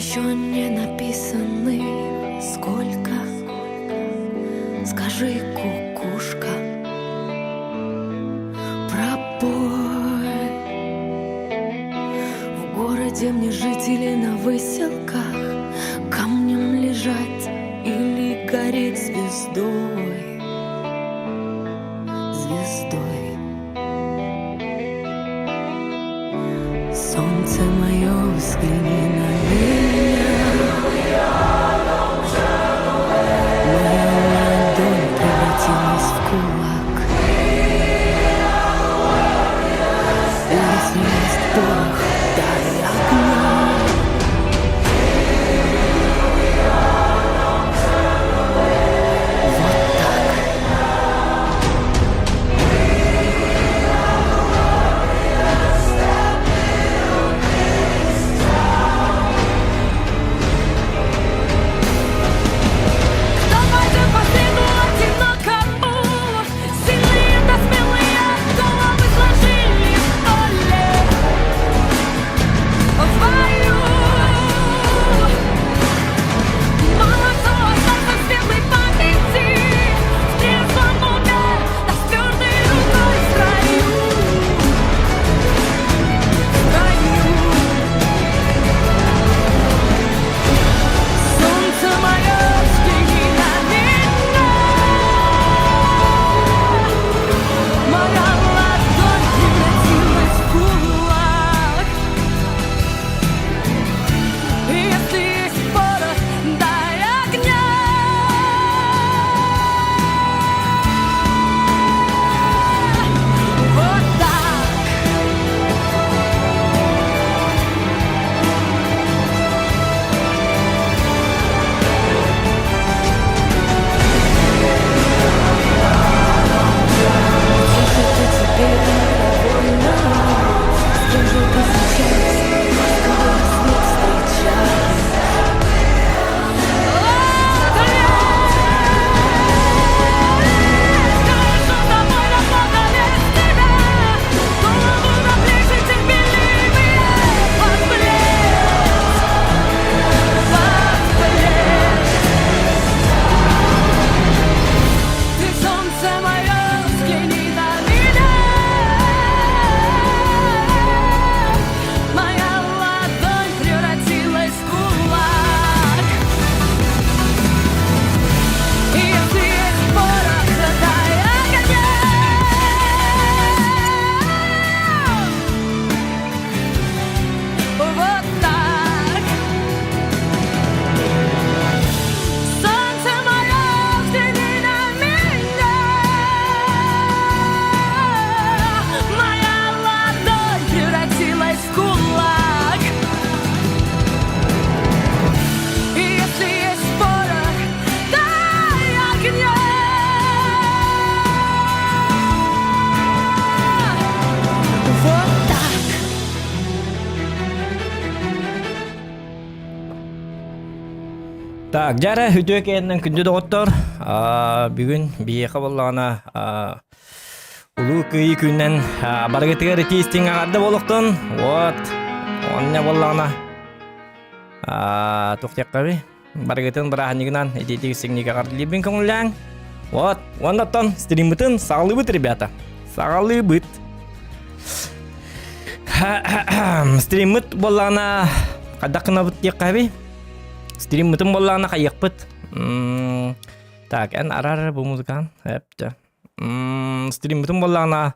еще не написанных сколько? Скажи, кукушка, пропой. В городе мне жители на выселках Камнем лежать или гореть звездой, звездой. Солнце мое, взгляни на меня. Моя ладонь превратилась в кулак. Если есть порох, дай огня. Вот так. Кто пойдет по свету одинокому? Сильные да смелые головы сложили в поле. В бою. Мало кто остался в светлой памяти, в трезвом уме, да с твердой рукой в строю. В строю. Солнце мое, взгляни на меня. Моя ладонь превратилась в кулак. Если есть порох, дай огня. Вот так. Где же ты теперь, довольна? С кем же ты сейчас ласковый рассвет встречаешь? Хорошо с тобой, но плохо без тебя. Голову на плечи терпеливые под плед, под плед. Ты солнце мое, взгляни на меня. Моя ладонь превратилась в кулак. Если есть порох, дай огня. Вот так. Солнце мое, взгляни на меня. Моя ладонь превратилась в кулак. И если есть порох, дай огня. Вот так. Так, дьэ үтүө киэннэн күндү доҕоттор. Бүгүн биһиэхэ буоллаҕына Улуу Кыайыы күнүнэн барыгытыгар итии истиҥ аҕарда буолуохтун. Вот. Онно буоллаҕына туох диэххэбий? Барыгытын бырааһынньыгынан итиитик истиҥник аҕардылыыбын көҥүллээҥ. Вот. Уонна стриммытын саҕалыыбыт, ребята. Саҕалыыбыт. Стриммыт буоллаҕына хайдах гынабыт диэххэбий? Стриммытын буоллаҕына хайыахпыт? Так, эн арар бу музыкан. Эптэ. Стриммытын буоллаҕына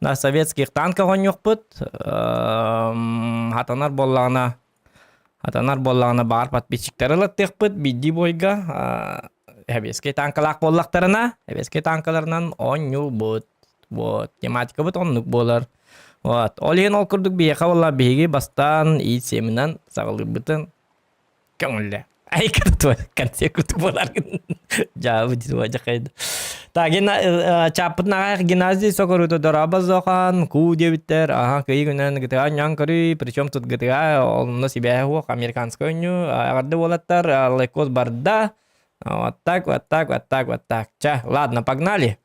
на советских танках оонньуохпут. Хатанар буоллаҕына хатанар буоллаҕына баар подписчиктары ылаттыахпыт биирдии бойга сэбиэскэй танкалаах буоллахтарына сэбиэскэй танкаларынан оонньуубут. Вот тематикабыт оннук буолар. Вот. Ол иһин ол курдук биһиэхэ буолла биһиги бастаан ИСМ-нан саҕалыырбытын көҥүллэ. Ай кыртуа конце куту буоларгын. Жаабы дитуа жакайды. Так, чааппытын аҕайах Геннадий Сокорута дороба зохан, ку диэбиттэр, аха кыйы күнэн ГТА ньаҥ көрүй, причем тут ГТА онно сибээһэ суох, американскай ойнуу, аҕарды уолаттар, лайкос барда. Вот так, вот так, вот так, вот так. Ча, ладно, погнали.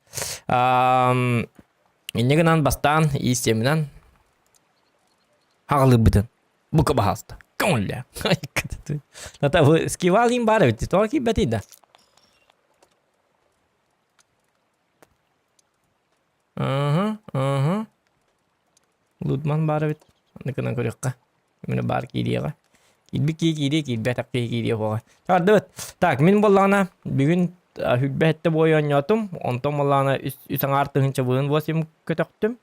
Инне гынан бастаан, иистиэминэн хаҕалыырбытын. Бука баһаалыста. Көҥүллэ. Ата бу скивал им баар эбит. Тоҕо киирбэтий да? Аха, аха. Лудман баар эбит. Аны көрүөххэ. Мин баар киириэҕэ. Киирбит киһи киириэ, киирбэтэх киһи киириэ суоҕа. Тардыбыт. Так, мин буоллаҕына бүгүн сүүрбэ сэттэ буой оонньоотум. Онтон буоллаҕына үс, үс аҥаар тыһыынча быһын восемь көтөхтүм.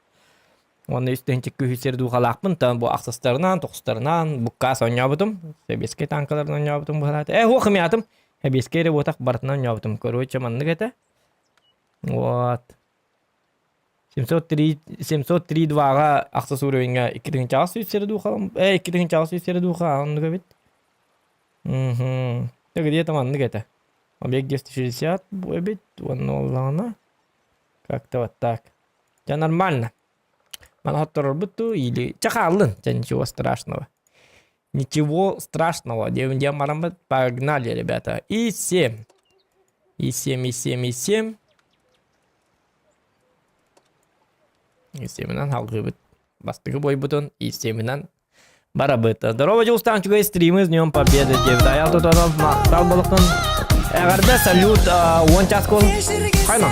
Уонна үс тыһыынча күүһү сир духалаахпын. Тан бу ахсыстарынан, тохсустарынан буккаас оонньообутум. Сэбиэскэй танкаларын оонньообутум быһалаата. Э, уох ымыатым. Сэбиэскэй эрэ буотах барытынан оонньообутум. Короче, маннык этэ. Вот. 703 703-2-ҕа ахсыс уровеньҥа 2008 сири дуухалам э 2008 сири дууха оннук эбит. Мгм. Так где-то маннык этэ. Объект 260 бу эбит уонна оллаҕына как-то вот так. Дьэ нормально. Маны хотторорбут дуу или чэ хааллын. Чэ ничего страшного. Ничего страшного. Диэн бараммыт погнали, ребята. И 7. И 7, и 7, и 7. И 7 халгыбыт. Бастакы бойбутун и 7 барабыт. Здорово, Дьулустаан, үчүгэй стримы с Днем Победы диэбит. Аял тутанов махтал болуктун. Эҕэрдэ салют 10 час кол. Хайма.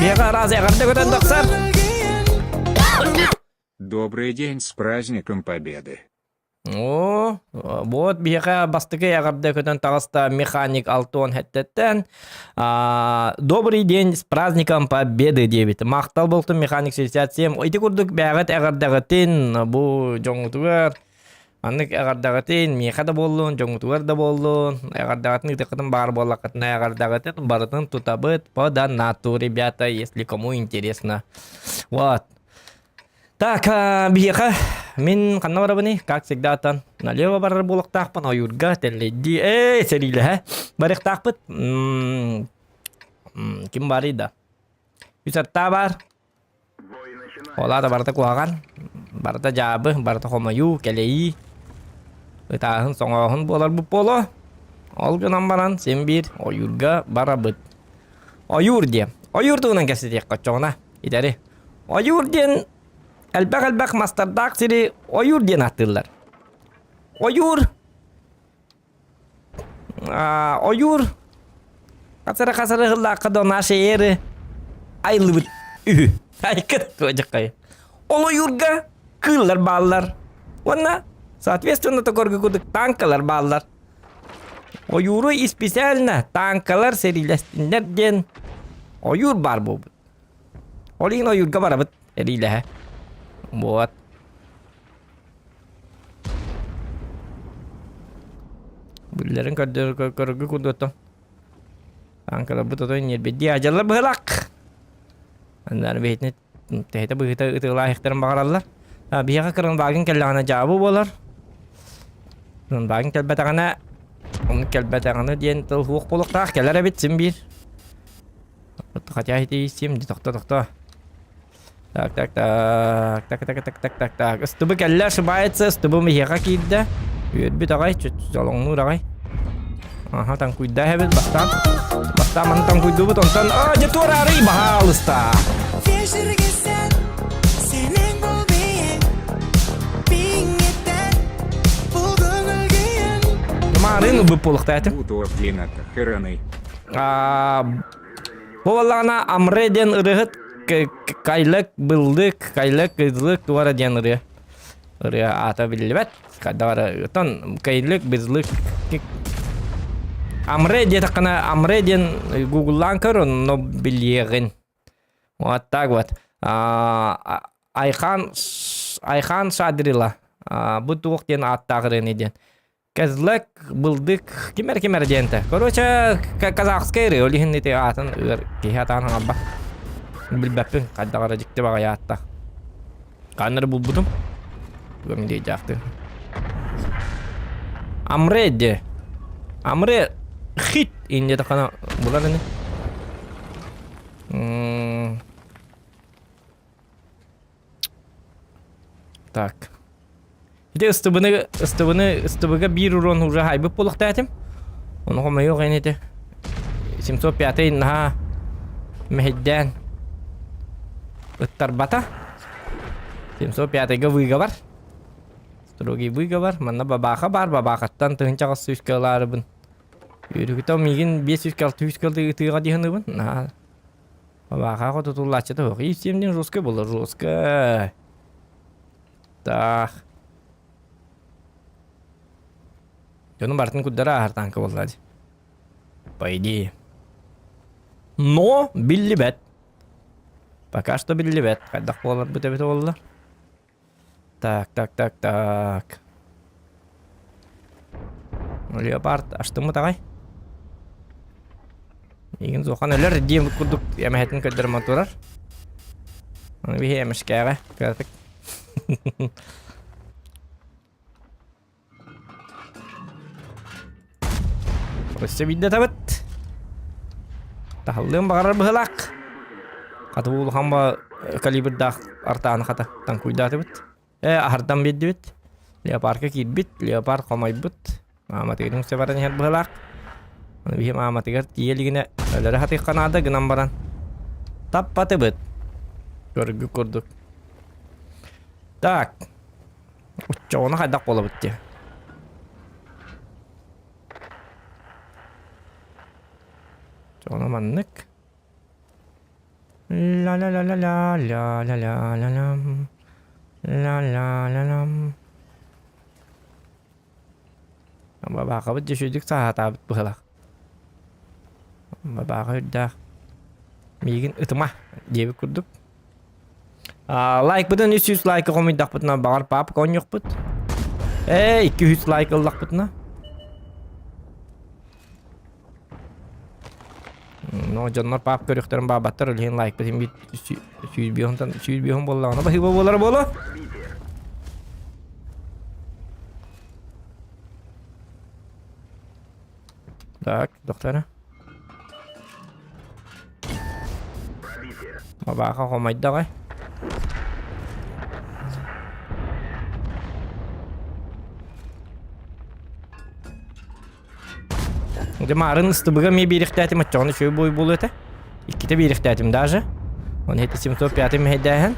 Биэҕэ араас эҕэрдэ көтөн тахсар. Добрый день с праздником Победы. О, вот биһиэхэ бастакы эҕэрдэ көтөн таҕыста механик Алтон Хэттэттэн. Добрый день с праздником Победы диэбит. Махтал болтун механик 67. Ити курдук бэҕэт эҕэрдэҕитин бу дьоҥҥутугар Маннык эҕэрдэҕитин миэхэ да буоллун, дьоҥҥутугар да буоллун, эҕэрдэҕитин ыытыаххытын баар буоллаххытына эҕэрдэҕитин барытын тутабыт по донату, ребята, если кому интересно. Вот. Так, биһиэхэ мин ханна барабыный? Как всегда аттан налево барар буолуохтаахпын, ойуурга тэллэйдии, эй, сэриилэһэ барыахтаахпыт. Ким барый да? Үс аттаа баар. Ол аата барыта куһаҕан, барыта дьаабы, барыта хомойуу, кэлэйии, ытааһын, соҥооһун буоларбыт буолуо. Ол гынан баран син биир ойуурга барабыт. Ойуур диэн. Ойуур туһунан кэпсэтиэххэ оччоҕуна итэри. Ойуур диэн элбэх-элбэх мастардаах сири ойуур диэн ааттыыллар. Ойуур Ойуур хасары-хасары ыһыллаахха до нашей эры айыллыбыт үһү. Айкыт Ол ойуурга кыыллар бааллар. Уонна, соответственно, токорго курдук танкалар бааллар. Ойууру исписээлинэ танкалар сэриилэстиннэр диэн ойуур баар буолбут. Ол иһин ойуурга барабыт эриилэһэ. Вот. Биллэрин көрдөр көрөргө курдуктан. Танкаларбыт отой ньиэрбэйдии адьаллар быһылаах. Аннары бэйэтин тэһитэ быһыыта ытыалаахтарын баҕараллар. Биһиэхэ кырынбаагын кэллэҕинэ дьаабы буолар. Кырынбаагын кэлбэтэҕинэ оннук кэлбэтэҕинэ диэн тыл суох буолуохтаах кэлэр эбит син биир. Хотя ити тохто тохто. Так, так, так, так, так, так, так, так, так. Ыстыбы кэллэ, ошибается, ыстыбы миһиэхэ киирдэ. Үөрбүт аҕай, чолоҥнуур аҕай. Аха, таҥкуйдаа эбит бастаан. Бастаан маны таҥкуйдуубут, онтон... А, дьэ туораарый, баһаалыста! Марын ылбыт буолуохтаатым. Бу буоллаҕына Амре диэн ырыаһыт Кайлык, Быллык, Кайлык, Кызлык туора диэн ырыа. Ырыа аата биллибэт. Хайдах эрэ оттон Кайлык, Бызлык Амре диэтэххинэ Амре диэн гугллаан көр, онно билиэҕин. Вот так вот. Айхан Айхан Шадрила. Бу туох диэн ааттаах ырыаны диэн. Козлак, былдык, ким эрэ ким эрэ диэн этэ. Короче, казахскай ырыа, ол иһин ити аатын ыар киһи атаан хаҥарбат. Билбэппин, хайдах эрэ дьикти баҕайы ааттаах. Ханна эрэ булбутум. Бүгүн диэйдээхтин. Амре де. Амре хит инде тахана булар ини. Так. Ити ыстыбыны, ыстыбыны, ыстыбыга биир урон уже хайбыт буолуохтаах этим. Ону хомойуох ини ити. 705 наһаа мэһэйдээн ыттарбата. 705-га выговор. Строгий выговор. Манна бабаха бар, бабахаттан тыһынчаҕас сүүскэ ылаарыбын. Үөрүгүтэ миигин 500 600 кылды ытыыга диһыныбын. Наһаа. Бабаха хотутуллааччыта суох. Исиэмдин жестко было, жестко. Так. Дьону барытын курдара ааһар танка буолла дии. По идее. Но биллибэт. Пока что биллибэт. Хайдах буоларбыт эбитэ буолла. Так, так, так, так. Леопард астыммыт аҕай. Миигин суохан өлөр диэн курдук эмэһэтин көрдөрөн турар. Аны биһи эмэскээҕэ кыратык. Өссө биирдэ табыт. Таһыллыан баҕарар быһылаах. Хата бу улахан ба калибрдаах артааны хата таҥкуйдаатыбыт. Ээ, аһардан биэрдибит. Леопарка киирбит, леопард хомойбут. Мааматыгар үҥсэ баран иһэр быһылаах. Аны биһи мааматыгар тиийэ илигинэ өлөрө сатыахха наада гынан баран таппатыбыт. Көргү курдук. Так. Оччоҕуна хайдах буолабыт дии. Оччоҕуна маннык. Ла-ла-ла-ла-ла-ла-ла-ла-ла-лам. Ла-ла-ла-лам. Бабаахабыт дьэ үчүгдүк сааһатаабыт быһыылаах. Бабааха үрдээх. Миигин ытыма диэбит курдук. Лайкпытын 300 лайка хомуйдахпытына баҕар папка оонньуохпут. Ээ 200 лайк ыллахпытына. Но дьоннор пап көрүөхтэрин баабаттар үлэһин лайкпытын бит сүүрбүөхүн сүүрбүөхүн буоллаҕына баһыыба буолара буолуо. Так, доктора. Бабааха хомойдоҕой. Дьэ маарын ыстыбыга эмиэ биэриэхтээтим оччоҕуна үчүгэй буой буолуо этэ. Иккитэ биэриэхтээтим даже. Оны 705 мэһэйдээһин.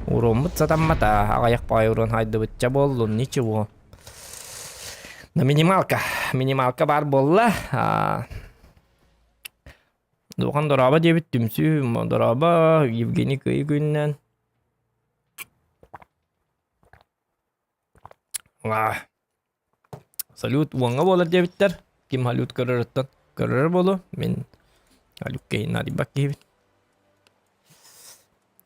Уруоммут сатаммата. Аҕыйах баҕайы уруон хайдыбытча буоллун, ничего. На минималка. Минималка баар буолла. Духан дорообо диэбит түмсүү дорообо Евгений Кыйы күнүнэн. Салют уоҥҥа буолар диэбиттэр. Ким салют көрөрүттэн көрөрө буолуо. Мин салюкка наадыйбат киһибин.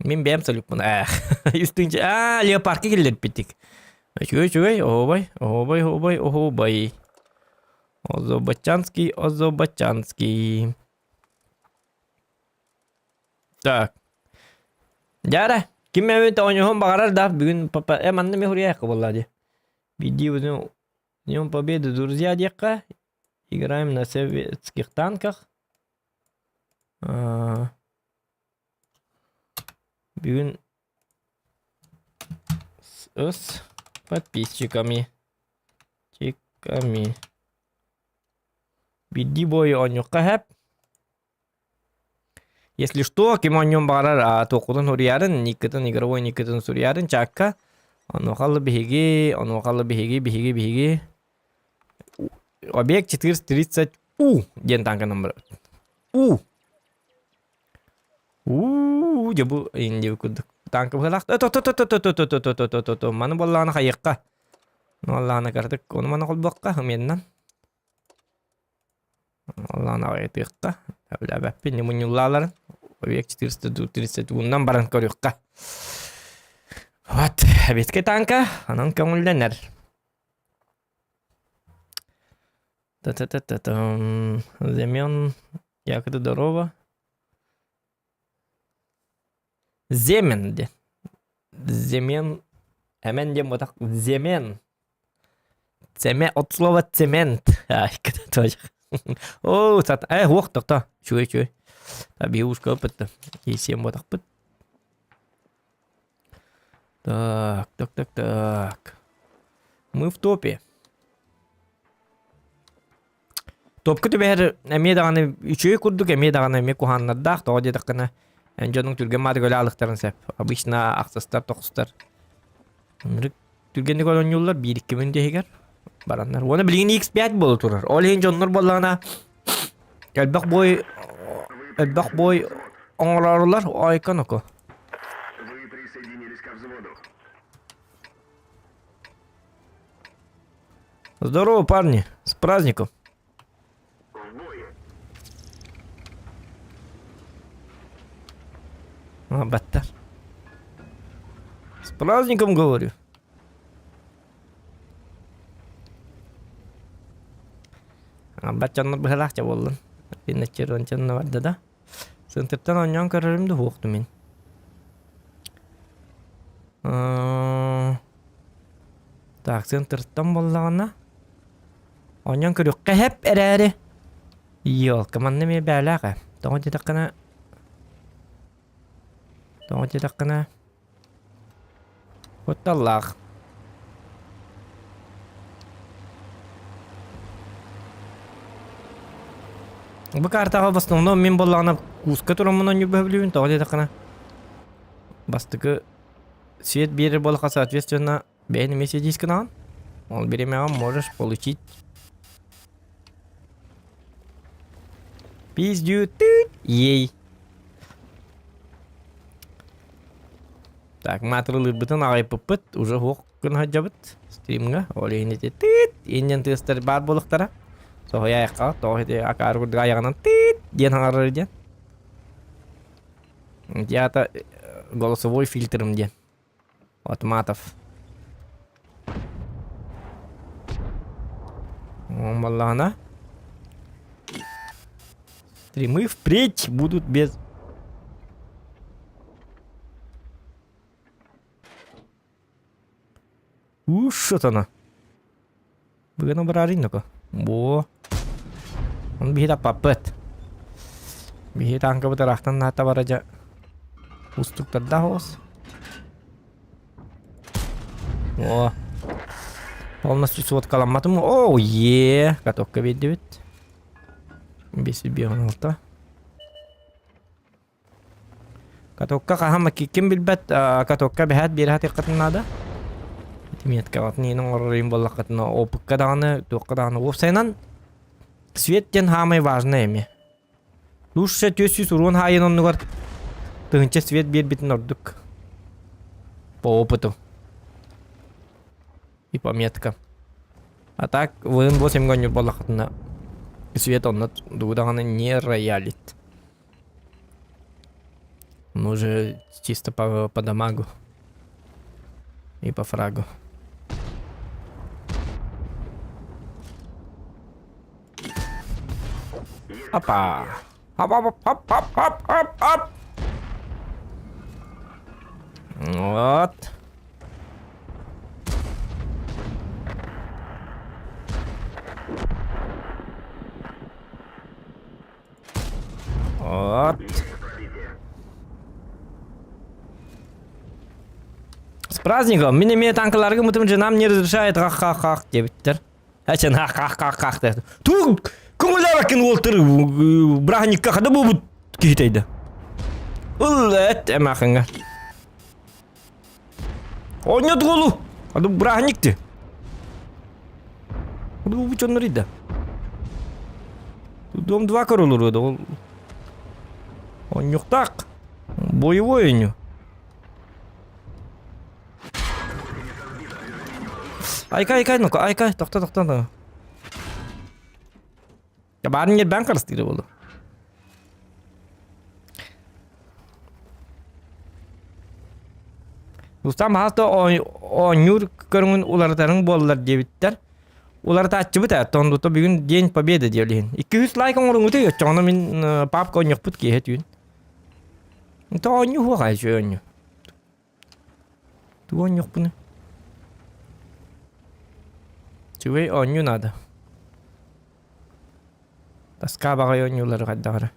Мин бэйэм салюкпун ээ. Үстүнчэ аа леопардка киллэрбитик. Үчүгэй үчүгэй оһуобай оһуобай оһуобай оһуобай. Озобачанский озобачанский. Так. Дьара, ким эбит оонньуһун баҕарар да бүгүн папа э манна ми хуруйаахха буолла дии. Биирдии Днем Победы, друзья диэххэ. Играем на советских танках. Бүгүн с подписчиками. Чиками. Биирдии бой оонньуохха сөп. Если что, ким оонньуон баҕарар туоххутун суруйарын, никкытын, игровой никкытын суруйарын чаакка. Онуоха биһиги, онуоха биһиги, биһиги, биһиги. Объект 430 У диэн танканан барабыт. У. У дьэ бу инди курдук танка быһылаах. То то то то то то то то то то то маны буоллаҕына хайыахха. Ну аллаана кырдык ону маны холбуохха ымыаннан. Аллаан аҕыйатыахха. Эбэппин не мунньуллааларын. Объект 430 ууннан баран көрүөххэ. Вот, советскай танка, анан көҥүллэнэр. Та-та-та-та-там. Земен, як ты здорово. Земен диэн. Земен, эмен диэн буотах земен. Цеме от слова цемент. Оо, сат, э, уох тохто. Үчүгэй, үчүгэй. Биһи ууска ыппытта. Исиэн буотахпыт. Так, так, так, так. Мы в топе. Топка түбэһэр эмиэ даҕаны үчүгэй курдук, эмиэ даҕаны эмиэ куһааннардаах. Тоҕо диэтэххинэ, эн дьонуҥ түргэн маатыгөлө алыктарын сөп. Обычно ахсыстар, тохсустар. Ынырык түргэнник оонньууллар биир-икки мүнүүтэ иһигэр бараннар. Уонна билигин X5 буола турар. Ол иһин дьоннор буоллаҕына элбэх бой элбэх бой оҥороорулар ойкон око. Здорово, парни! С праздником! Баттар. С праздником, говорю. Баччаннар быһалаах ча буоллун. Пинначчырыанчанна барда да. Сынтыптан оонньоон көрөрүм да суохту мин. Так, центртан буоллаҕына Оонньоон көрүөххэ сөп эрээри, елка манна эмиэ бээлээх ээ. Тоҕо диэтэххинэ тоҕо диэтэххинэ кутталлаах. Бу картаҕа в основном мин буоллаҕына куска тураммын оонньуурбун сөбүлүүбүн. Тоҕо диэтэххинэ бастакы свет биэрэр буоллахха соответственно Бэйэн эмиэ сидиис гынаҕын. Ол бириэмэҕэ можешь получить Пиздю тыт ей. Так, маатырылыырбытын аҕайпыппыт, уже суох гына сылдьабыт стримҥа. Ол иһин ити тыт иинньэн тыастар баар буолуохтара. Соһуйа айахха, тоҕо ити акаары курдук айаҕынан тыт диэн саҥарар диэн. Ити аата голосовой фильтрым диэн. Отматов. Баллаана. Стримы впредь будут без... Уш, что-то Бүгүн обрарин ну-ка. Бу. Он биһи таппаппыт. Биһи танкабыт ыраахтан наата барадьа устуктардаах оҕус. О. Полностью сводкаламматым. О, е, катокка биэрдибит. 556. Катокка хаһан ким билбэт катокка бэһээт биэрэ сатыаххытын наада. Меткаҕытын иһин оҥорор иһин буоллаххытына опыкка даҕаны туохха даҕаны уопсайынан свет диэн саамай важный эмиэ. Лучше 400 урон хаайын оннугар тыһыынча свет биэрбитин ордук. По опыту. И по меткам. А так вын 8 гоннюр буоллаххытына свет онно тугу даҕаны не роялит. Он уже чисто по, по дамагу. И по фрагу. Опа! Хоп, хоп, хоп, хоп, хоп, хоп, хоп! Вот. Вот. С праздником! Мин эмиэ танкаларга мутум женам не разрешает хах-хах-хах диэбиттэр. Эчен хах-хах-хах диэт. Туг көҥүллээбэккин уолтар бырааһынньыкка хада буолбут киһитэйдэ. Ыл эт эмээхиҥҥэ. Оонньот уолу! Ады бырааһынньык ти. Ады бу чоннор ида. Дом 2 көрөлөр ол. Оонньуктаах. Боевой оонньуу. Айка, айка, ну-ка, айка, тохто, тохто, тохто. Баарын ньирбээн харыстыыр буолу. Рустам хас да оонньуур көрүҥүн уларытарыҥ буоллар диэбиттэр. Уларытааччыбыт ээ, тондута бүгүн День Победы диэбилиһин. 200 лайк оҥоруҥҥутуй, оччоҕуна мин папка оонньуохпут киэһэ түүн. То оонньуу суох ээ, үчүгэй оонньуу. Тугу оонньуохпунуй? Үчүгэй оонньуу наада. Тоска баҕайы оонньуулары хайдах эрэ.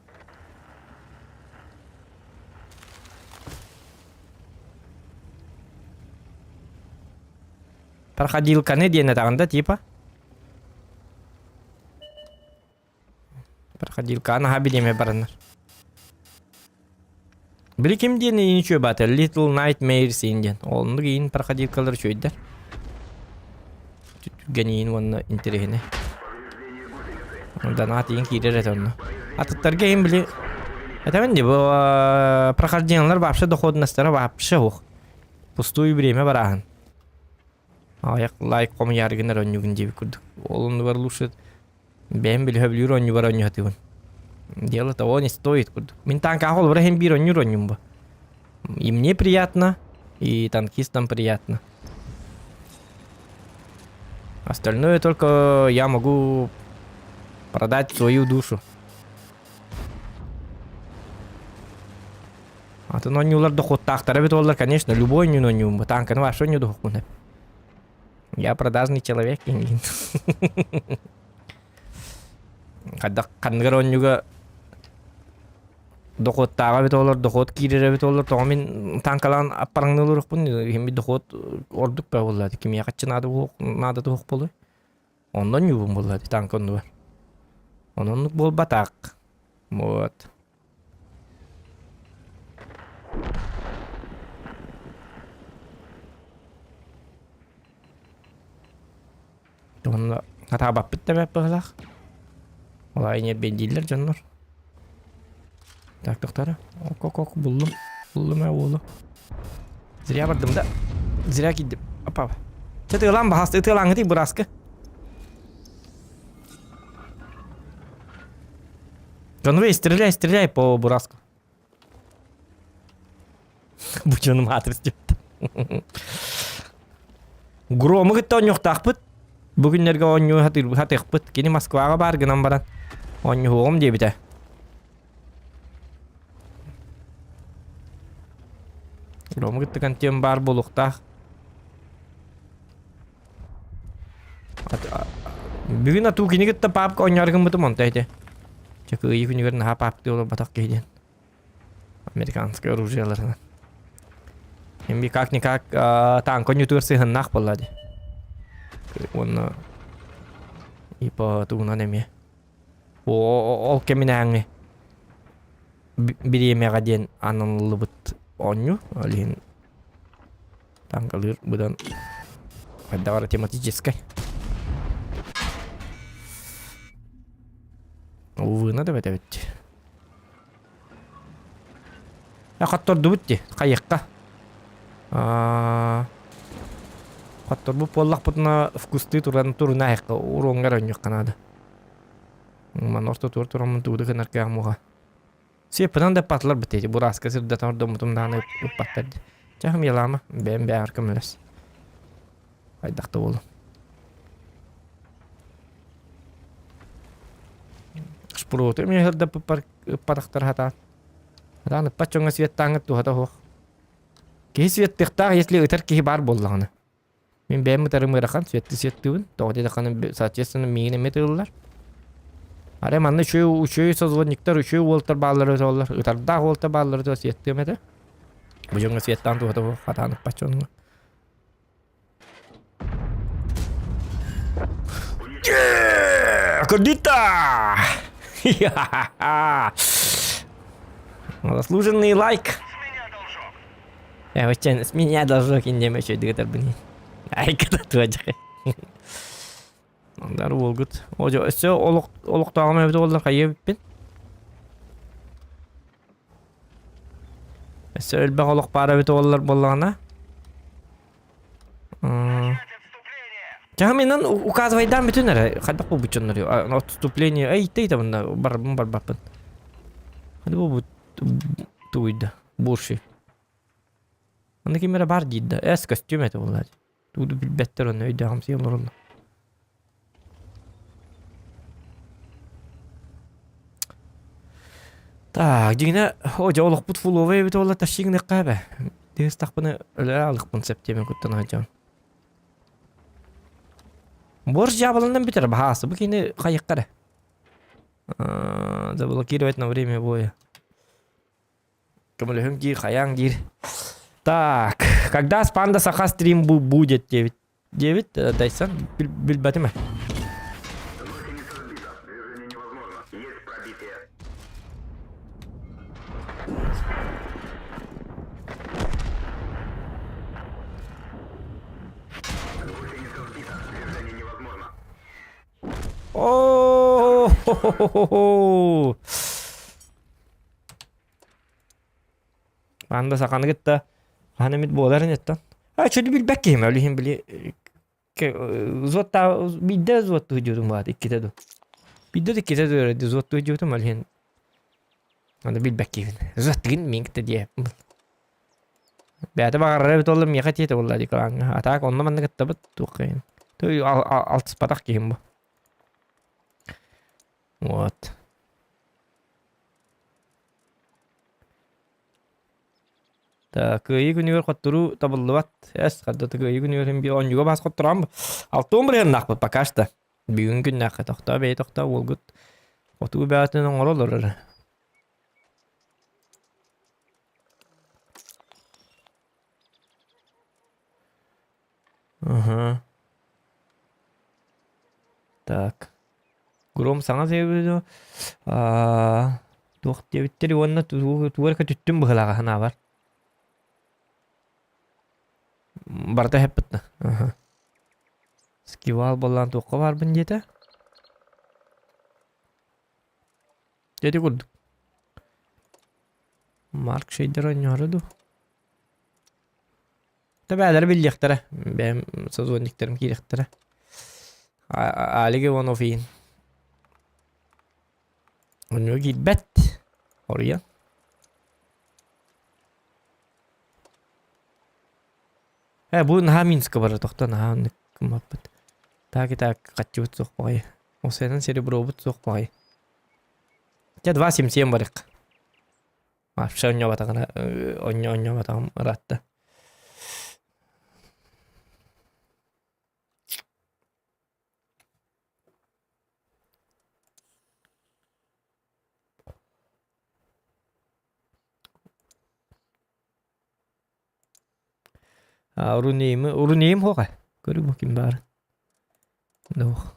Проходилканы диэн этэҕин да типа? Проходилка наһаа бириэмэ баранар. Били ким диэн иин үчүгэй баата Little Nightmares иин диэн. Оннук иин проходилкалар үчүгэйдэр. Түргэн иин уонна интэриэһинэй. Донат иин киирэр этэ онно. Атыттарга иин били Этэбин дии бу прохождениелар вообще доходностара вообще суох. Пустую время барааһын. Аҕыйах лайк хомуйаары гынар оонньуугун диэбит курдук. Ол оннугар лучше бэйэм били сөбүлүүр оонньуубар оонньоһотугун. Дело того не стоит курдук. Мин танкаҕа холобура иһин биир оонньуур оонньуум бу. И мне приятно, и танкистам приятно. Остальное только я могу продать свою душу. Атын оонньуулар дохуоттаахтара эбит буоллар, конечно, любой оонньууну оонньуум. Танканы вообще оонньуу Я продажный человек, ингин. Хайдах ханныгар оонньууга дохуоттааҕа эбит буоллар, дохуот киирэр эбит буоллар, тоҕо мин танкалаан аппараҥныылырыхпын, иһиммит дохуот ордук баа буолла. Кимиэхэ чы наада наада туох буолуой? Онно оонньуубун буолла танка оннугар. Онон буолбатах. Вот. Уонна хатаабаппыт да бэрт быһыылаах. Ол аайы ньиэрбэйдииллэр дьоннор. Так, тохтоо Ок, ок, ок, буллум. Буллум ээ уолу. Зря бардым да. Зря киирдим. Апа. Чэ тыалаан баһаас ытыалааҥҥытый бырааска. Конвей, стреляй, стреляй по Бураску. Бу дьонум аатырыс диэбит. Громы кытта оонньуохтаахпыт. Бу күннэргэ оонньуу хатыахпыт. Кини Москваҕа баар гынан баран оонньуһуоҕум диэбитэ. Громы кытта контент баар буолуохтаах. Бүгүн атуу кини кытта папка оонньоору гыммытым онто этэ. Чэ кыайыы күнүгэр наһаа паптыы олорботох киһи диэн. Американскай оружиеларынан. Эми как-никак танк оонньуутугар сыһыаннаах буолла дии. Уонна типа тугунан эмиэ. Ол кэминээҥи бириэмэҕэ диэн ананыллыбыт оонньуу. Ол иһин Танкалыыр быдан хайдах эрэ тематическай. Увына да бэтэбит. Хоттордубут дии, хайыахха. Хотторбут буоллахпытына вкусты туран туруна айахха уруоҥҥар оонньуохха наада. Манна ортотугар тураммын тугу да гынар кыаҕым уоҕа. Сиэппинэн да ыппатылар бит бурааска сырдатан ордоммутум даҕаны ыппаттар дии. Чэ хымыйалаама, бэйэм бэйэҕэр көмөлөс. Хайдах да буолуо. Шпроту эмиэ сырдаппыппар ыппатахтар хатаан. Хатаан ыппат дьоҥҥо светтааҥҥыт туһата суох. Киһи светтыахтаах, если ытар киһи баар буоллаҕына. Мин бэйэм ытарым ыарахан, светтыы-светтыыбын. Тоҕо диэтэххинэ, соответственно, миигин эмиэ тыыллар. Арай манна үчүгэй үчүгэй созвонниктар, үчүгэй уолтар бааллара этэ ытардаах уолтар бааллара этэ светтыам этэ. Бу дьоҥҥо светтаан туһата суох, хатаан ыппат дьоҥҥо. Кредита! Заслуженный лайк! Э, с меня должок иннеме үчүгэйдик этэрбин. Айката туодьахы. Андар уолгут. Ожо өссө олох олохтооҕум эбит буоллар хайыа эбиппин. Өссө элбэх олох баар эбит буоллар буоллаҕына. Чаһымынан указывайдаан бүтүн эрэ. Хайдах буолбут дьоннор отступление. Эй, тей табынна барбын барбаппын. Хады буолбут тугуйда. Бурши. Аны ким эрэ баар диир да, эс көстүүм этэ буолла дии. Тугу да билбэттэр онно өйдөөхүмсүйэ олороллор. Так, дьиҥинэ, о дьэ олохпут фуловай эбит буолла тащи гыныахха эбэ. Тыыстахпына өлө аалыкпын сөп диэмин куттана сылдьабын. Борщ дьаабыланан бүтэр баһаасы бу кини хайыкка эрэ. Заблокировать на время боя. Көмөлөһүҥ диир, хайааҥ диир. Так, когда Спанда Саха стрим будет диэбит. Диэбит Дайсон билбэтим ээ. О! Анда саханы кытта хаһан эмит буолар инеттан. А чөдү билбэт киһим ол иһин били зуоттаа биирдэ зуоттуу дьиэтим баат иккитэ ду. Биирдэ да иккитэ ду эрэ зуоттуу дьиэтим ол иһин аны билбэт киһибин. Зуоттыгын мин кытта диэ. Бэйэтэ баҕарара эбит буолла миэхэ этиэ этэ буолла дии кылааҥҥа. А так онно манна кыттабыт туох киһин. Той алтыспатах киһим бу. Вот. Так, кыайыы күнүгэр хотторуу табыллыбат. Эс, хардата кыайыы күнүгэр син биир оонньууга баас хоттороон алтуон бырыһыаннаахпыт пока что. Бүгүн күннээххэ тохтоо бэйэ тохтоо уолгут хотуу бэҕэтин оҥоро олорор. Аха. Так. Гром саҥа заявление аа туох диэбиттэрий уонна тугу эрэ көтүттүм быһыылааҕа санаабар. Барыта эһэппит да. Аха. Скивал буоллаан туохха баарбын диэтэ? Дьэ ити курдук. Марк Шейдер оонньоору дуу? Тэбээлэрэ биллиэхтэрэ. Бэйэм созвонниктарым киириэхтэрэ. Алик Иванов иин. Оннуга киирбэт. Оруйан. Э, бу наһаа Минска барар тохто наһаа оннук гыммаппыт. Так и так хаччыбыт суох баҕайы. Осенан серебробут суох баҕайы. Дьэ 2.77 барык. Вообще оонньообатаҕына оонньообатаҕым ыраатта. Рунеймы Рунейм суоҕа көрүҥ бу ким баарын Дуох.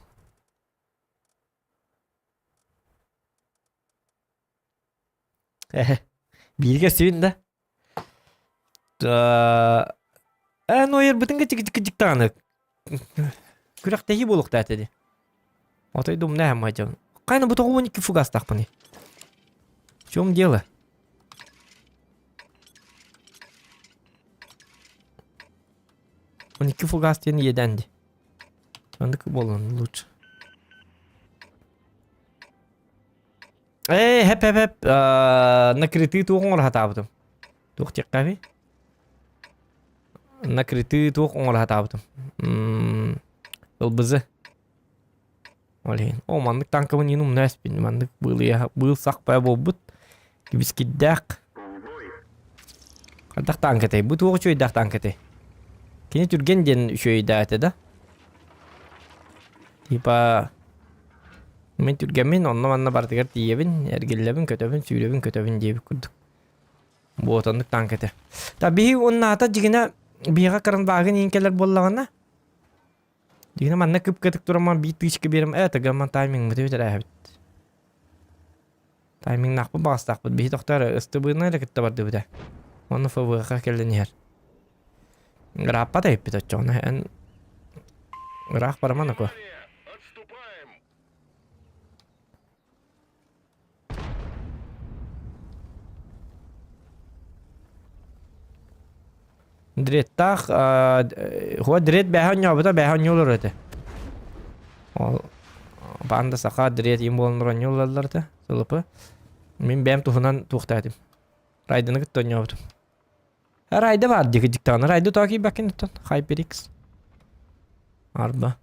Бииргэ сүн да. Ээ нойербытын кычык даҕаны күрэхтэһии буолуохтаах этэ дии. Отой думна дьон. Хайна бу 92 фугастаахпыный? В чем дело? 12 фугас диэн иэдээн дии. Оннук буолан лучше. Ээ, хэп хэп хэп накрытыы туох оҥоро сатаабытым. Туох диэххэ Накрытыы туох оҥоро сатаабытым. Ылбызы. Ол иһин. О, маннык танкабын иин умна эспин. Маннык быылыйа быыл сахпая буолбут. Кибискиддээх. Хайдах танк этэй? Бу туох үчүгэйдээх танк этэй? Кини түргэн диэн үчүгэйдээх этэ да? Типа Мин түргэммин, онно-манна барытыгар тиийэбин, эргиллэбин, көтөбүн, сүүрэбин, көтөбүн диэбит курдук. Буот оннук танк этэ. Та биһи уоннаата дьигинэ биһиэхэ карандаагын иин кэлэр буоллаҕына дьигинэ манна кып-кытык тураман биир тыычка биэрим ээ тыгамман таймингмыты бүтэрээһэбит. Таймингнаахпыт баҕастаахпыт биһи тохтоо эрэ ыстыбыына эрэ кытта бардыбыт ээ. Уонна ФВХ кэлэн иһэр. Ырааппат эбиппит оччоҕуна эн ыраах бараман око. Дреттаах хуа дрет бэһэ оонньообута бэһэ оонньуулар этэ. Ол баанда саха дрет им буолан оонньуулаллар этэ сылыпы. Мин бэйэм туһунан туохтаатым. Райданы кытта оонньообутум. Райда баар дии кырдьыктаҕына. Райда тоҕо киирбэккин оттон? HyperX. Арба.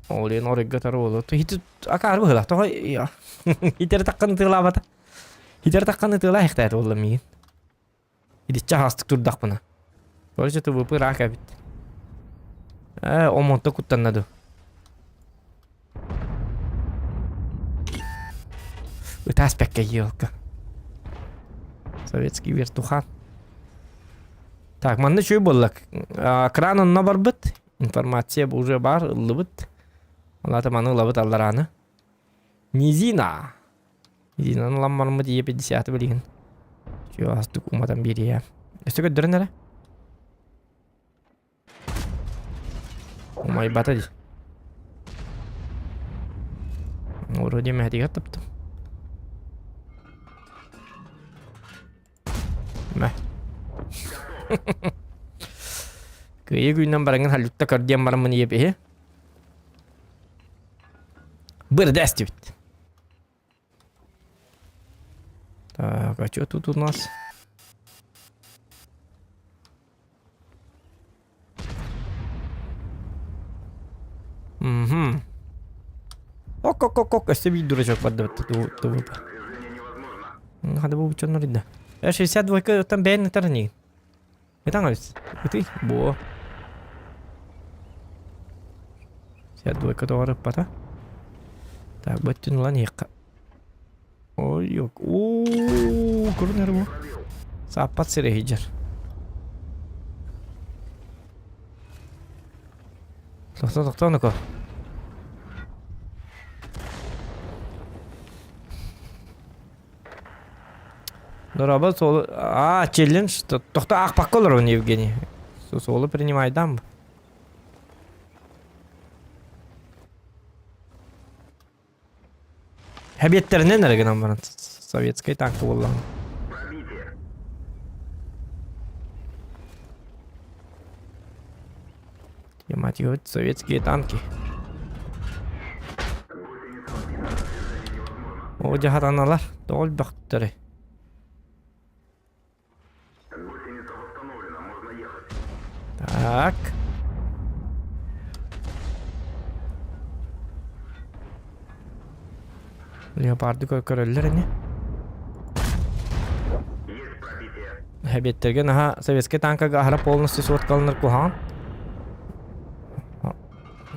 Ол иһин оройго тары буолуо. Хити акаары быһыылаах. Тоҕо хитер таххан ытыалаабата. Хитер таххан ытыалаа иһтээтэ буолла миигин. Итиччэ аһаҕастык турдахпына. Короче, ТВП ыраах эбит. Ээ, омонто куттанна дуу. Ытаас бэккэ елка. Советский вертухан. Так, манна үчүгэй буолла. Кран онно барбыт. Информация уже бар, ыллыбыт. Ол аата маны ылабыт алларааны. Низина. Низинаны ылан бараммыт ийэ 50 билигин. Үчүгэй астык уматан биэриэ. Өссө көрдөрөн эрэ. Умайбата дии. Вроде мэһэтигэр таптым. Мэ. Кыайыы күнүнэн бараҥҥын халютта көр диэн бараммын ийэпиһи. Бырдастыбыт. Так, а что тут у нас? Угу. Ок-ок-ок-ок, өссө биир дурачок бардыбыт тубута. Хада бу чоннор идда. 62 оттон бэйэн ытар нигин. Ытаҥ эбит. Ытый. Буо. 62 тоҕо ыппата. Так, бу өттүн ылан иһиэххэ. Ой, yok. Оо, көрүнэр бу. Сааппат сире иһдьэр. Тохто, тохто, ну-ка. Дорообо, суолу... А, челлендж. Тохто аахпакка олоробун, Евгений. Суолу принимайдам. Эбиэттэринэн эрэ гынан баран советскай танка буоллаҕына. Мать советские танки. О, дьаһараналар, тоҕо элбэхтэрий? Так. Леопарды көрөллөр ини. Эбиэттэргэ наһаа советскай танкага аһара полностью суоткаланар куһаҕан.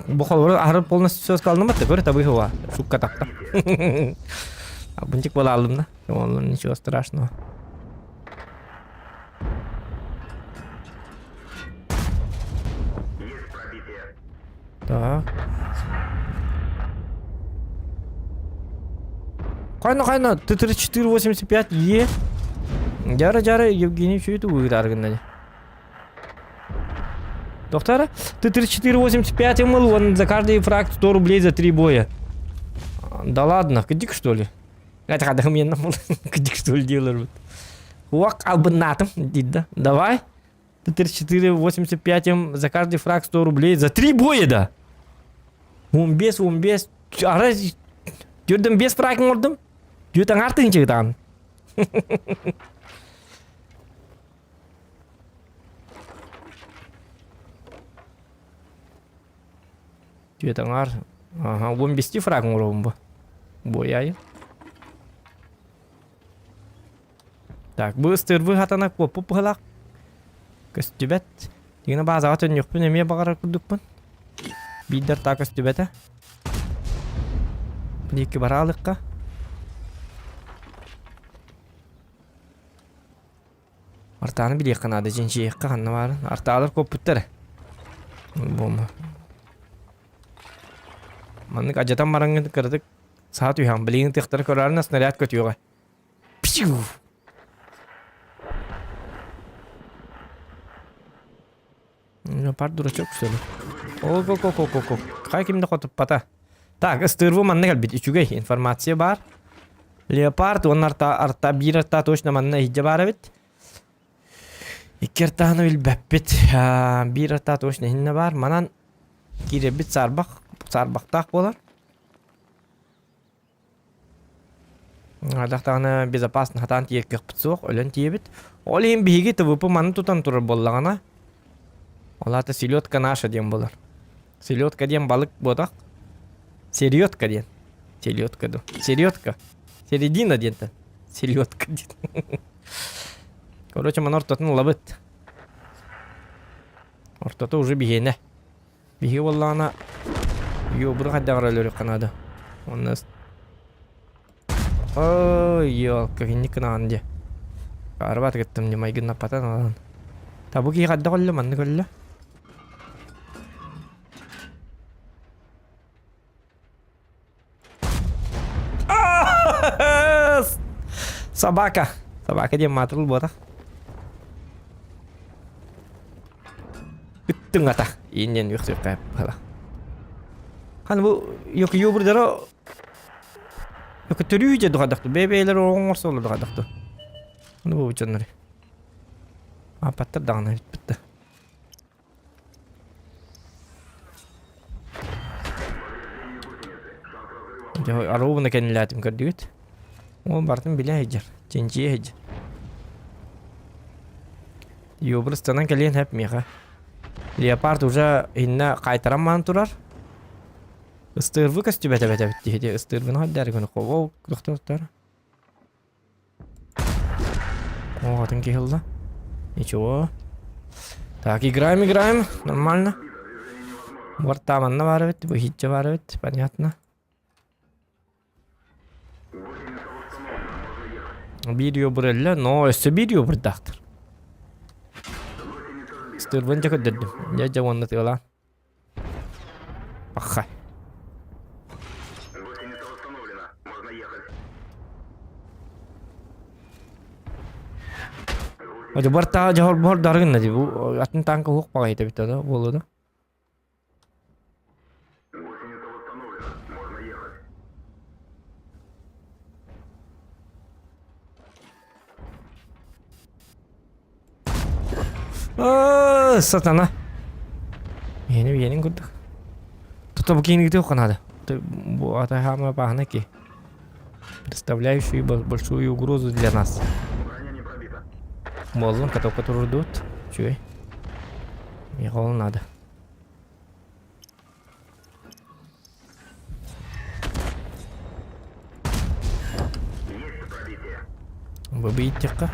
Бу холобур аһара полностью суоткаланымат да көр табы хуа. Сукка тахта. Бунчик буолаалым да. Онно ничего страшного. Так. Хайна, хайна, Т-34-85 Е. Жара, жара, Евгений все это выгнали. Доктора, Т-34-85 МЛ, он за каждый фраг 100 рублей за три боя. Да ладно, кдик что ли? Это кдик что ли делают? Уак албынатым, да. Давай. Т-34-85 М за каждый фраг 100 рублей за три боя да. 15, 15. Арай жүрдім 5 фраг оҥордум. Түөрт аҥаар тыһыынча ытаан. Түөрт аҥаар. Ага, 15 фраг оҥоробун бу. Буойаайы. Так, бу ыстырбы хатана куоппут быһылаах. Көстүбэт. Дигинэ баазаҕа төннүөхпүн эмиэ баҕарар курдукпун. Биирдэр таа көстүбэтэ. Диэки бараалыкка. Артааны билиэххэ наада, чинчийиэххэ ханна баарын. Артаалар куоппуттар. Буома. Маннык адьатан бараҥҥын кыратык саа түһэҕин. Билигин тыахтары көрөөрүнэ снаряд көтүөҕэ. Псю! Пар дурачок что ли? Ого-го-го-го-го. Хай ким да хотуппата. Так, ыстыырбы манна кэлбит. Үчүгэй информация баар. Леопард уонна арта, арта биир арта точно манна иһдьэ баар эбит. Икки артааны билбэппит. Биир арта точно иһиннэ баар. Манан киирэрбит саарбах, саарбахтаах буолар. Даҕаны безопасно хатаан тиийэр кыахпыт суох, өлөн тиийэбит. Ол иһин биһиги ТВП маны тутан турар буоллаҕына, ол аата селедка наша диэн буолар. Селедка диэн балык буотах. Середка диэн. Селедка ду. Середка. Середина диэнтэн. Селедка диэн. Короче, маны ортотун ылабыт. Ортото уже биһиэнэ. Биһиги буоллаҕына ёбуру хайдах эрэ өлөрүөххэ наада. Уонна Ой, ёлка, кинник гынаҕын дии. Арбат кыттым дии майгыннаппатан ылан. Та бу киһи хайдах өллө маннык өллө. Собака. Собака диэн маатырыл буотах. ыттыҥ ата. Ииннен үөхсүөххэ бала. Хан бу йокуйубурдара Көтөрүү дьэ дуҕадахту. Бэйэ-бэйэлэр оҥорсоллор дуҕадахту. Ну бу дьоннор. Апаттар даҕаны эбит Дьэ аруубуна кэннилээтим көрдүгүт. Ол бартын билэ сылдьар, чинчийэ сылдьар. Юбрыстанан кэлиэн хэп миэхэ. Леопард уже иннэ хаайтаран маан турар. Ыстыырбы көстүбэт эбит эбит дии ыстыырбын хайдары гына хобоо тохтоттор. О, атын киһи ылла. Ничего. Так, играем, играем. Нормально. Борта манна баар эбит, бу хитче баар эбит, понятно. Биир юбыр өллө, но өссө биир юбырдаахтар. Ыстыырбын дьэ көрдөрдүм. Дьэ, дьэ уонна тыалаан. Паха. Бар таа дьоһор бор дарыгын ди бу атын танка уох баҕайыта бит да буолуо да. Аа, сатана. Миэнэ биэнин курдук. Тута бу киинигити уханаада. Бу ата хаама баахына ки. Представляющую большую угрозу для нас. Буоллун, катокка турурдуут. Үчүгэй. Миэхэ ол надо. Выбить-тихо.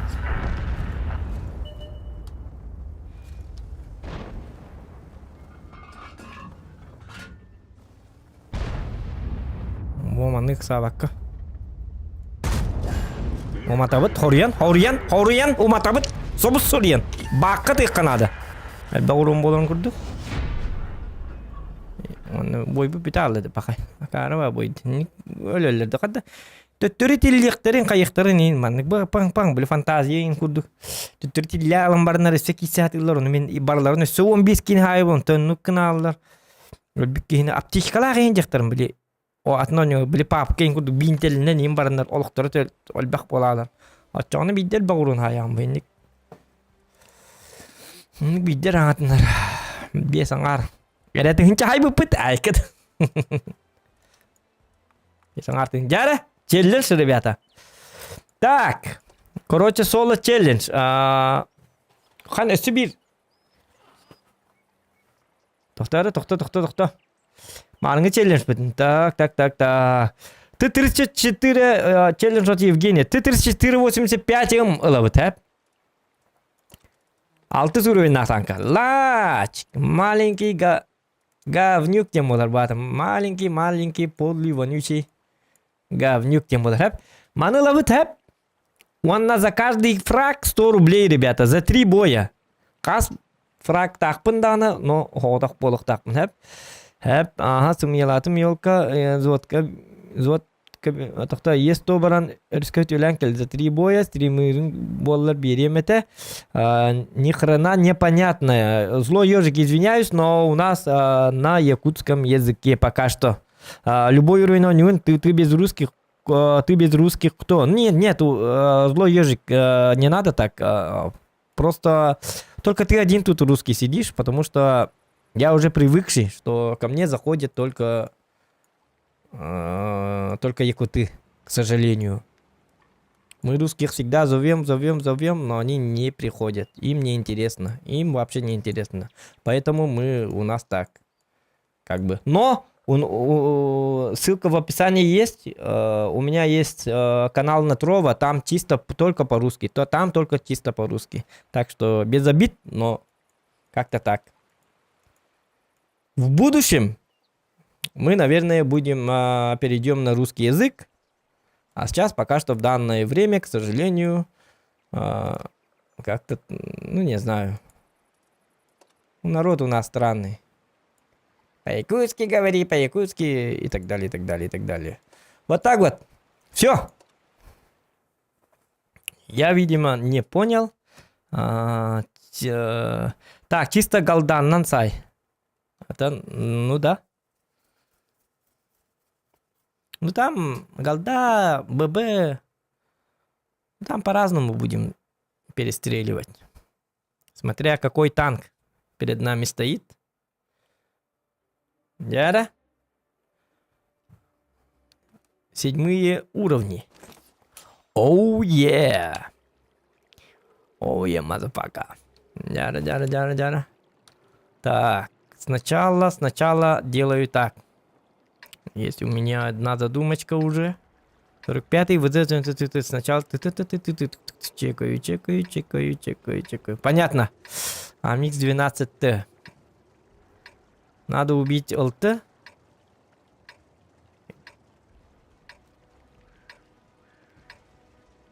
Бу маннык саабакка. Уматабыт, хоруйан, хоруйан, хоруйан, уматабыт, собус суруйан. Баакка тыахха наада. Элбэх уруун буоларын курдук. Онно бойбут бүтэ хаалла пахай. Акаарыба бойд. Өлөллөр да хадда. Төттөрү тиллиэхтэрин, хайыхтарын иин маннык паҥ-паҥ били фантазия иин курдук. Төттөрү тиллээ алан бараннар өссө киирсэ сатыыллар, ону мин барыларын өссө 15 киин хаайыбын, онтон гынааллар. Өлбүт киһини аптечкалаах иһин дьахтарым били о атын оонньуу били папка иһин курдук биинтэлинэн иһин бараннар олохторо элбэх буолаалар. Оччоҕуна биирдэ элбэх уруун хаайаҕын бу инник. Инник биирдэ аҥатынар биэс аҥаар. Эрэ тыһынча хайбыппыт айкыт. Биэс аҥаар тыһын. Дьээрэ, челлендж, ребята. Так, короче, соло челлендж. Хан өссө биир Тохто эрэ, тохто, тохто, тохто. Маарыҥҥы челленджпытын. Так, так, так, так. Т-34 э, челлендж от Евгения. Т-34-85 ым ылабыт, э? Алтыс уровень танка. Лач! Маленький га... говнюк тем болар баатым. Маленький, маленький, подлый, вонючий говнюк тем болар. Хэп. Маны ылабыт, хэп. Уонна за каждый фраг 100 рублей, ребята, за три боя. Хас фраг таахпын даҕаны, но оҕотох буолуохтаахпын, хэп. Хэп, ааһа сымыйалаатым елка, зотка, зотка, тохто есть то баран өрүскэ үтүөлээн кэл за три боя, стримырын буоллар биэриэм этэ. Ни хрена непонятное. Злой ежик, извиняюсь, но у нас на якутском языке пока что. Любой уровень оонньугун, ты, ты без русских ты без русских кто? Нет, нет, злой ежик, не надо так. Просто только ты один тут русский сидишь, потому что я уже привыкший, что ко мне заходят только, только якуты, к сожалению. Мы русских всегда зовем, зовем, зовем, но они не приходят. Им не интересно. Им вообще не интересно. Поэтому мы у нас так. Как бы. Но ссылка в описании есть. У меня есть канал на Trovo, там чисто только по-русски. То там только чисто по-русски. Так что без обид, но как-то так. В будущем мы, наверное, будем перейдем на русский язык. А сейчас пока что в данное время, к сожалению, как-то, ну не знаю. Народ у нас странный. По-якутски говори, по-якутски и так далее, и так далее, и так далее. Вот так вот. Все. Я, видимо, не понял. Так, чисто голданнан сай. Это, ну да. Ну там голда, ББ, там по-разному будем перестреливать. Смотря какой танк перед нами стоит. Дяра. Седьмые уровни. Oh yeah. Oh yeah, motherfucker. Дяра, дяра, дяра, дяра. Так, сначала, сначала делаю так. Есть у меня одна задумочка уже. 45-й, вот это сначала чекаю, чекаю, чекаю, чекаю, чекаю. Понятно. АМХ 12Т. Надо убить ЛТ.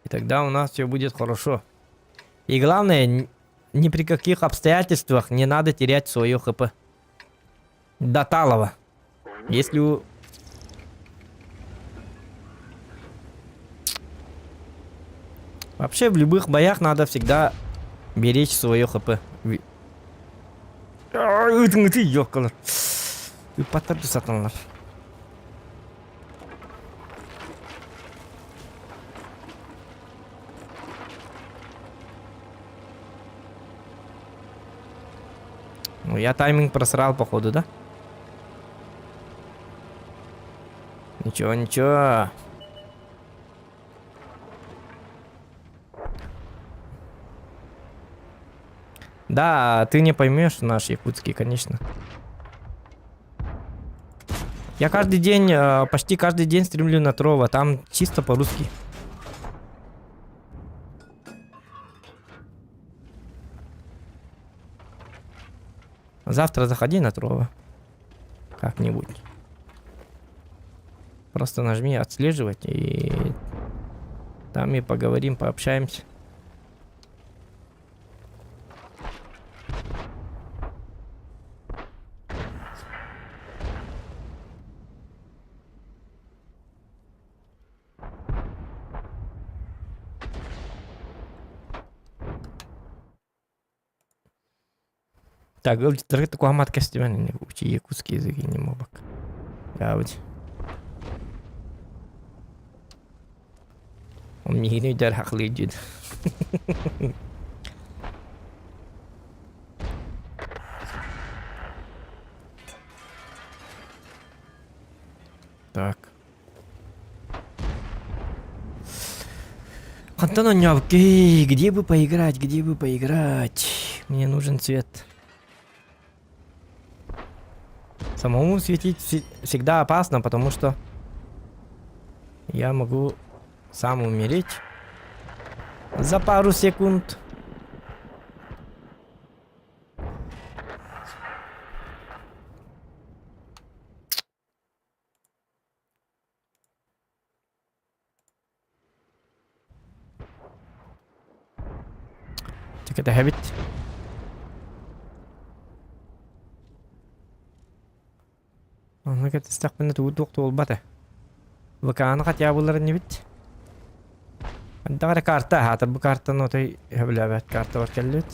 И тогда у нас все будет хорошо. И главное, ни при каких обстоятельствах не надо терять свое хп. До талого. Если у... Вообще в любых боях надо всегда беречь свое хп. Ёкалар. Ыппаттар сатанлар. Ну, я тайминг просрал, походу, да? Ничего, ничего. Да, ты не поймешь наш якутский, конечно. Я каждый день, э, почти каждый день стримлю на Trovo, там чисто по-русски. Завтра заходи на Trovo. Как-нибудь. Просто нажми отслеживать и там и поговорим, пообщаемся. Так, ыалдьыттарга такуһамаат кэстибэн учи якутский язык не мобак. Гаабыт. Он миигин өйдөөр хахлыы дьүд. Так. Хантан оонньообуккей, где бы поиграть, где бы поиграть? Мне нужен цвет. Самому светить всегда опасно, потому что я могу сам умереть за пару секунд. Чэ кэтэһэбит. Онно кэтэстэхпинэ тугу туох туолбат ээ. ВК-ны хотя булар инибит. Хайдах эрэ карта аһаатар бу картаны отой сөбүлээбэт картабар кэллибит.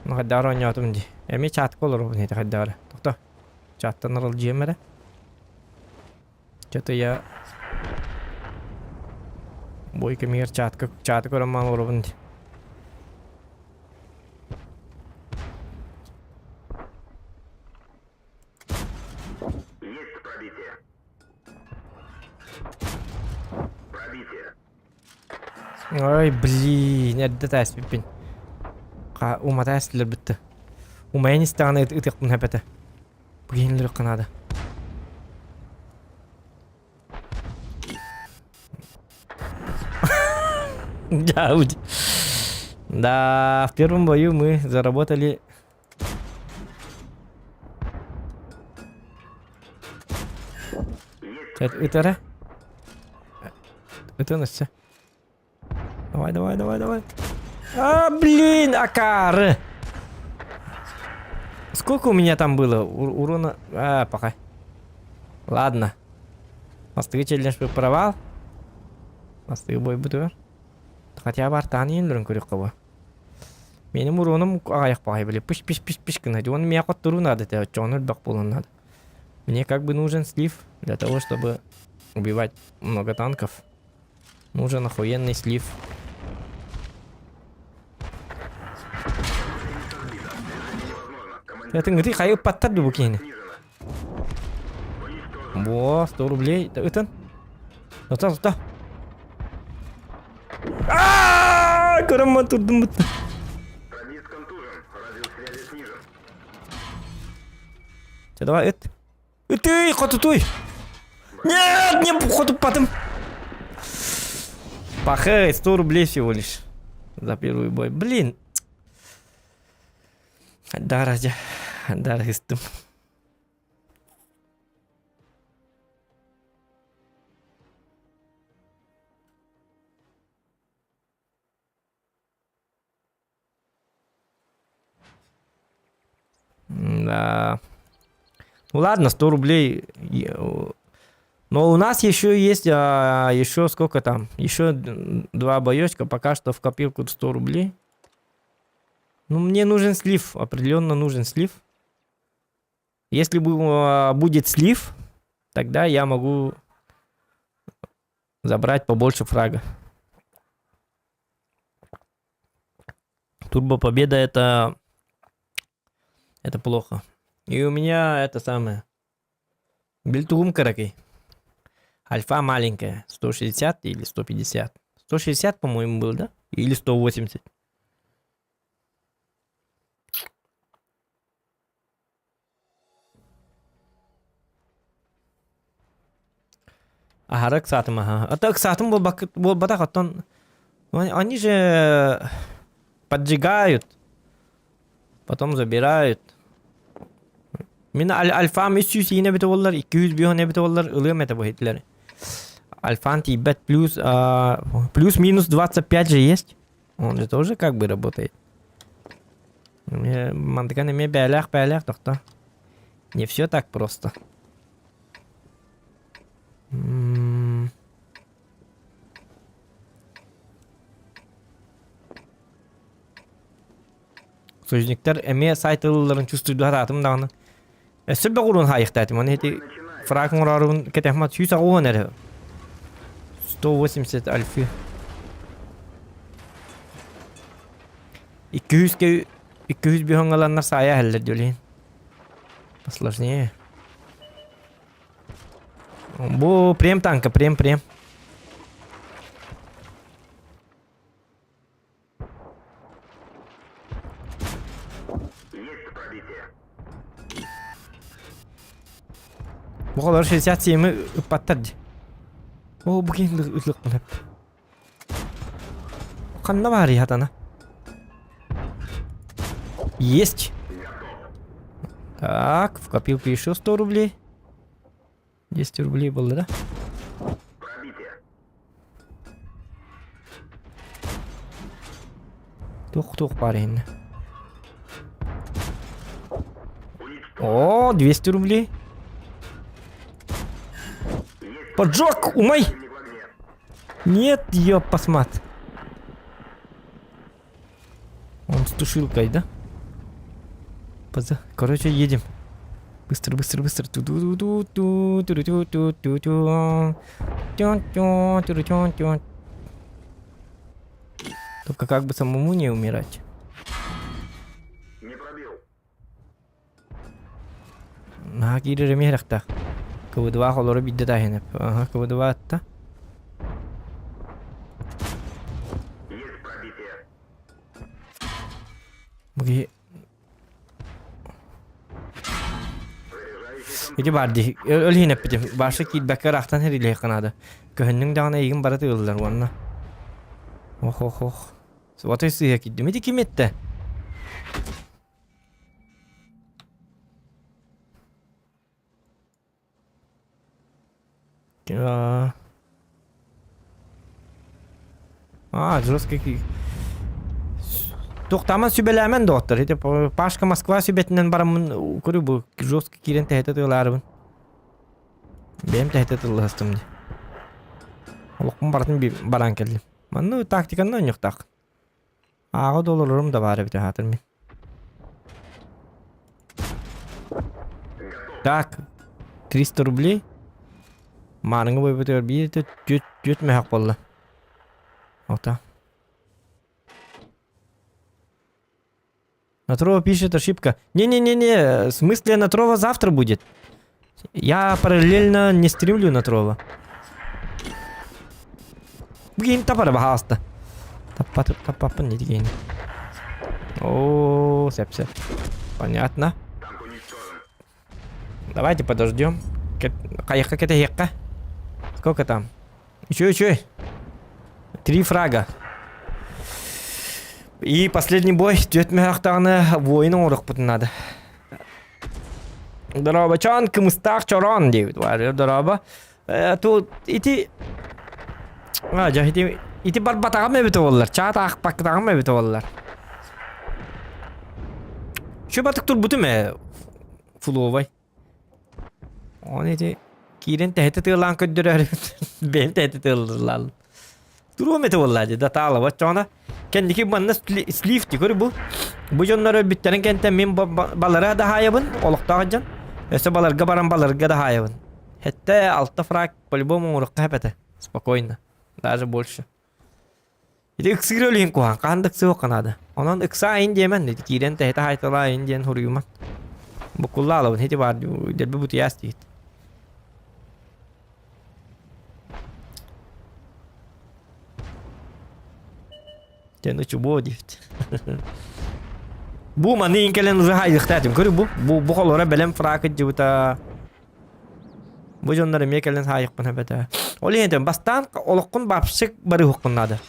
Ну хайдах эрэ оонньоотум дии. Эмиэ чатка олоробун ити хайдах эрэ. Тохто. Чаттан аралдьыйым эрэ. Что-то я бой кэмигэр чатка чаты көрөн маан олоробун дии. Есть пробитие. Пробитие. Ой, блин, эрдэ тааспиппин. Ха, уматаа эстилэр бүтте. Умайан истэҕинэ ытыахпын сөп этэ. Бу киһини наада. Дяудь. Да, в первом бою мы заработали Ытара. Ытан өссө. Давай, давай, давай, давай. А, блин, акары! Сколько у меня там было урона? А, пока. Ладно. Мастыгы челлендж провал. Мастыгы бой бутугар. Хотя бы артаан иһин көрүөххэ бу. Меним уронум аҕайах баҕайы били пыш пыш пыш пыш гына. Он меня хотторуу надо этэ, оччоҕуна элбэх буолуон надо. Мне как бы нужен слив для того, чтобы убивать много танков. Нужен охуенный слив. Это ытый хайы ыппаттар ду бу киһини. Во, 100 рублей. Ытын. Ота, ота. Аа, көрөммөн турдум бутта. Радист контужен. Радиус связи снижен. Чэ, давай, ыт. Ытый, хотутуй. Нет, не хотуппатым. Пахай, 100 рублей всего лишь. За первый бой. Блин. Да, ради. Да, рыстым. Да. Ну ладно, 100 рублей. Но у нас еще есть, а, еще сколько там? Еще два боечка, пока что в копилку 100 рублей. Ну, мне нужен слив, определенно нужен слив. Если а, будет слив, тогда я могу забрать побольше фрага. Турбо победа это это плохо. И у меня это самое. Бельтугум каракей. Альфа маленькая. 160 или 150. 160, по-моему, был, да? Или 180. Аһара ыксаатым аһа. А то ыксаатым буолбатах оттон они же поджигают, потом забирают. Мин альфам 300 иинэ эбитэ буоллар, 205 эбитэ буоллар ылыам этэ бу иһитлэри. Альфан тиийбэт плюс плюс-минус 25 же есть. Он же тоже как бы работает. Мантыкан эмиэ бээлээх-бээлээх тохто. Не все так просто. Союзниктар эмиэ сайт ылылларын чувствуйдуһар аатым даҕаны. Өссө бөҕүрүн хаайыхтаатым. Аны ити фраг оҥороорубун кэтэхмат 180 эрэ. 180 альфы. 200 200 бүһөҥ ыланнар саайа иһэллэр диэлиин. Посложнее. Бу прем танка, прем, прем. Есть пробитие. Бу олор 67 ыппаттар дии. О, бу киһи ылык хеп. Ханна баар хатана? Есть. Так, в копилку еще 100 рублей. 200 рублей было, да? Пробитие. Тух-тух парень. О, 200 рублей. Поджог, умай! Нет, ёпасмат. Он с тушилкой, да? Поза... Короче, едем. Быстро, быстро, быстро. Ту-ду-ду-ду-ту, ту-ру-ту-ту-ту-ту. Тю-тю, тю-ру-тю-тю. Только как бы самому не умирать. Не пробил. Наһаа киирэр эмиэ эрэхтээх. КВ-2 холоро биирдэ таһынып. Аха, КВ-2 атта. Есть пробитие. Бу киһи Ити баар дии. Өл иһин эппитим. Баша киирбэккэ ыраахтан хэрилиэххэ наада. Көһүннүҥ даҕаны эйигин бары тыыллар уонна. Ох, ох, ох. Суотай сыыһа киирдим. Ити ким эттэ? А, а жесткий Туохтааман сүбэлээмэн доҕоттор. Ити Пашка Москва сүбэтинэн бараммын көрүү бу жестко киирэн тэһитэ тыалаарыбын. Бэйэм тэһитэ тыллаһастым дии. Олохпун барытын баран кэллим. Манна тактиканы оонньуохтаах. Ааҕа да олорорум да баар эбит аһаатар мин. Так, 300 рублей. Маарыҥҥа буойбутугар биир түөрт түөрт мөһөх буолла. Ота. Натрова пишет ошибка. Не-не-не-не, в смысле Натрова завтра будет. Я параллельно не стримлю Натрова. Блин, тапара баһаалыста. Таппат, таппаппын не дигейни. О, сеп сеп. Понятно. Давайте подождем. Хайыхха кэтэһиэххэ. Сколько там? Үчүгэй, үчүгэй. Три фрага. И последний бой. Түөрт мөһөөхтөҕүнэ воин оҥоруохпутун наада. Дорообочон, кымыстаах чороон диэбит. Дорообо. Тут ити... А, дьэ, ити, ити барбатаҕым эбит буоллар. Чаат аахпаккатаҕым эбит буоллар. Чубатык турбутум ээ. Фуловай. Оны ити киирэн тэһитэ тыалаан көрдөрөөрү бэйэм тэһитэ тыаллаан. Туруом этэ буоллаа дии, датаала баччоҕуна. Кэнники манна слив көрү бу. Бу дьоннор өлбүттэрин кэнтэн мин балара да хаайабын, олохтоох дьон. Өссө баларга баран баларга да хаайабын. Хэтте алта фраг по-любому оҥоруохха эпэтэ. Спокойно. Даже больше. Ити ыксыыр өлүһүн куһаан, хаһан да ыксыахха наада. Онон ыксаа ин диэмэн, ити киирэн тэһитэ хаайталаа ин диэн суруйуман. Буккуллаалабын, ити баар дьэлби бутуйаас диит. Дьэ, ну чубуо диэбит. Бу маны ин кэлэн уже хайдыхтаатым. Көрү бу. Бу бу холора бэлэм фрак дьыбыта. Бу дьоннор эмиэ кэлэн хаайыахпын эбэтэ. Ол иһин бастаан олоххун бапсык барыһыккын наада.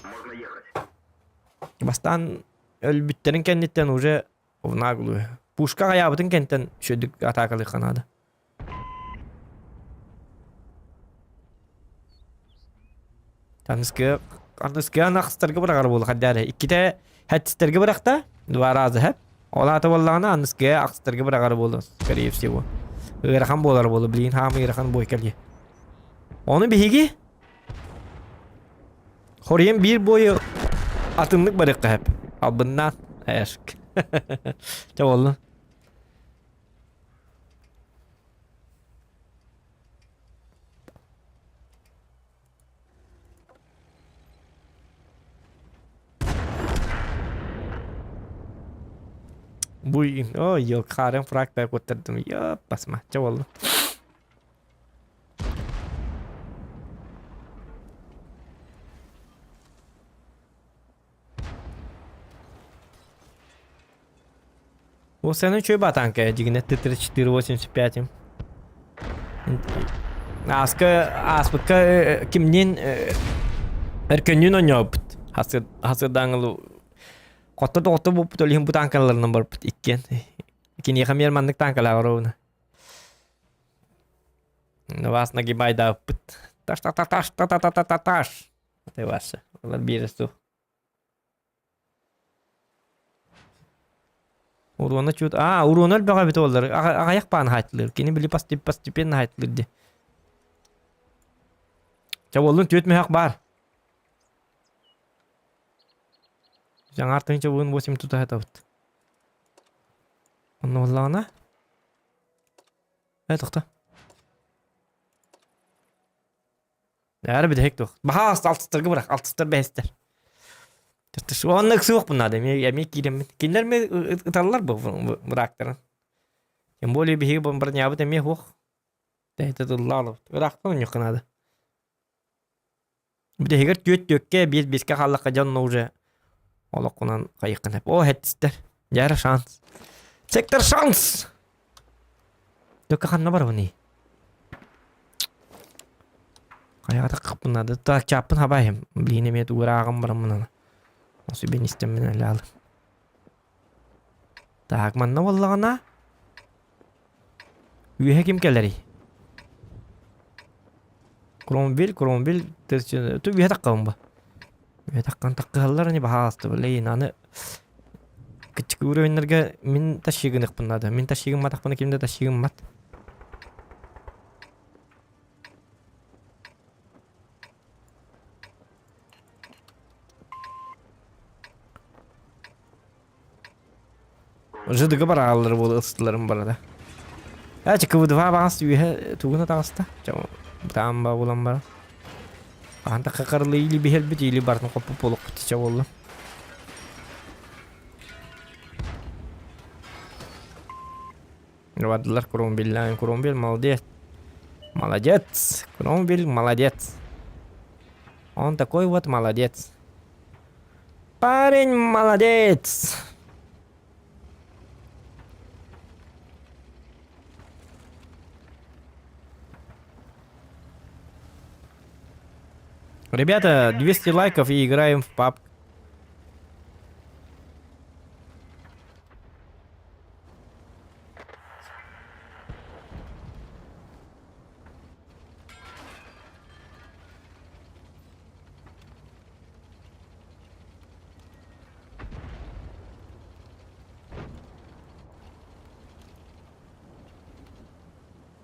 Бастаан өлбүттэрин кэнниттэн уже в наглую. Пушка хайаабытын кэнтэн үчүгдүк атаакалыахха наада. Аныскы аныскы анахстарга быраҕар буолла хайдаа Иккитэ хэттистэргэ бырахта, два раза хэп. Ол аата буоллаҕына аныскы ахстарга быраҕар буолуо, скорее всего. Ыарахан буолар буолуо, билигин хаамы ыарахан буой кэлиэ. Ону биһиги хоруйан биир буойу атыннык барыахха хэп. Албыннаан эшк. Чэ буоллун. Бу ой, хаарыан фраг куттардым. Йоп, басма. Чэ буолла. Ол сен үчүгэй батаанка дьигинэ Т-34-85 Ааска ааспыкка кимниин Өркөннүүн оонньообуппут. Хасырдааҥылы хотто да хотто буолбут ол иһин бу таанкаларынан барбыт иккиэн. Киниэхэ эмиэ маннык таанкалаах оруобуна. Вас нагибайдаабыппыт. Таш та та таш та та та та та таш. Ты ваша. Олар биирэ суох. Уруона чуут аа уруона элбэҕэ эбит уоллар аҕыйах баан хаайтылыыр кини били постепенно хаайтылыыр дии Чэ уоллун түөрт мөһөх баар Жаңар тыһыынча бугун восемь тута сатабыт Онно буоллаҕына Э тохто Ээр бүтэһик туох. Баһаас алтыстарга бырах, алтыстар бэһистэр. Уонна ыксыахпын наада, эмиэ эмиэ киирэммин. Кинилэр эмиэ ыталлар бу быраактарын. Тем более биһиги бронябыт эмиэ суох. Тэһитэ тыллаалабыт. Ыраахтан онньуохха наада. Бүтэһигэр түөрт түөккэ, биэс биэскэ хааллахха дьонно уже олоххунан хайыаххын сөп. О, хэттистэр. Дьэ шанс. Сектор шанс! Төккө ханна барабыный? Хайаҕа таххаппын наада. Так, чааппын хабайым. Блин, эмиэ тугурааҕым бараммын аны. Осүбен истэммин әлі Так, манна буоллаҕына үөһэ ким кэлэрий? Кромвель, Кромвель, ту үөһэ таххабын ба. Үөһэ таххан таххыһаллар ини баһаалыста блин, аны кыччык уровеннарга мин тащигыныхпын наада. Мин тащигымматахпына ким да тащигыммат. Ждыгы барааллар буолу ыстыларым барада. Э, КВ-2 баҕас үөһэ тугуна таҕыста. Таам ба булан бара. Хаһан таккакарылы или биһэлбит или бартын хоппу буолукпут ча болла. Бардылар Кромвеллаан. Кромвель молодец. Молодец. Кромвель молодец. Он такой вот молодец. Парень молодец. Ребята, 200 лайков и играем в паб.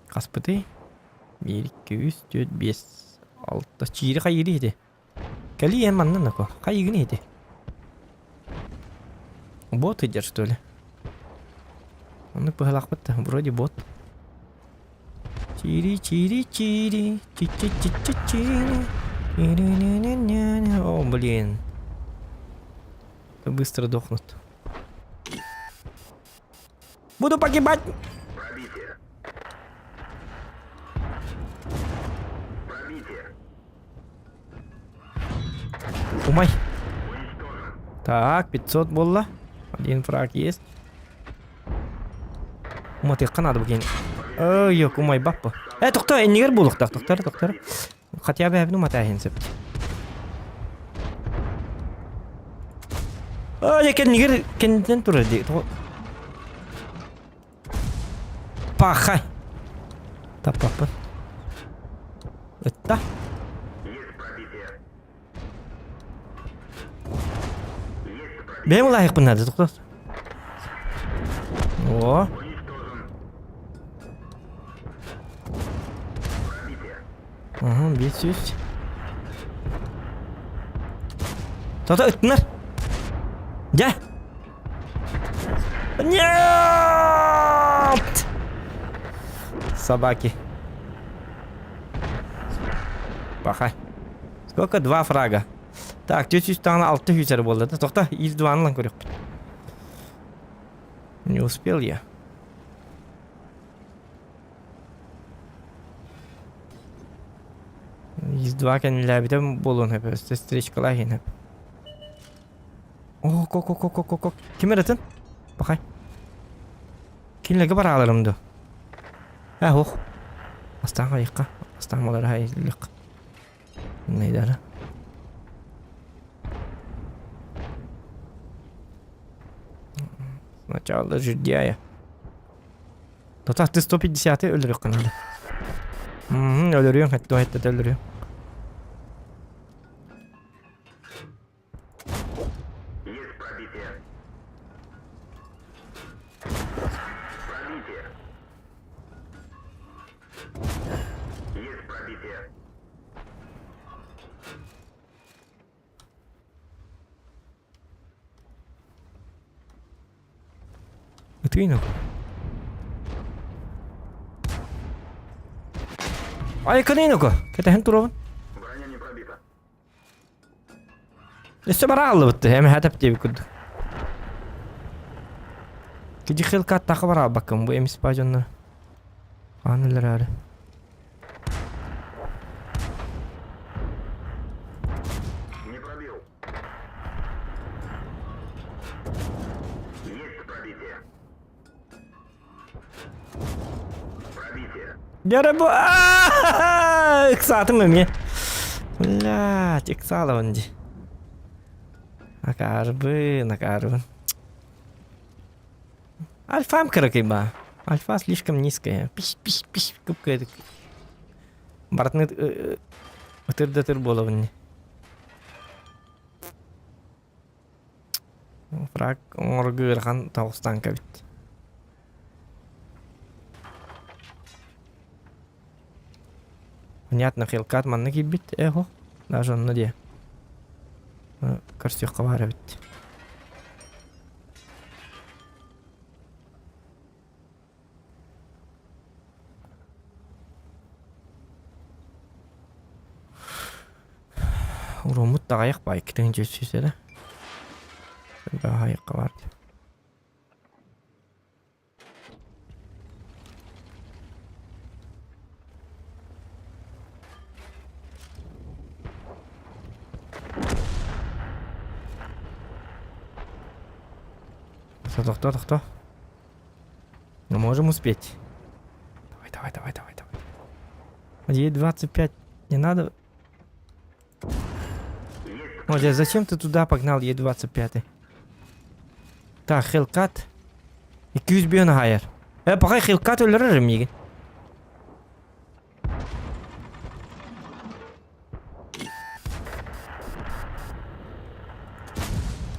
Хаспытый? Биир, икки, үс, түөрт, биэс, алта. Чиири хайыыры ити. Кэлии эн манна нако. Хайыгын ити. Бот идер, что ли? Оннук быһалаахпыт да, вроде бот. Чири чири чири чи чи чи чи чири О, блин. Быстро дохнут. Буду погибать! Пробитие. Пробитие. Умай. Так, 500 буолла. Один фраг есть. Уматыахха наада бу киһини. Ой, умайбаппа. Э, тохто, иннигэр буолуохтаах, тохтор, тохтор. Хотя бы эбин уматааһын сөп. Ой, кэннигэр кэннитэн турар дии. Пахай. Таппаппын. Ытта. Бэйэм улаһыахпын наада, тохтоо. О. Ага, 500. Тото ыттынар. Дьэ. Нет! Собаки. Пахай. Сколько? Два фрага. Так, 400 тана 600 эрэ буолла да. Тохто, из дваны ылан көрүөхпүт. Не успел я. Из два кэннилээбитэ буолуон сөп, өссө встречкалаах иһин сөп. О, ко ко ко ко ко ко Ким эрэтин? Пахай. Кинилэргэ барааларым дуо? Ээ, ох. Астаан хайыхха. Астаан балары хайыллык. Найдара. Сначала жердяя. Тота ты 150 өлөрүөххүн наада. Мм, өлөрүөҥ, хэттэ хэттэ өлөрүөҥ. Есть пробитие. Пробитие. Есть пробитие. Ытыйын Айканын око. Кэтэһэн туруобун. Броня не пробита. Өссө бара аллыбыт эми хатап диэбит курдук. Киди хилка аттаха бара албаккын бу эмис ба дьоннор. Аан өлөрөөрү. Не пробил. Есть пробитие. Пробитие. Дьэ бу ыксаатым эмиэ. Блядь, ыксаалабын дии. Акаарбын, акаарбын. Альфам кыракый ба. Альфа слишком низкая. Пиш, пиш, пиш, кып-кыдык. Барытын ытыр да ытыр буолабын дии. Фраг оҥорго ыарахан тоҕустаан кэбит. Понятно, Хелкат манна киирбит, эхо, даже онно диэ. Көрсүөххэ баар эбит. Уруммут таҕайах баай 200 эрэ. Баайыкка бар. Тохто, тохто. Мы можем успеть. Давай, давай, давай, давай, давай. Ей 25 не надо. Ой, зачем ты туда погнал Е25? Так, Хелкат. 200 хайыр. Э, пока Хелкат өлөрөр миигин.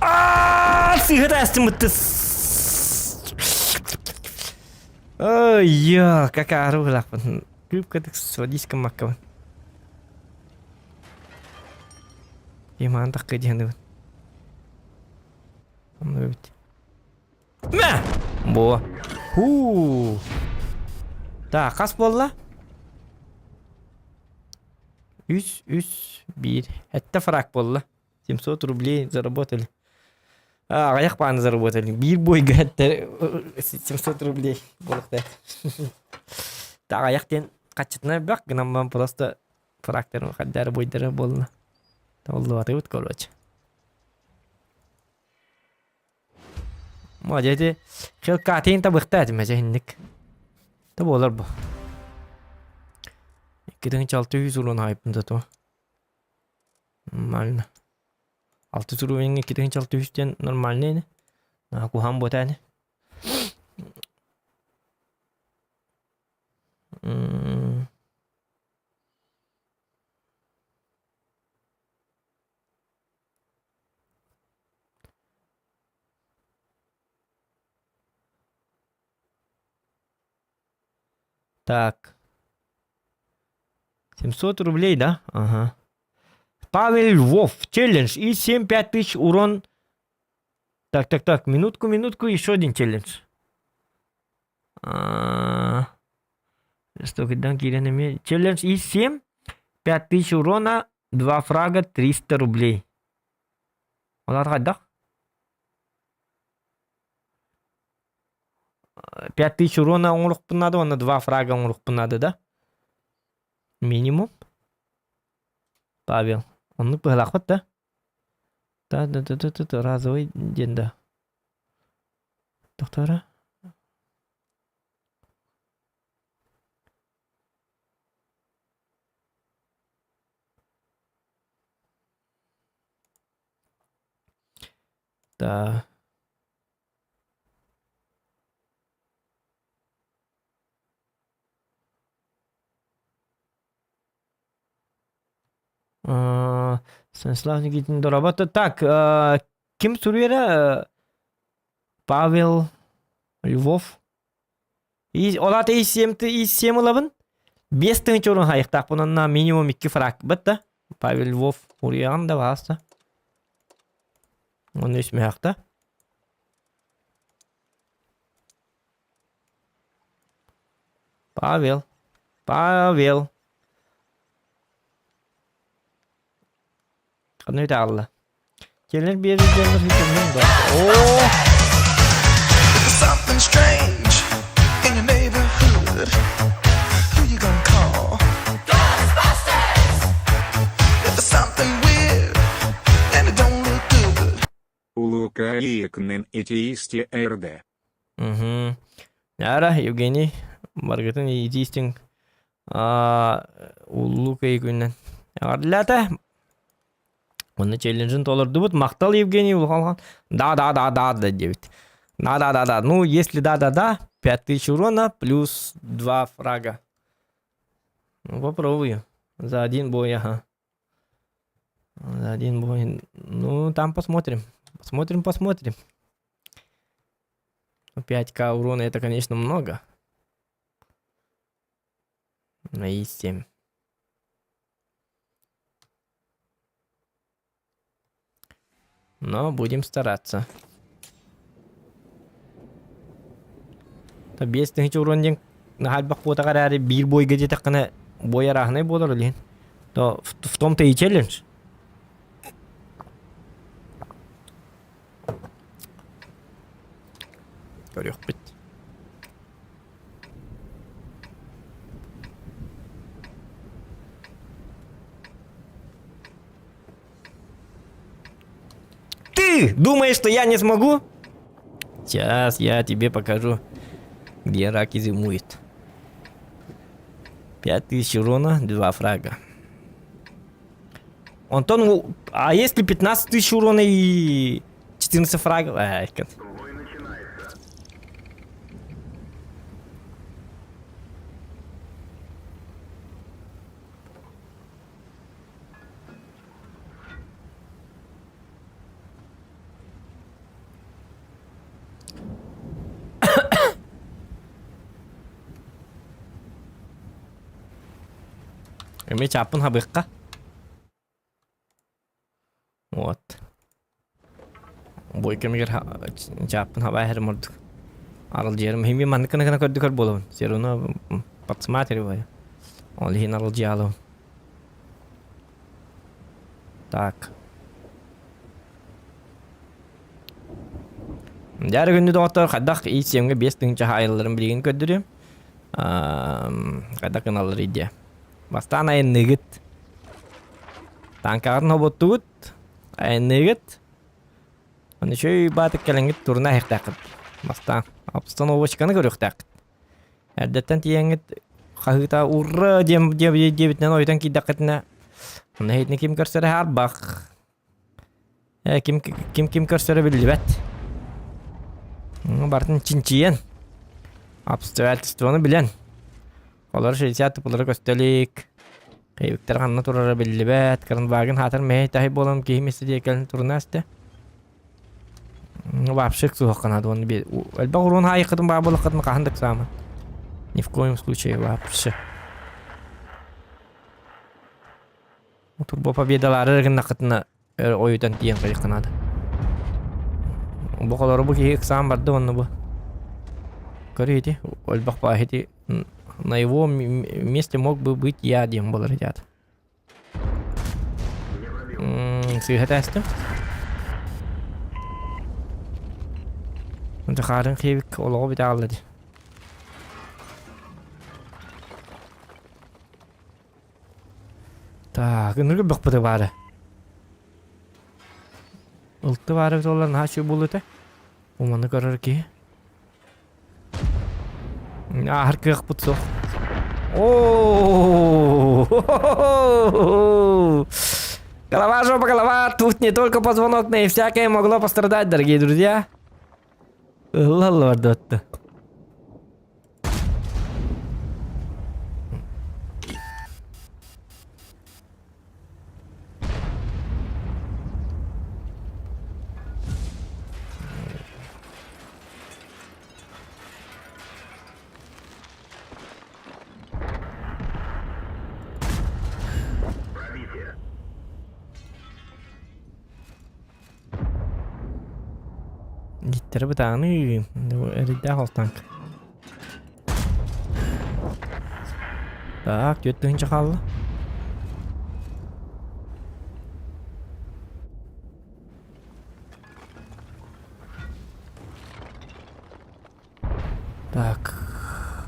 Аа, сыһыт астымытты. Ой, я, какая оружие. Кыпкатык с водичком маккабын. Иман такка диэнибин. Онно эбит. Мэ! Бо. Ху. Так, хас буолла? Үс, үс, биир. Этте фраг буолла. 700 рублей заработали. А, аҕыйах бааны заработали. Биир бойга этте 700 рублей буолуохтаах. Так, аҕыйах диэн хаччытына элбэх гынан баран просто фрагтарын хардары бойдара буолла. Табыллыбатыбыт короче. Ма дьэ Хелкатин табыхта этим эчэ инник. Та буолар бу. 2600 урун хайпын зато. Нормально. 600 уровень 2600 диэн нормальный ини. Куһаан буота ини. Так. 700 рублей, да? Ага. Павел Львов, челлендж. И 7-5 тысяч урон. Так, так, так, минутку, минутку, еще один челлендж. А, Столько киирэн эмиэ. Челлендж и 7, 5000 урона, 2 фрага, 300 рублей. Олар хайдах? 5000 урона оҥоруохпун наада уонна 2 фрага оҥоруохпун наада да? Минимум. Павел. Оннук быһалаахпыт да? Да, да, да, да, да, разовый диэн да. Доктора? Да. Станислав Никитин дорообото. Так, ким суруйара? Павел Львов. И ол аата И7 И7 ылабын. 5 тыһыынча урун хайыктаахпын онно минимум 2 фраг бытта. Павел Львов уруйаҕын да баҕаста. Оны үс мөһөхтө. Павел. Павел. Ханна үтэ Келер биэрэр дьоннор хүтүммүн да. Оо! Something strange in your neighborhood. Who you gonna call? Ghostbusters! If it's something weird and it don't look good. Улука иекнен этиисти РД. Угу. Яра, Евгений, баргытын иитиистиҥ улуу кыайы күнүнэн эҕэрдэлээтэ. Уонна челленджин толордубут. Махтал, Евгений улахан Да, да, да, да, да, диэбит. Да, да, да, да. Ну, если да, да, да, 5000 урона плюс 2 фрага. Ну, попробую. За один бой, ага. За один бой. Ну, там посмотрим. Посмотрим, посмотрим. 5к урона это, конечно, много. На И7. Но будем стараться. 5 тыһыынча урон диэн наһаа буотах эрээри биир бойга диэтэххинэ бой арааһынай буолар илин. То в том-то и челлендж. Көрүөхпүт. Ты думаешь, что я не смогу? Сейчас я тебе покажу, где раки зимуют. 5000 урона, 2 фрага. Антон, а если 15 тысяч урона и 14 фрагов? Ай, Бой начинается. Эмиэ чааппын хабыахха. Вот. Бой кэмигэр чааппын хабаа иһэрим ордук. Аралдьыйарым иһин маннык гына гына көрдүкөр буолабын. Все равно подсматриваю. Ол иһин аралдьыйаалабын. Так. Дьэ күндү доҕоттор, хайдах ИСМ-гэ 5000 хаайылларын билигин көрдөрүөм. Хайдах гыналлар идея. Бастаан айанныыгыт. Танкаҕытын хоботтугут, айанныыгыт. Оны үчүгэй баатык кэлэҥҥит турна иһиэхтээххит. Бастаан обстановочканы көрүөхтээххит. Эрдэттэн тиийэҥҥит хаһыыта ура диэн диэбитинэн ойутан киирдэххитинэ, онно иһитинэ ким көрсөрө хаарбах. Э, ким ким ким көрсөрө биллибэт. Барытын чинчийэн, обстоятельствоны билэн. Олор 60 тупулары көстө илик. Кыйбыктар ханна турара биллибэт. Кранвагын хаатар мэһэй таһай буолан киһи миэстэ диэки туруна истэ. Вообще суох наада уонна элбэх уруон хаайыккытын баа буолаххытын хаһан да ыксааман. Ни в коем случае вообще. Турбо победалары гыннаххытына ойутан тиийэн кэлиэххэ наада. Бу холору бу киһи ыксаан барды уонна бу. Көрү ити, өлбөх баа ити на его месте мог бы быть я диэн буолар этят. Сыыһа тээстим. Захарын Хевик олоҕу бүтэ хаалла дии. Так, ынырык бөхпүтэ баара. Ылты баара эбит буоллар наһаа үчүгэй буолуо этэ. Уманы көрөр киһи. Ааһар кыахпыт суох. О! Голова, жопа, голова. Тут не только позвонок, но и всякое могло пострадать, дорогие друзья. Ылла барда Пробитие. Гиттэрэ бытааный, эрэйдээх ол танк. Так, 4000 хаалла. Так,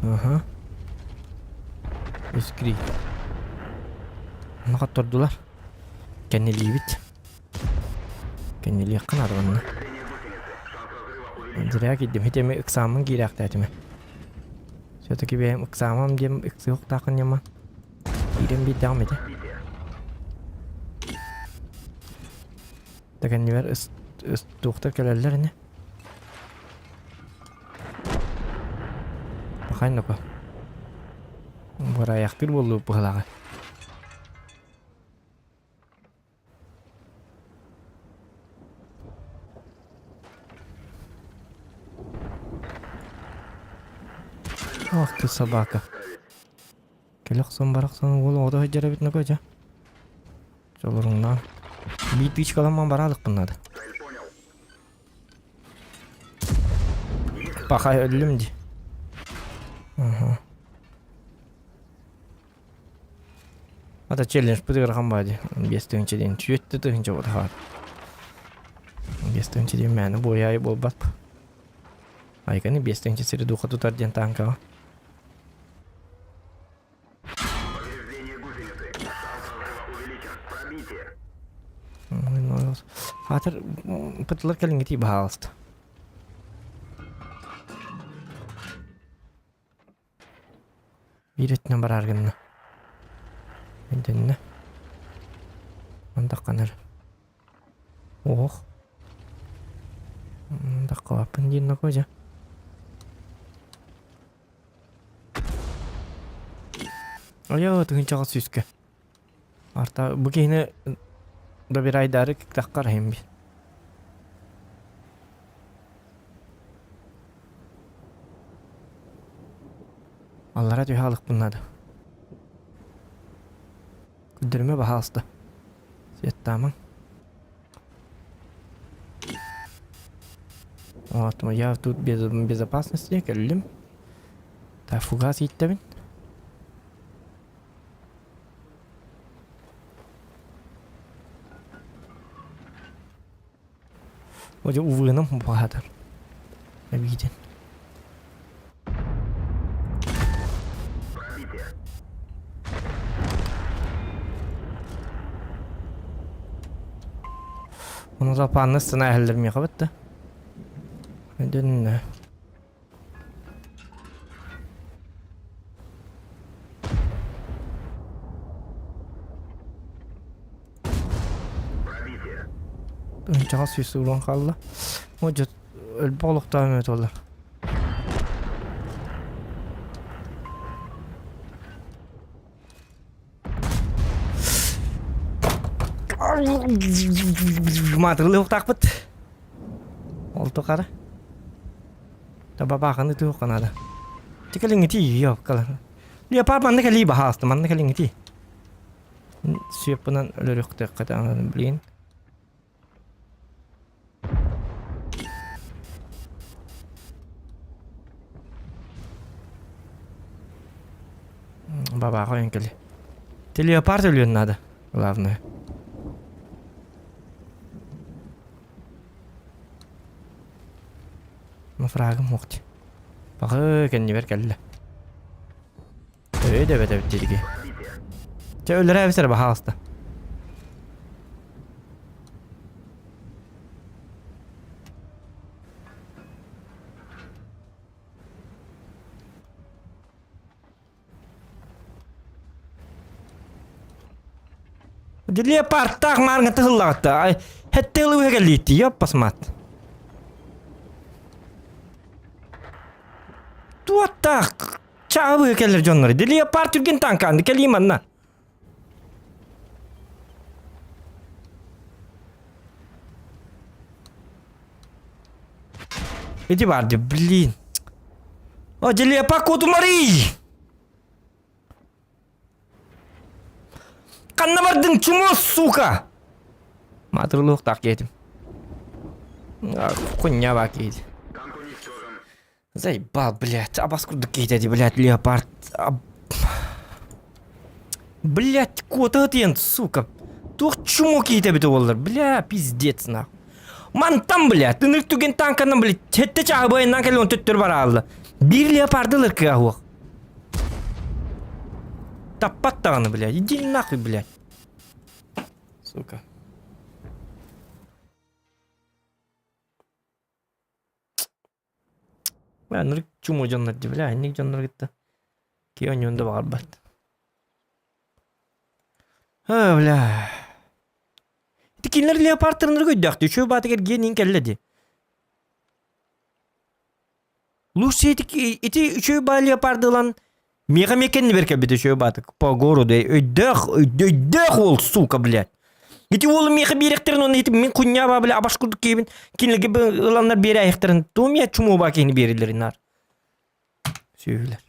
ага. Искри. Онно хоттордулар. Кэннилиибит. Кэннилиэххэ наада манна. Зря киирдим. Ити эмиэ ыксааммын киирээхтээтим. Все-таки бэйэм ыксаамам диэн ыксыахтааххын ньыма. Киирэн биэрдэҕим ити. Да кэннибэр туохтар кэлэллэр ини. Пахай-нука. Бырайахтыыр буоллубут быһылааҕы. Ах ты собака. Кэлэ охсон бара охсон уол оҕото сылдьар эбит нөкө дьэ. Чолоруҥнаан. Биир тычкаламман бараалыкпын наада. Пахай өллүм дии. Ага. Ата челлендж ыарахан баа дии. 5 тыһыынча диэн 4 тыһыынча буолар. 5 тыһыынча диэн мээнэ буойаайы буолбат. Айканы биэстэнчи сири духа тутар диэн таанкаҕа. Повреждение гусеницы. Шанс разрыва увеличен. Пробитие. Хаатыр пытылар кэлиҥҥитии баһаалыста. Биир өттүнэн бараар гынна. Өйдөннө. Андахханар. Ох. Андаххалааппын диэн нокоо дьэ. Айоо, тыһыынчаҕа сүүскэ. Арта бу киһини добирайдаары кыктаххар иһин бит. Аллара түһэ алыкпын наада. Күлдүрүмэ баһаалыста. Светтаамаҥ. Вот, я тут без безопасности кэллим. Так, фугас ииттэбин. Вроде увыным баһаатар. Эбиитин. Пробитие. Оны запанны сына әһеллер миэхэ бытта. Өйдөннө. Пробитие. Ынчаҕа сүүс ууран хаалла. О, дьэ, өлбөх олохтоох эмэ туолар. Маатырылыахтаахпыт. Ол тухары. Табабааханы туох наада. Тикэлиҥҥитии ёпкалар. Леопард манна кэлии баһааста, манна кэлиҥҥитии. Сүөппүнэн өлөрүөхтээххэ блин. Бабааҕа ойон кэлиэ. Телеопарт өлүөн наада, главное. Фрагым суох дии. Баҕы кэннибэр кэллэ. Өй да эбэт дириги. Чэ өлөрөөбүс эрэ баһаалыста. Леопардтаах маарга тыһыллаҕытта. Ай, хэтте ылы кэллиитти, ёппасмат. Туоттаах чаабы кэлэр дьоннор. Леопард түргэн танканды кэлии манна. Иди барды, блин. О, Леопард кутумарый! Ханна бардыҥ, чмо, сука! Маатырылыахтаах киһитим. Хуйня баа киһити. Заебал, блядь, абас курдук киһитэ дии, блядь, леопард. Блядь, куота диэн, сука. Туох чмо киһитэ эбитэ буоллар, бля, пиздец, нахуй. Мантан, блядь, ынырык түгэн танканан, блядь, сэттэ чааһы байаннаан кэлэн төттөрү бараалла. Биир леопарды ылар кыа суох. Таппат даҕаны, блядь. Иди нахуй, блядь. Сука. Бля, нырык чумо дьоннор дии, бля, инник дьоннор кытта киһи оонньуон да баҕарбат. А, бля. Ити кинилэр леопардтарын өйдөөхтүү, үчүгэй баатыгар гиэн кэллэ дии. Лучше ити, ити үчүгэй баа леопарды ылан миэхэ эмиэ кэннибэр кэлбит үчүгэй баатык по городу өйдөөх өйдөөх уол сука блядь ити уолу миэхэ биэрэхтэрин уонна ити мин кунньаабаа бля абаш курдук киһибин кинилэргэ ыланнар биэрээйэхтэрин туом я чумуобаа киһини биэрэллэрин наар сүөһүлэр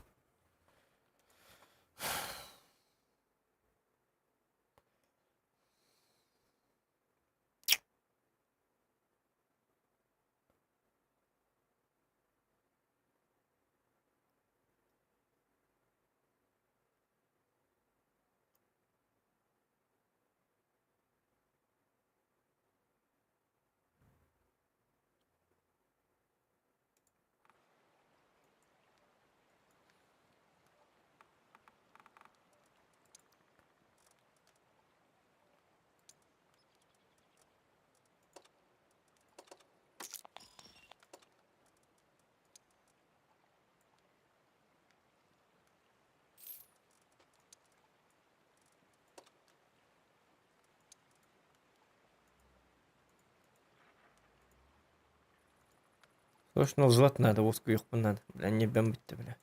Срочно взвод надо, уоскуйуохпун надо. Бля, ньирбэм бүттэ, бля.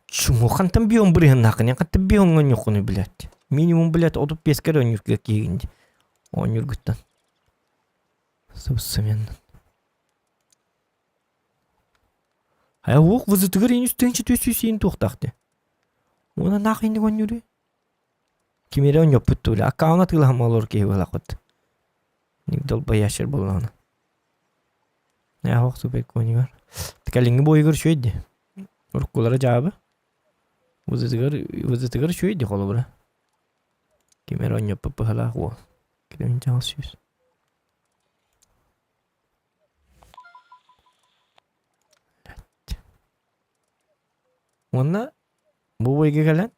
Чумо хантан бион бырыһыннааххын, хантан биоҥҥа оонньуоххунуй, блядь. Минимум, блядь, 35 кэрэ оонньуурга киһигин дии. Оонньуургуттан. Сыбыс-сымыаннан. Хайа уох вызытыгар иин үстүнчэ түс иин туохтаах дии. Уонна наах инник оонньууруй. Ким эрэ оонньоппут дуу, аккаунт атыылаһан олорор киһи буолаахпыт. Ник долбоящер буоллаҕына. Ээ, супер конигар. Кэлиҥҥи буойугар үчүгэй дии. Уруккулара дьаабы. Вызытыгар вызытыгар үчүгэй дии холобура. Ким эрэ оонньоппут быһалаах уол. Килэмин 600. Уонна бу бойга кэлэн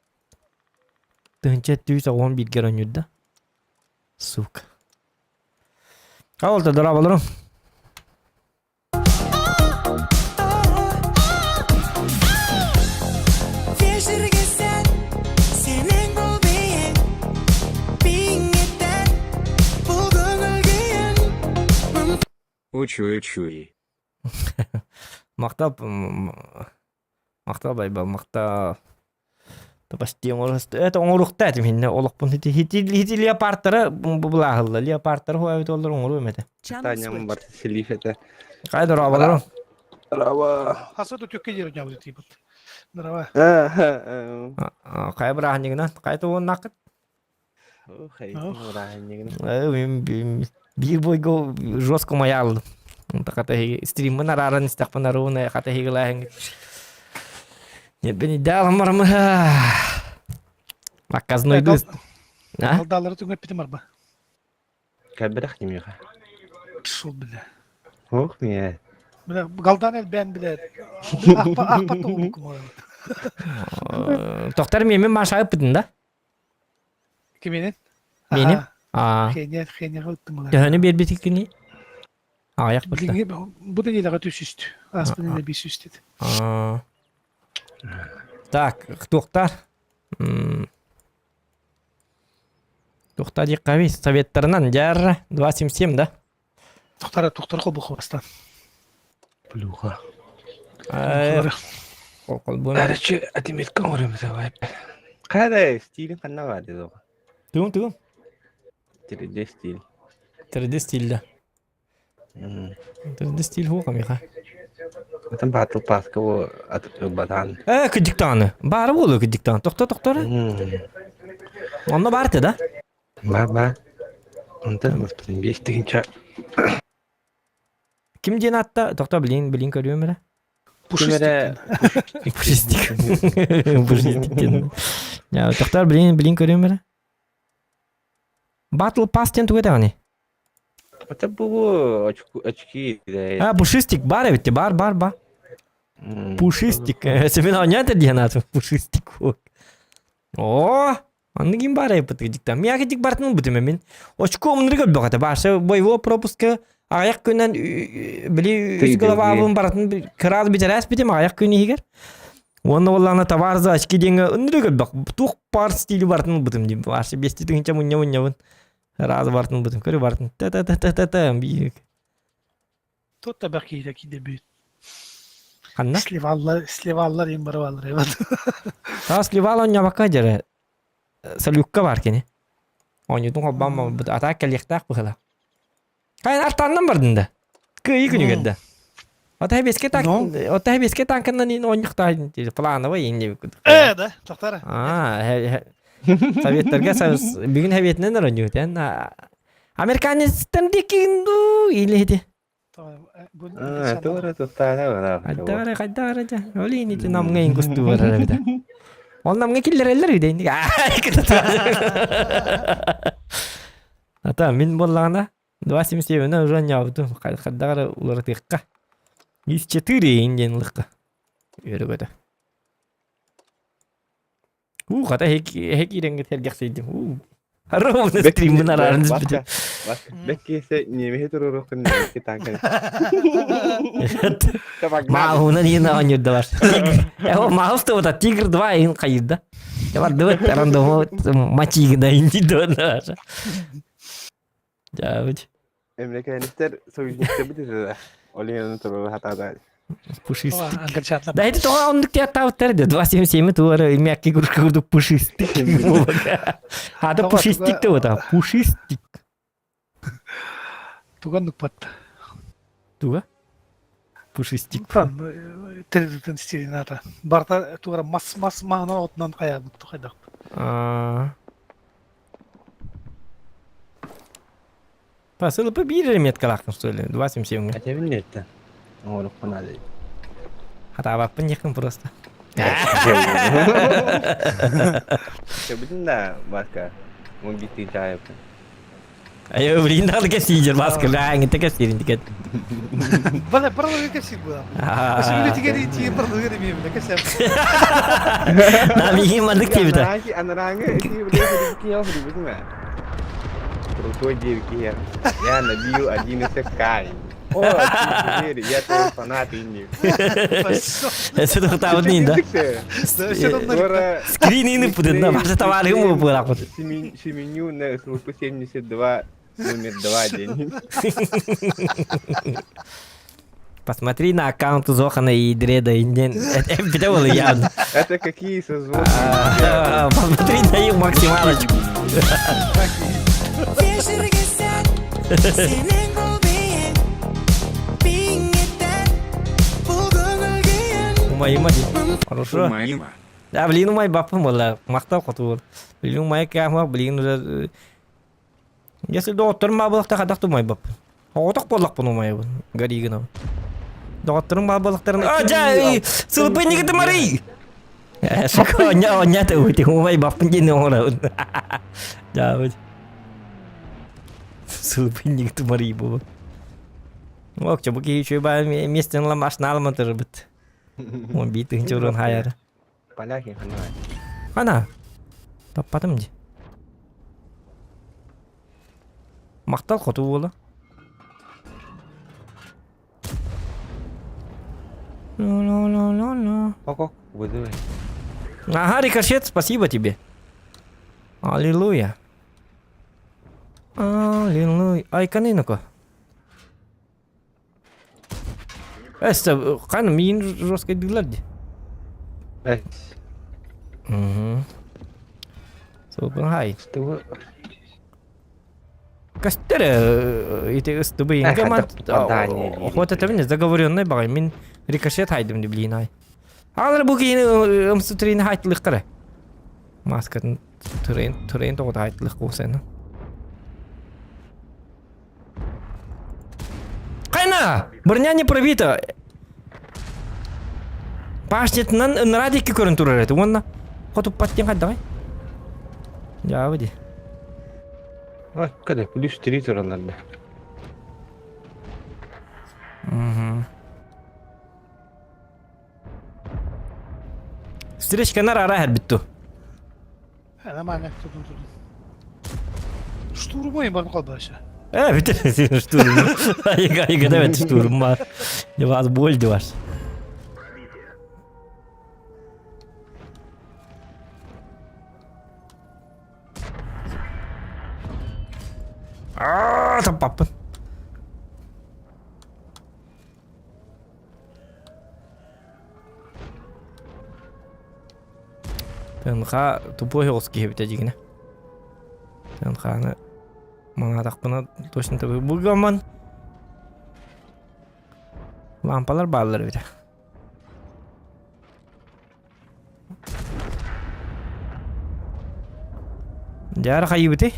1191-гэр оонньуурда. Сука. Хаалта дорооболорум. Учуй-учуй. Махтал махтал Байбал махтал Почти это оҥоруохта этим хинне олохпун хити хити хити леопардтары былааһылла леопардтары хуайбыт оллар оҥоруом этэ. Таням бар селиф этэ. Кай дорооболорум. Здорово. Хаса да түкке жер жабы типот. Здорово. Кай бырааһынньыгынан кай тугуннакыт? Биир бойго жестко маялдым. Стриммин арааран истэхпин аруун хата хигилээһин. Нет, идеалым барамы. Показной Алдалары түҥэппитим арба. Кэлбэтэх кимиэхэ? Шул биле. Ох, не. Биле галдан элбээн биле. Ахпа тоҕулукум. Тохтар миэмин маашайыппытын да? Киминин? Миэним? Аа. Хенер, хенерге ыттым Төһөнү биэрбитиккиний? Аҕыйах бытта. Билиҥҥи бу нэдиэлэҕэ түс үстү. Ааспыт нэдиэлэ биир сүүс деді. Аа. Так, туохтар? Туохтар диэххэ Советтарынан дьар 277 да? Тухтара тухтар холбуха бастан. Плюха. Холбуна. Короче, отметка оҥором давай. Хайда стилин ханна баар деді оҕо? Тугун тугун? 3D стиль. 3D стиль да. 3D стиль хуоха миха. Атын батыл паска бу батан. Э, кыдьыктааны. Баары буолуо кыдьыктаан. Тохто тохтор. Онно баар этэ да? Ба ба. Онтон господин 5 тыһыынча. Ким диэн аатта? Тохто билин билин көрүөм эрэ. Ким эрэ Пушистик. Пушистик диэн. Тохтор билин билин көрүөм эрэ. Battle Pass диэн тугу этэҕиний? Это бу очки А, пушистик бар эбит бар бар бар. Пушистик. Семен оонньоон диэн ааты пушистик. Оо, Онно ким баар айыппыт дьиктан. Миэхэ дьик бартын ылбытым мин. Очко умнурга өлбөх этэ. Баша боевого пропуска аҕыйах күнэн били үс головабын баратын кыраас бүтэрээс битим аҕыйах күн иһигэр. Уонна буоллаҕына товар за очки диэҥҥэ ынырык өлбөх. Туох паар стили бартын ылбытым дии. Баша бести тыһыынча мунньа мунньабын. Раз бартын ылбытым. Көрү бартын. Та-та-та-та-та биир. Тут да бакида кидебит. Ханна? Сливаллар, сливаллар им барываллар эбат. Та сливал онньабакка дьэрэ. Салюкка бар кини. Оонньуутун холбоон атаак кэлиэхтээх быһыла. Хайан артааннан бардын да. Кыайыы күнүгэр да. Ота беске так ота беске танканнан ин оонньуктаах плановый ин диэбит курдук. Э да, тохтара. Аа, Советтарга бүгүн советынан оонньуут. Американецтан дикин дуу или ити. Туора туттаана Хайдара хайдара дьэ. Ол ини намҥа ингустуу барар эбитэ. Ол намҥа киллэрэллэр үдэ Ата мин буоллаҕына 2.77 уже оонньообутум. Хайдах эрэ уларытыахха. Из 4 иин диэн ылыахха. Үөрэ-көтө. Уу, хата эһэ киирэҥҥит сэргэхсийдим. Уу. Ровно стриммин арааран испитим. Бэккиэсэ немеһи туруоруоххун немецкий танка. Мааһынан иин оонньуурдалар. Э, маус тута Тигр 2 иин хайырда. Бардыбыт рандому мачигина индидонар. Дьаабыт. Эмлекэнистер союзниктер бит Ол иһин туруору хатаата. Пушистик. Да это тоҕо оннук театтаабыттар да 277 туора мягкий игрушка курдук пушистик. Ата пушистик да вот пушистик. Туга нукпат. Туга? Пушистик. Там телевизордан стилината. Барта тугара мас мас маана отунан хаябыт хайдах. Посылпы биир меткалаахтын что ли? 277 Этэбин диэттэ. Оҥоруохпун наада. Хатаабаппын диэххин просто. Сөбүтүн да Баска. Мун биттии чаайыппын. Айы блин дал кэсиидер Баска лааҥҥыта кэсиирин тикет. Бала барлыгы кэсиир була. Өсүбүлү тигери тиир барлыгы эмиэ кэсэм. Да миигин маннык диэбитэ. Анарааҥы ити биле киһи худубутум ээ. Крутой диэбит Я набил 11 кай. О, теперь я твой фанат инни. Эсэ тохтаабыт да. Скринини пудын да, баша табаарыгым буолаахпыт. Семеню на СВП 72 номер 2 день. Посмотри на аккаунт Зохана и Дреда и Это было явно. Это какие созвоны? Посмотри на их максималочку. Умайыма ди. Хорошо. Умайыма. Да, блин, умай баппым была. Мактау хотур. Блин, умай каама, блин, уже Если доҕотторум баар буоллахтар хайдах да умайбаппын. Оҕотох буоллахпын умайабын. Гори гынабын. Доҕотторум баар буоллахтарын А, дьэ, сылбынньыгы тымарый! Сука, оня, оня ты умайбаппын диэн оҥоробун. Дьаабыт. Сылбынньыгы тымарый буолун. Ок, бу киһи үчүгэй баар миэстэн ылам ашнаалама тырыбыт. Он биир тыһыынча уран хаайара. Поляки ханна Хана? Таппатым дии. Махтал хоту буола. Ла-ла-ла-ла-ла. Ок, выдавай. Ага, рикошет, спасибо тебе. Аллилуйя. Аллилуйя. Ай, канынако. Эстэ, хан миин жесткайдыылар дии. Бэс. Угу. Суупун хай. Стыбы. Костер ити ыстыбы Эх, инга это попадание охота тэбин заговоренный багай мин рикошет хайдым ди блин ай. Алар бу киини ымсытрин хайтлыктара. Маскатын түрен түрен тоҕо хайтлык куусена. Хайна! Броня не пробита. Башнятынан ыныраа диэки көрөн турар этэ уонна хотуппат диэн хайдаҕай? Дьаабы дии. Ой, когда плюс 3 тураллар да. Угу. Встречканар ара хэрбитту. Нормально, тутун тутун. Штурмой барып калды вообще. Э, бүтүн штурм. Айга айга да бет штурм бар. Вас боль ваш. Аа, таппаппын. ТНХ тупой оҕус киһи эбитэ дьигинэ. ТНХ-ны маҥаатахпына точно табы булгамман лампалар бааллар эбитэ. Дьаара хайыыбытый?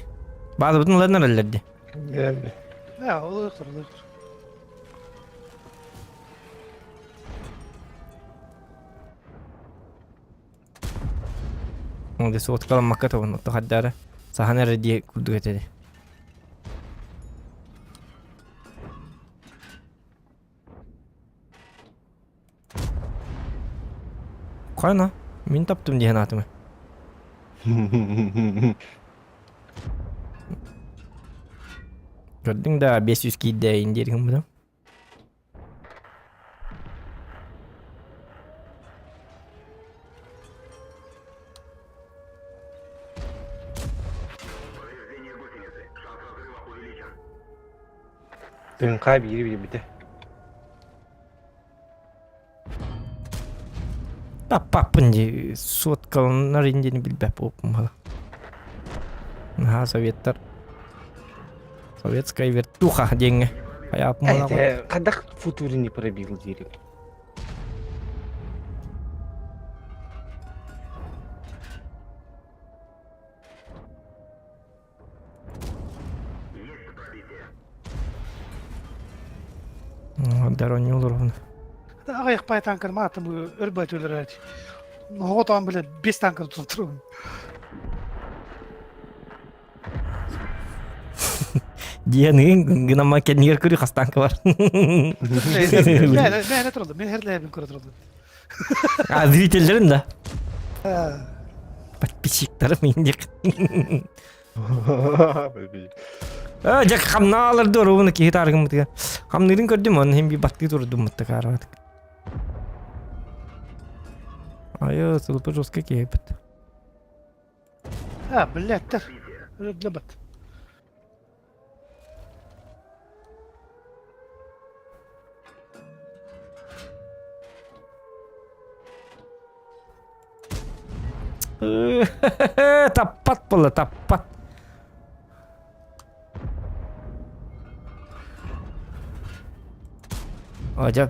Баалыбытын ылан эрэллэр дии. Да, олуктур, олуктур. Ол суоткаламмакка тобун отто хаддаара саһан эрэ дии курдук этэ Хайна, мин таптым диэн аатымы. Көрдүҥ да 500 киирдэ индиир гыммытым. Тыҥха биири биэрбитэ. Таппаппын дии суоткаланар индиэни билбэт буолбум Наһаа советтар советская вертуха диэҥҥэ хайаапмалаах Это хайдах футуре не пробил диирим. Даронньу олорон. Аҕыйах пай танкер маатым өр бай төлөрөөт. Оҕотоон биле бес танкер тутурум. Диэн гынама кэннигэр көрүү хас танка бар. Мэ турду, мен херлэбин көрө турду. А зрительлерин да? Подписчиктарым индик. А, дьэ хамнаалар дуоругуна киһи тааргыммытыгар. Хамныырын көрдүм, онно хим би баттыы турдум муттакаарабат. Айы, сылпы жестко киһипит. А, блядь, Өлөдлөбөт. Таппат буолла, таппат. О, дьэ.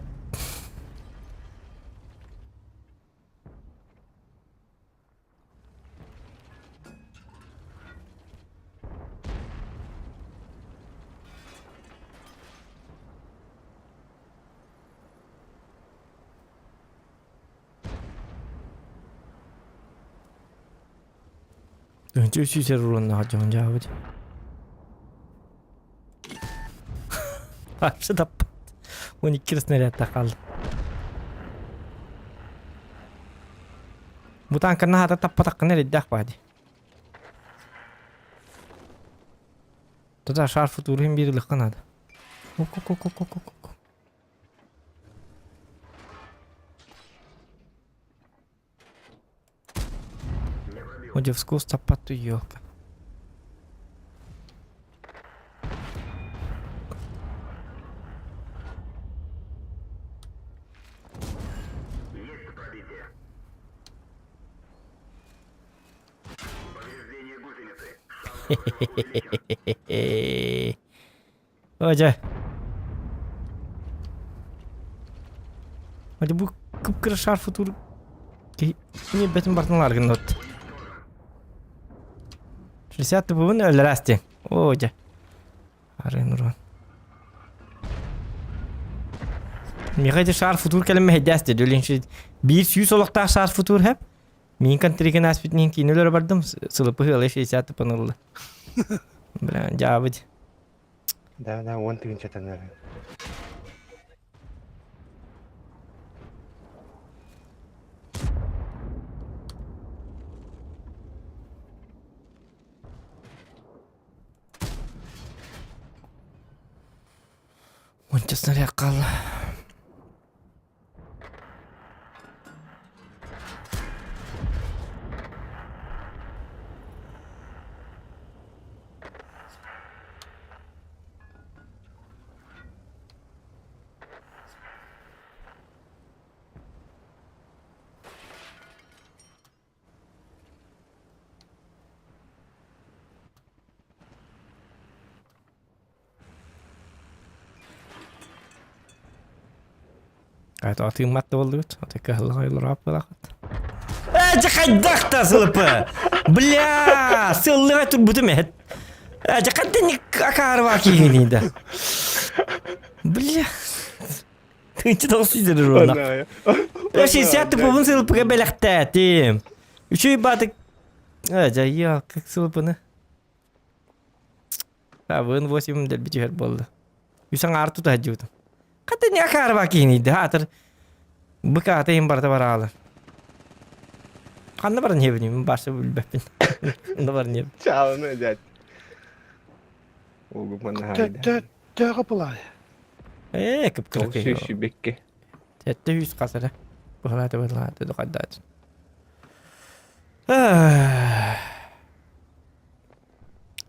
Үчү уруонна дьон дьаабыт. Вообще таппат. 12 снарядта хаалла. Бу таанканы хаата таппатаххына эрэйдээх баа дии. Туда шар футуруһун биир ылыахха наада. Ок-ок-ок-ок-ок-ок. Одевскус таппат ёлка. О, дьэ. Adi bu kıpkırı şarfı tur не бэтин бартын гыннот. 60 бүгүн өлөрәсти. О, дьэ. Арын уран. Миха ити шар футур кэлэн мэһэйдээс диэ өлүн биир сүүс олохтоох шар футур хэп. Мин контригин ааспытын киин өлөрө бардым сылыпы ыала 60 тыпан ылла. Бля, дьаабыт. Да, да, уон тыһыынчатан эрэ. Уонча снаряд хаалла. Атыыммат да буоллубут. Аты кыһаллаҕа олороаппылаахыт. Ээ, дьэ хайдах да сылыпы! Бля, сыллыга турбутум эһэт. Ээ, дьэ хайдах акаарыбаа киһиний да. Бля. Тыынчы тоҕус сүүс уруона. 60 тупубун сылыпыга бэлэхтээтим. Үчүгэй баатык. Ээ, дьэ, я, как сылыпыны. Абын 8 дэлби түһэр буолла. Үс аҥаар тута сылдьыбытым. Хата не акаарба киһинийдэ аатыр быкаата иһин барыта бараалы. Ханна баран иһэбиний? Мин барса билбэппин. Ханна баран иһэбин? Чаалыны дядь. Уолгу манна хаайда. Төҕө пылай. Ээ, кып-кыра Тоҕус сүүс сүүбэккэ. 700 хас эрэ. Быһалааты быһалааты духайдаат.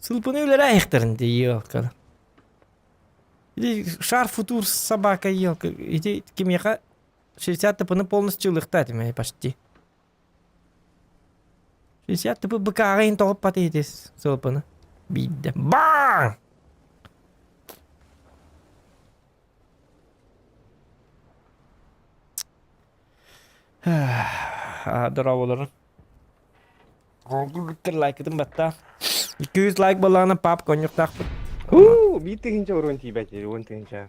Сылпыны үлэрэ айыхтарын дии елканы. Шар футур собака елка. Ити кимиэхэ 60 тыпыны полностью ылыхта этим почти. 60 тыпы быкааҕа иһин тоҕуппат итис сылпыны. Биирдэ. Баң! Дорооболорун. Гүгүттэр лайкытын батта. 200 лайк буоллаҕына пап конньуктаахпыт. Уу, биир тыһыынча уруон тиийбэт уон тыһыынча.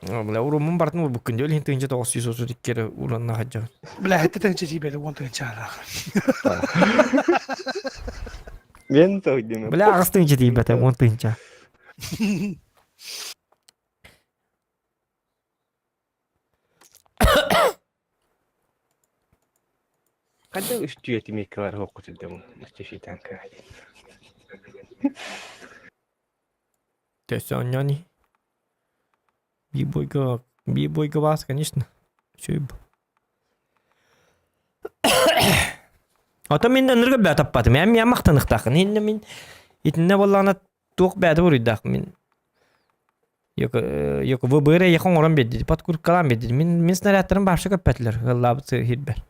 Бля, уруммун бартын урбуккун дьэ, илин тыһыынча 932 эрэ уранна хадьаҕын. Бля, хэттэ тыһыынча тиийбэт, уон тыһыынча аалаах. Мен тойдум. Бля, аҕыс тыһыынча тиийбэтэ, уон тыһыынча. Хайдах үстүү этимиэккэлэр оһоххо сылдьабын үстүү танка Төссө оонньоон Биир бойга биир бойга баас, конечно. Үчүгэй Ото мин ынырга бää таппатым. Эм я махтаныхтаахын. Инне мин итинне буоллаҕына туох бээтэ буруйдаах мин. Йоко ВБР яхон оҥорон биэрдит, подкуркалаан биэрдит. Мин мин снарядтарым баһша көппөтүлэр ыаллаабыт сирбэр.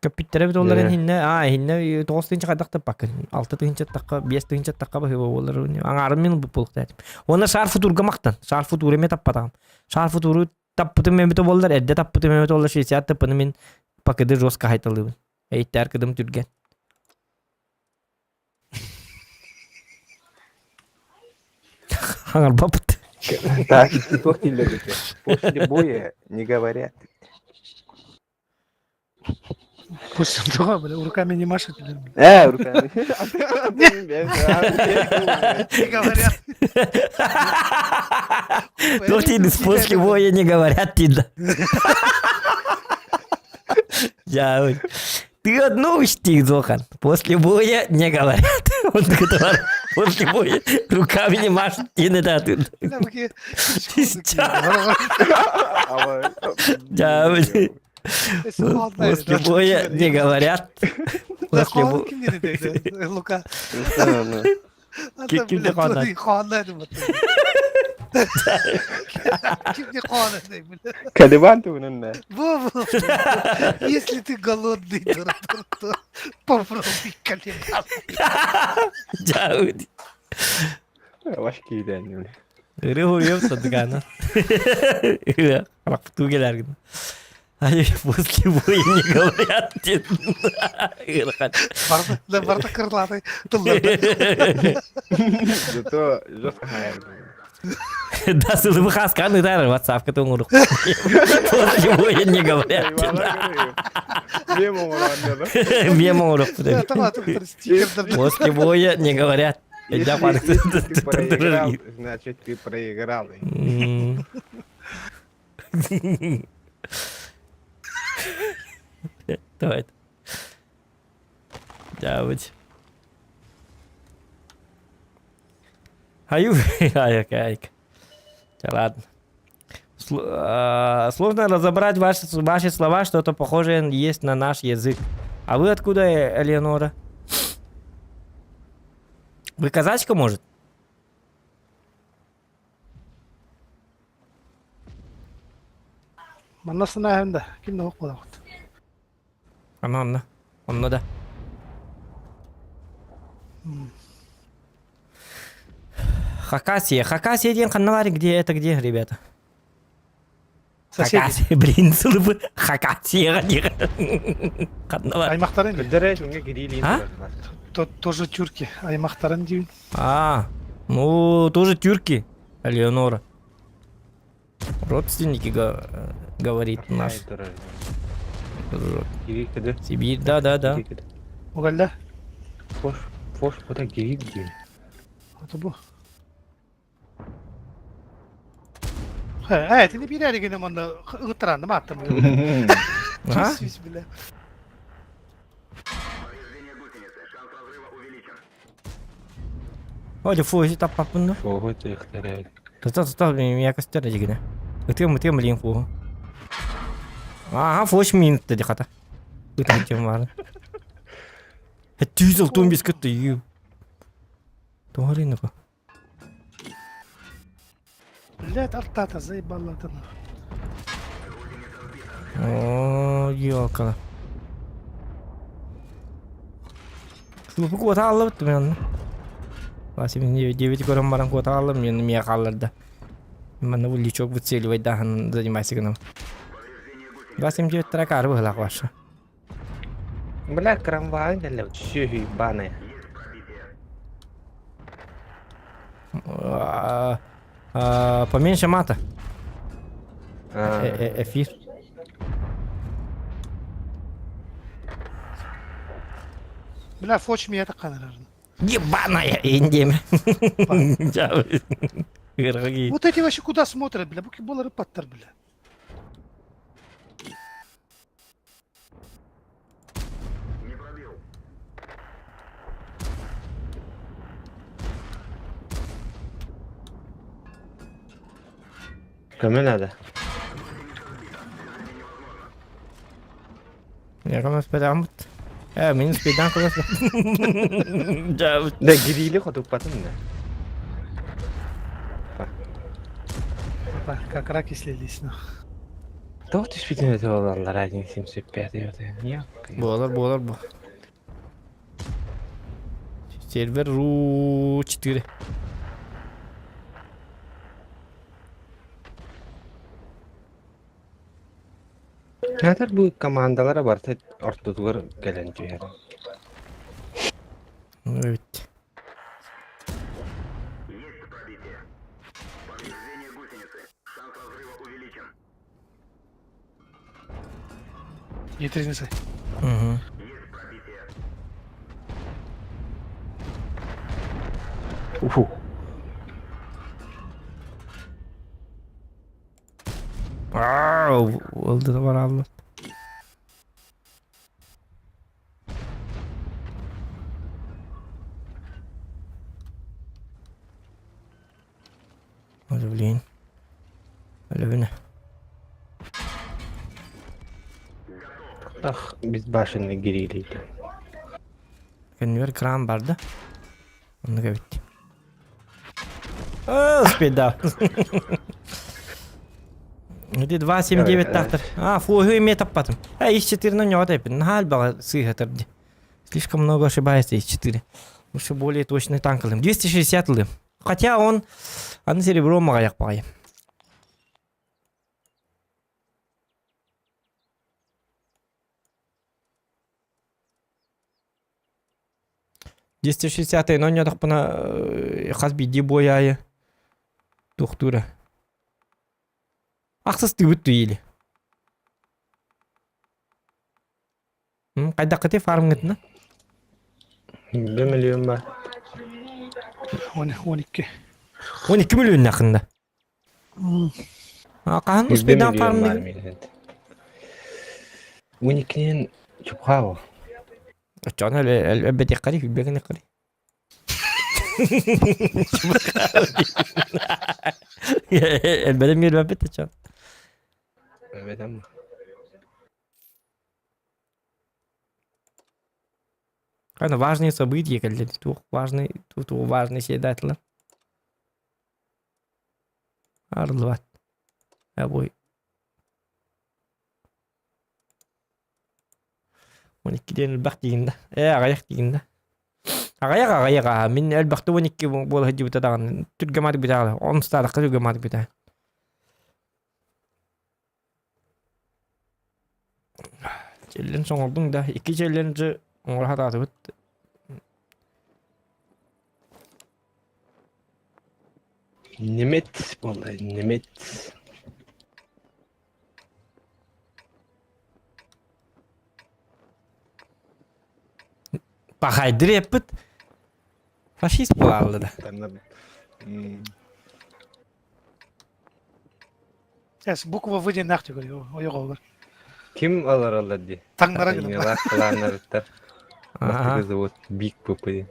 Көппүттэрэ эбит олларын иһиннэ, аа иһиннэ 9 тыһыынча хайдах таппаккын. 6 тыһыынча тахха, 5 тыһыынча тахха баһыыба буолар. Аҥаарын мин ылбыт буолуохтаатым. Уонна шар футурга махтан. Шар футуру эмиэ таппатаҕым. Шар футуру таппытым эбитэ буоллар, эрдэ таппытым эбитэ буоллар 60 таппыны мин пакыды жестко хайталыыбын. Эйиттээр кыдым түргэн. Хаҥарбаппыт. Так, туох дииллэр эбит? После боя не говорят. Пусть туга, бля, руками не машет. Руками. Не говорят. Туох дииллэр после боя не говорят дииллэр. Я Ты одну учти, Зохан. После боя не говорят. Он такой, после боя руками не машут. И не да. Да, После боя не говорят. После боя... Лука. Ким де хааннаат? Ким не хааннаат? Калибан туһунан да. Бу, Если ты голодный, то, то попробуй калибан. Дьаут. Ваш киирэн. Ыры хуйып садыгана. Рахту келәргін. Они после боя не говорят. Барда барда кырлаты Зато жестко Да, сылыбы хаскан ытар, ватсапка тоңурук. После боя не говорят. Мем оңорук. После боя не говорят. Если ты проиграл, значит ты проиграл. Давай. Дьаабыт. Аю, айк, айк. Ладно. Сложно разобрать ваши, ваши слова, что-то похожее есть на наш язык. А вы откуда, Элеонора? Вы казачка, может? Манна санааһын да ким да буолабыт. Ана онно. Онно да. Хакасия. Хакасия диэн ханна баар где это где, ребята? Соседи. Хакасия, блин, сылыбы. Хакасияҕа диэх. Ханна баар? Аймахтарын Кырдьара шуҥҥа кириилиин А? То, тоже тюрки. Аймахтарын диин. А, ну, тоже тюрки, Элеонора. Родственники говорит наш дружок. Сибирь, да, да, да. Угалла. Фош, фош, куда кирик диин. Это бу. Э, тини биир эригин манна ыттаранным аттым. А? Сүс биле. Повреждение гусеницы. Шанс разрыва увеличен. О, дьэ фуһу таппаппын да. Фуһу тыахтара. Тута тута меня костер дигинэ. Ытыам ытыам билин фуһу. Ага, фуш минутта ди хата. Ытым бар. Түйіз ұлтуын бес күтті ю. Туғарин bu. Блядь, артата заебала ты нахуй. О, ёлка. Слупу куота аллыбыт мен онно. 89 көрөн баран куота аллым, мен мия хаалларда. Манна бу личок выцеливать даһан занимайся гынам. 279 трак ары быһылаах ваша. Бля, крамвай дэлэ сүһү ебаная. Поменьше мата. Эфир. Бля, фоч меня так наверное. Ебаная индия. Вот эти вообще куда смотрят, бля? Буки болары паттар, бля. Не пробил. Көмө надо. Я көмөспөтөҕүм Э, мин спидан көмөс. Да, гирили хотуппатын да. Опа, как раки слились, нахуй. Тоҕо түспүтүн этэ буолаллар 1.75 это Буолар, буолар бу. Сервер ру 4. Театр бу командалара барыта ортотугар кэлэн түһэр. Эбит. Есть пробитие. Повреждение гусеницы. Шанс разрыва увеличен. Не треницы. Угу. Есть пробитие. Уфу. Ау, олды да бар алла. Hadi блин. Өлөбүнэ. Ах, безбашенный гирилийdi. Көннүгэр кран бар да. Оннук эбит. Оо, спида. Ити 2.79 тахтар. А, фуһу эмиэ таппатым. Э, ис-4 ньоҕо тэппин. Наһаа элбэҕи сыыһатар дии. Слишком много ошибается ис-4. Лучше более точный танк ылым. 260 ылым. Хотя он аны серебро маҕайах баҕайы. 260 оонньоотохпуна хас биирдии буой аайы туохтуура ахсыстыыбыт туйили хайдаххытый фармҥытына Бе миллион ба. 12. 12 миллионнахында хаһан успейдаан фармныгын Уникинен чупхао. Оччоҕуна элбэтиэххэрий, билбэккин Элбэтин биэрбэппит оччоҕуна. Элбэтем. Аны важные события кэллэ туох важный туох важный сиэдээтилэр. Арыллыбат. Э 12 диэн элбэх диигин да. Ээ аҕыйах диигин да. Аҕыйах аҕыйах аа мин элбэхтэ 12 буола сылдьыбыта даҕаны түргэмаатык бүтээҕэ он ыстаадахха түргэмаатык бүтээ. Челлендж оҥордуҥ да икки челленджи оҥоро сатаатыбыт. Немец буолла, немец. Пахайдыр эппит фашист буолаалла да. Сейчас буква В диэн нахти говорю, ойоҕоҕор. Ким алараллар дии? Таҥнара гынан. Лаах планнарыттар. Бастакы завод Биг ПП.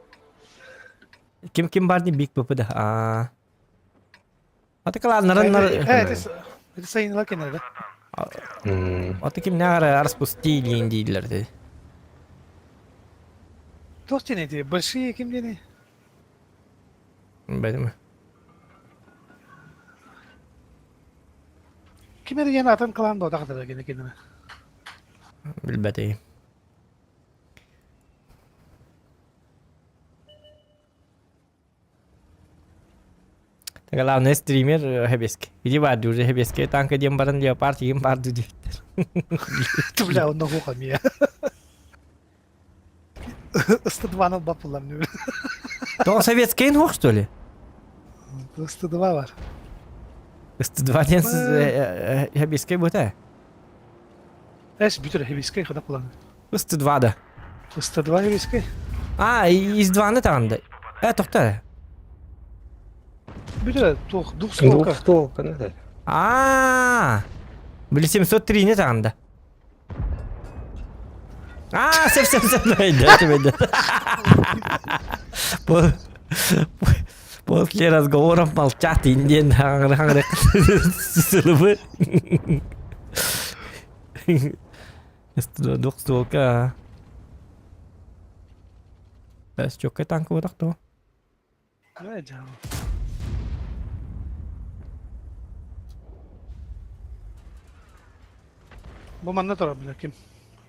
Ким ким бар дии Биг ПП да. Аа. Аты кылааннарын нар... Это сайынла кенер да. Аты кимнээҕэр распусти диэн дииллэр дии. Туох диэн эти большие ким диэни? Бэтим. Ким эрэ диэн атын кылаан буотах да кини кинини. Билбэтим. Главное стример Хэбеске. Иди баар уже Хэбеске танка диэн баран леопард игин баар диэбиттэр. Бля, онно хуха мия. 102 баппылам. То советский хух, что ли? 102 бар. 102 диэн Хэбеске бута. Эс бүтүр Хэбеске хада кулан. 102 да. 102 Хэбеске. А, из 2-ны таҕанда. Э, тоқта. Бүтүр туох двухстволка. Двухстволка, ну А, били 703-ни таҕанда. А, сөп сөп сөп өйдөтүм өйдөтүм. После разговоров молчат индиан сылыбы. Двухстволка. Бэс чокка танка вот то. Бу манна турар бile ким?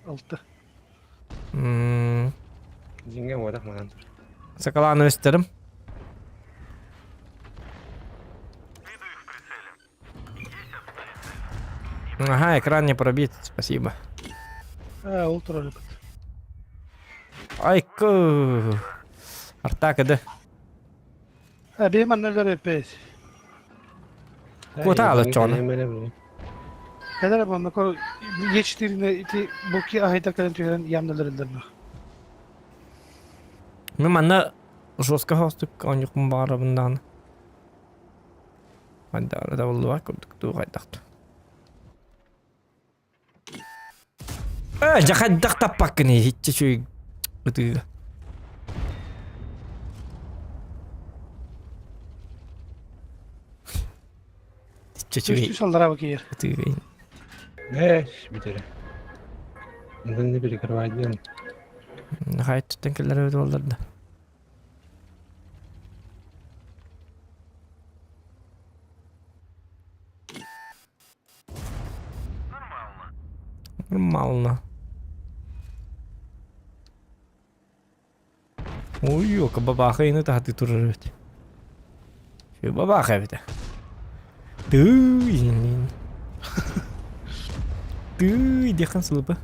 Алты. Дьиҥэ уотах манан тур. Сакалааны өстерим. Ага, экран не пробит, спасибо. Э, ол турар эбит. Айку. Артак да. Э, бии манна өлөр эппэт. Куота алыччоҕуна. Кэлэр манна кор Е4-ни ити буки аһайдар кэлэн түһэрэн ямналар эллэр. Мен манна жестко хостук оонньуохпун баҕарабын даҕаны. Хайдах табыллыбат курдук дуу хайдах Э, дьэ хайдах таппаккыный иччи үчүгэй ытыыга. Иччи үчүгэй Үстүү саллараба киир. ытыыга. Э, бүтэрэ. Онтон не перекрывать диэн. Хайттан кэллэр эбит буоллар да. Нормально. Ой, ёка бабаха ины тахаты турар эбит. Бабаха эбит. Тыы, Тыы, диэххин сылыпа.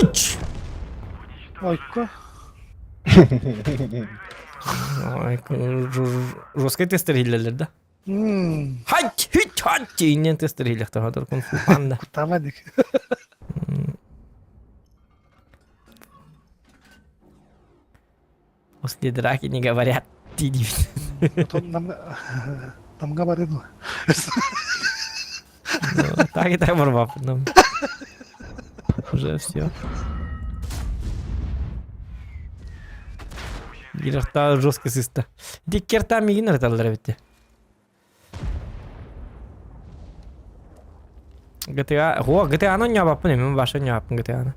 Уч! Ойко. Жесткий тестер иһиллэллэр да? Хать, хить, хать! Иннен тестер иһиллэхтэр хатыр кунг-фу панда. Кутамадик. После драки не говорят. Нам, нам говорит. Ну, так и так барбап. Ну, уже все. Гирахта жестко сыста. Диккерта мигин ырыталлар эбитте. GTA, О, GTA-ны ньабаппын, мен баша ньабаппын GTA-ны.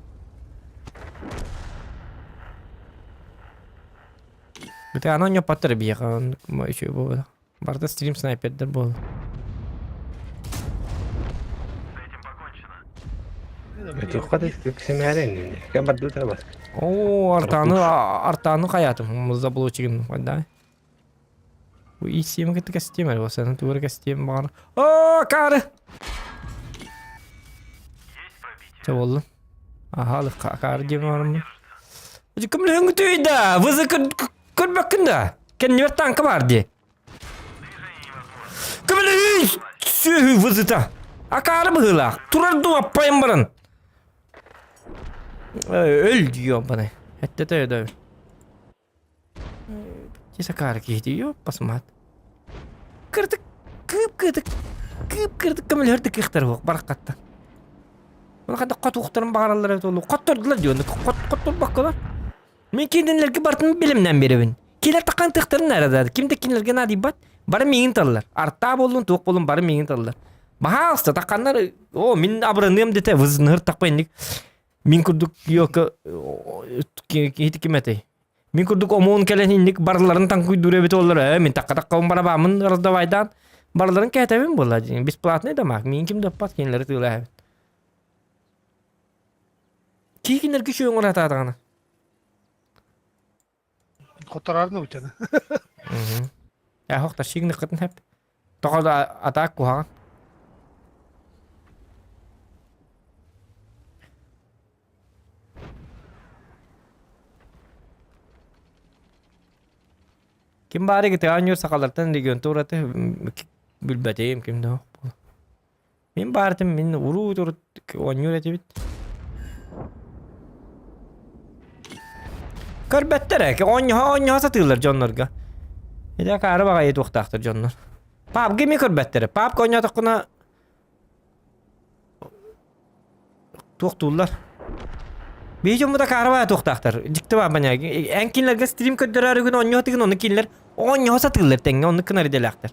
GTA-ны ньаппаттар биэха, еще буолла. Барда стрим снайпердер буолла. Туохха да сэмээрэн кэм бардыта бас. О, артаны, артаны хаятым, заблочигин, да. Иссиэм кытта кэстиэм эрэ буолсаны тугу эрэ кэстиэм баҕар. Оо, каары! Чэ буоллун. Аха, каары диэн баарым. Кымлыһыҥ да, вызы көрбөккүн да. Кэннибэр танка баар дии. Кымлыһын сүөһү вызыта. Акаары быһыылаах. Турар дуу аппайын баран. Өл диё баны. Эттете өдө. Кисакаар киһити йоппасмаат. Кырдык кыып-кыдык кыып-кырдык көмөлөһөр да кыахтара суох бараххаттан. Оны хата хотуохтарын баҕараллар эбит ол хоттордулар диэн хотторбокколор. Мин кинилэргэ бартын билимнэн биэрэбин. Кинилэр таккан тыхтарын эрэ Ким да кинилэргэ наадыйбат. Бары миигин таллар. Артаа буоллун, туох буоллун, бары миигин таллар. Баһаалыста такканнар, о, мин абыраныам дэтэ, вызныһыр тахпа инник. Мин курдук йока киһи ким этэй? Мин курдук омуон кэлэн инник барыларын таҥкуйдуур эбит оллар, э, мин такка таккабын барабаамын раздавайдаан барыларын кэтэбин буолла бесплатный дамаг миин ким да ыппат кинилэри тыылаһабын. Киикиннэргэ үчүгэй оҥоро Хоттораарны утяны. Э, хохта шигныккытын хэп. Тоҕо да атаак куһаҕан. Ким баары гытыга оонньуур сахалартан регионтан ураты билбэтим ким да Мин баартым мин уруу турут оонньуур этибит. Көрбөттөр ээ, оонньоһо оонньоһо сатыыллар дьоннорго. Ити акаары баҕайы туохтаахтар дьоннор. Папка эмиэ көрбөттөр. Папка оонньоотоххуна туохтууллар. Биһи дьоммут акаары баҕайы туохтаахтар. Дьикти баар баня. Эн кинилэргэ стрим көрдөрөөрү гын оонньоһо тыгын ону кинилэр оонньоһо сатыыллар тэҥҥэ оннук гынар идэлээхтэр.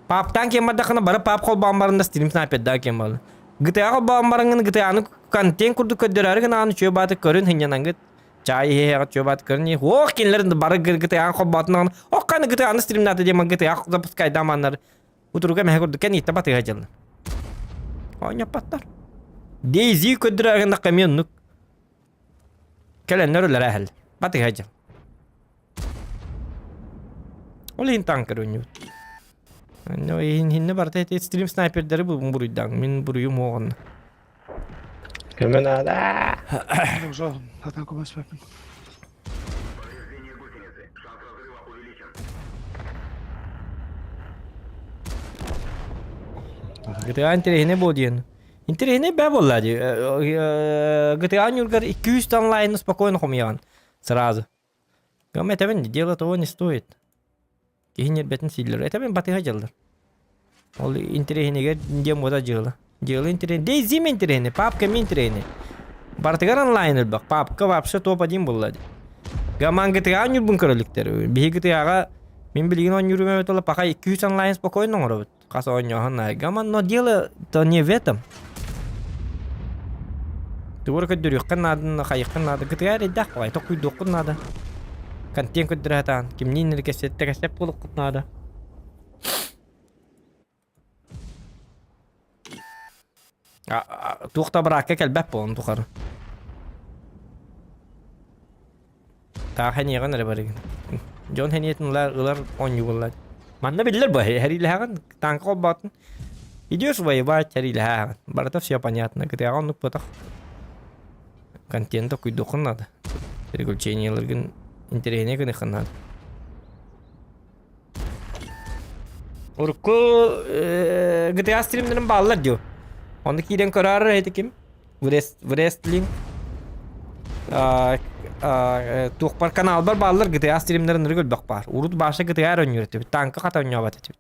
Паптаан киэн бардаххына бары пап холбоон баран да стрим снайпердаах киэн буолла. GTA холбоон бараҥҥын GTA-ны контент курдук көрдөрөөрү гынаҕын үчүгэй бааты көрүн сынньанаҥҥыт чаай иһиэҕит үчүгэй бааты көрүн ох кинилэр бары GTA-ны холбоотунаҕын ох ханы GTA-ны стримнаата диэн GTA запускайдааманнар утуруга мэһэ курдук кэн иттэ батыһа дьылла. Оонньоппоттор. DayZ көрдөрөөрү гыннахха эмиэ оннук. Кэлэннэр үлэрэ эһэл. Батыһа дьыл. Ол иһин танкер оонньуубут. Ну, иһин барыта ити стрим снайпердары буруйдаан. Мин буруйум оҕонно. Көмө наада. Уже атаку баспапын. Повреждение гусеницы. Шанс разрыва увеличен. GTA интэриэһинэй буол диэн. Интэриэһинэй бээ буолла дии. GTA ньургар 200 онлайны спокойно хомуйаҕын. Сразу. Гам этэбин, дело того не стоит. Киһи ньиэрбэтин сииллэр. Этэбин батыһа дьаллар. Ол интэриэһинигэр диэн буота дьыала. Дьыала интэриэһин. Дейзим интэриэһинэй, папка ми интэриэһинэй. Барытыгар онлайн элбэх. Папка вообще топ-1 буолла дии. Гаман GTA оонньуурбун көрө иликтэр. Биһиги GTA-ҕа мин билигин оонньуурум эбит буолла, пока 200 онлайн спокойно оҥоробут. Хас оонньооһун наай. Гаман, но дело то не в этом. Тугу көрдөрүөххэ наадын, хайыахха наада. GTA эрэйдээх баҕайы, токуйдуоххун наада. Контент көрдөрө сатаан, кимниин эрэ кэпсэттэ кэпсэп буолуоххут наада. Туох да быраакка кэлбэт буолан тухары. Таах эниэҕин эрэ барыгын. Дьон эниэтин ылар, ылар оонньууллар. Манна биллэр бу, эриилэһэҕин, танка холбоотун. Идешь воевать, эриилэһэҕин. Барыта все понятно. Кытыаҕа оннук буотах. Контент куйдуоххун надо. Переключениеларгын интэриэһинэй гыныаххын надо. Урукку GTA стримнэрин бааллар дии. Онно киирэн көрөөр эти ким? Врестлинг. Туохпар каналбар бааллар GTA стримнэрин ырык өлбөх баар. Урут баша GTA оонньуур этибит. Танка хата оонньообот этибит.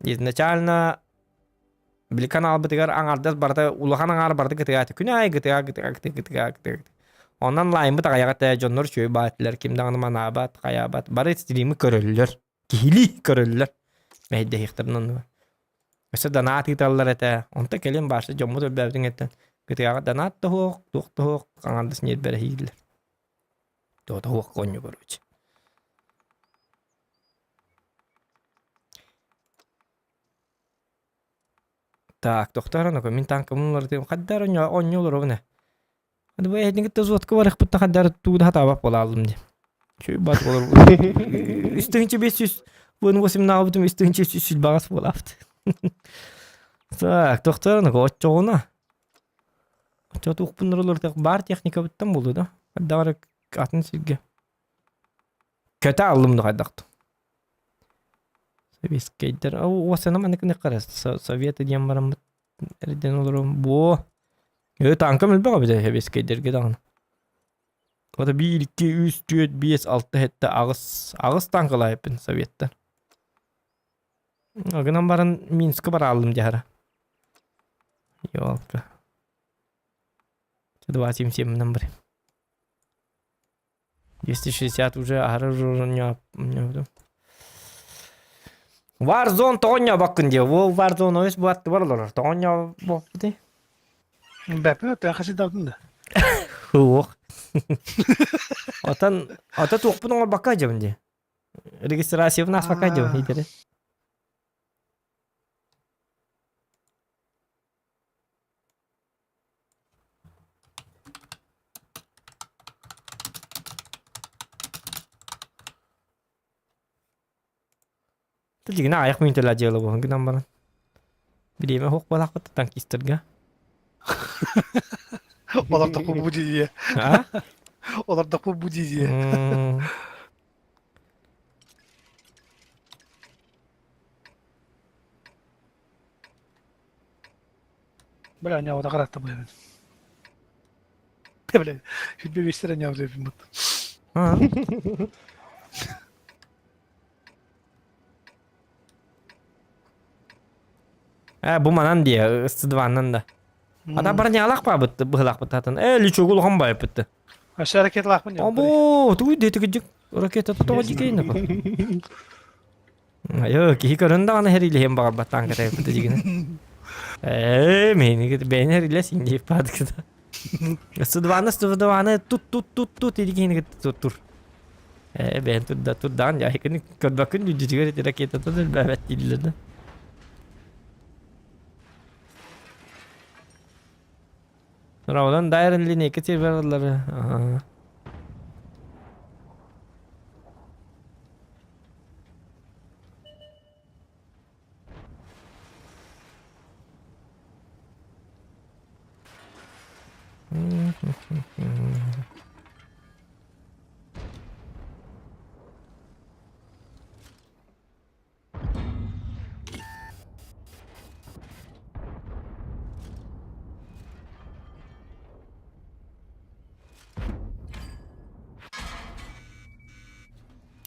Изначально били каналбытыгар аҥардас барыта улахан аҥаар барыта GTA этэ. Күн аайы GTA GTA GTA GTA GTA. Онон лайнбыт аҕыйах этэ, дьоннор үчүгэй баатылар, ким даҕаны манаабат, хайаабат. Бары стримы көрөллөр. Киһилии көрөллөр. Мэһэйдэһиэхтэрин оннугар. Өссө донат ыыталлар этэ. Онто кэлин баашта дьоммут өлбөөбүтүн эттэн GTA-ҕа донат да суох, туох да суох, аҥардас ньиэрбэрэһииллэр. Туота суох оонньуу короче. Так, тохтоор аны мин танкабын уларытыым. Хайдах эрэ оонньуу олоробун ээ. Аны бу эһэтин кытта взводка барыахпыттан хайдах эрэ тугу да сатаабат буолааллым дии. Үчүгэй баат буолар. 3500 вон 8 наабытым 3300 баҕас буолаабыт. Так, тохтоор аны оччоҕуна. Оччо туохпун олордох баар техникабыттан буолуо да. Хайдах эрэ атын сиргэ. Көтө аллым да хайдахтым. Советскайдар уосана маннык гыныахха Советы диэн бараммыт эрдэн олором буо. Э танкам элбэх эбит советскайдарга даҕаны. Ота биир, икки, үс, түөрт, биэс, алта, сэттэ, аҕыс, аҕыс танкалаайыппын Советтар. Гынан баран Минска барааллым дьаһара. Ёлка. 2,77 барым. 260 уже аһары Warzone тоҕонньообоккун диэ. Ол Warzone ойус буаттыбар олорор. Тоҕонньообоппутуй? Бэппин өттө хасыдабын да. Суох. Отон ото туохпун оҥорбокко дьабын дии. Регистрациябын ааспакка дьабын итэри. Дьиҥинэ аҕыйах мүнүүтэлээх дьыала буолан гынан баран. Бириэмэ суох буолаахпыт танкистарга. Олордохпут бу дии. Олордохпут бу дии. Бля, ньаҕа харатта быһабын. Бля, сүрбэ биэстэрэ ньаҕа бут. Э, бу манан дии, ыстыдыбаннан да. Ата барньаалаах баабыт быһылаахпыт атын. Э, лүчүгү улахан байыппыт. Өссө ракеталаахпын Обо, тугуй диэтигидик ракета тоҕо дикейн апа. Айо, киһи көрөн даҕаны хэрилиһиэн баҕарбат таанка тайыппыт дигинэ. Э, мени бэйэн хэрилэс индиев паадыкыта. Ыстыдыбаны ыстыдыбаны тут тут тут тут идикини тут тур. Ээ, бэйэн турда турдаҕын дьаһайкыны көрбөккүн үрдүтүгэр ити ракетата да элбээбэт дииллэр да. Равдан дайрын линейка серверлары. Ага.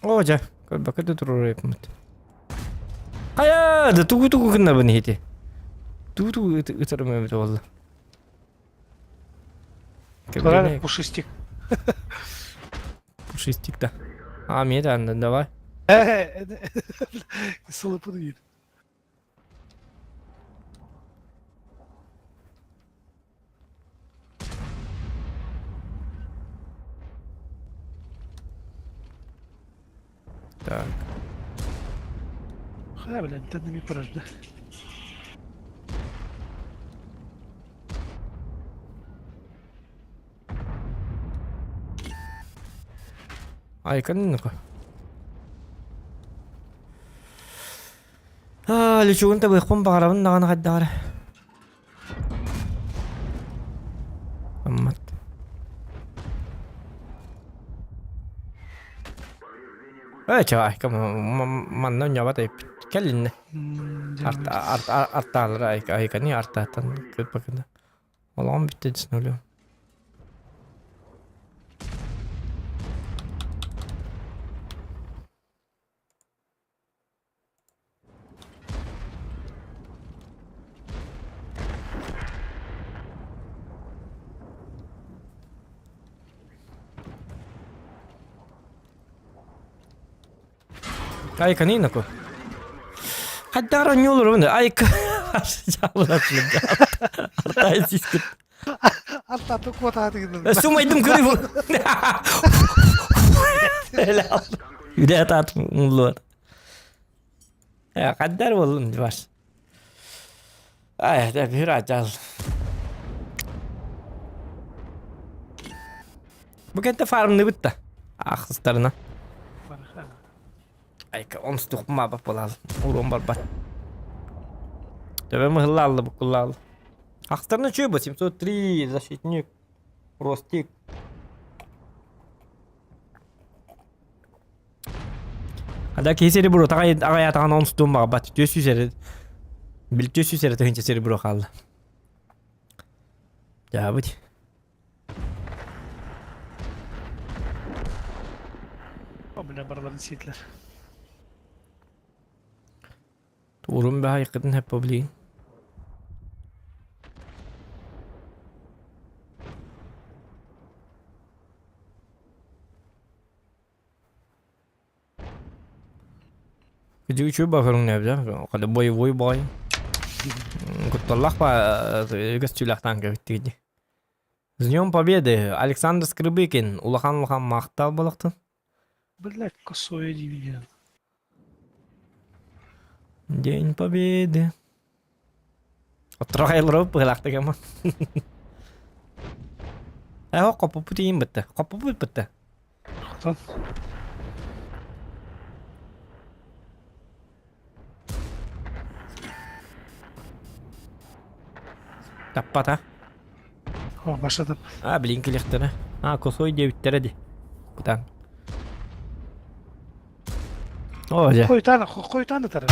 Оо дьэ, көрбөккө да туруоруйаппыт. Хайа, да тугу-тугу гыннабын иһити. Тугу-тугу ытарым эбит буолла. Турар пушистик. Пушистик да. А, мне да, давай. Сылыпын үйір. Так. Хайа блин, тэнними порожда. Айкан ну-ка. Аа, лүчүгүн табыахпын баҕарабын даҕаны хайдах эрэ. Аммат. Ээ, чай, манна ньабат эппит. Кэлиннэ. Артаалара айканы артааттан кырпакына. Олоҕум бүттэ десен өлүөм. Айканы наку. Хайдаар оонньууллар Айка Артай сискит. Артаты куотаатыгын. Сумайдым көрү бу. Үлэ таат уллуар. Хаддар боллун бар. Ай, да bir ажал. Бу кэнтэ фармныбыт да. Ахыстарына. Айка онстук маба болал. Урон барбат. Төбөм ыһыллаалла буккуллаалла. Ахстарына чүө бу 703 защитник. Ростик. Ада киһи сири бу аҕай атаҕын онстуун баҕарбат. 400 эрэ бил 400 эрэ тыһыынча сири бу хаалла. Дьаабыт. Бля, барыларын сиэтилэр. Туурун баһа айыккытын хэппэ билигин. Үчүгэй ба көрүҥнээбитэ. Хада боевой бой. Кутталлах ба көстүүлээх танка бүттүгү. С Днем Победы! Александр Скрыбыкин улахан-улахан махтал буолуохтун. Блядь, косое дивиден. День Победы. Оттороҕайларып быһылаахтык ама. Ээ, хоппуппут иин бытта. Хоппуппут бытта. Хотон. Таппата. О, башатып. А, блин, килихтэрэ. А, косой диэбиттэрэ ди. Кутан. О, дьэ. Хойутаан, хойутаан да тарар.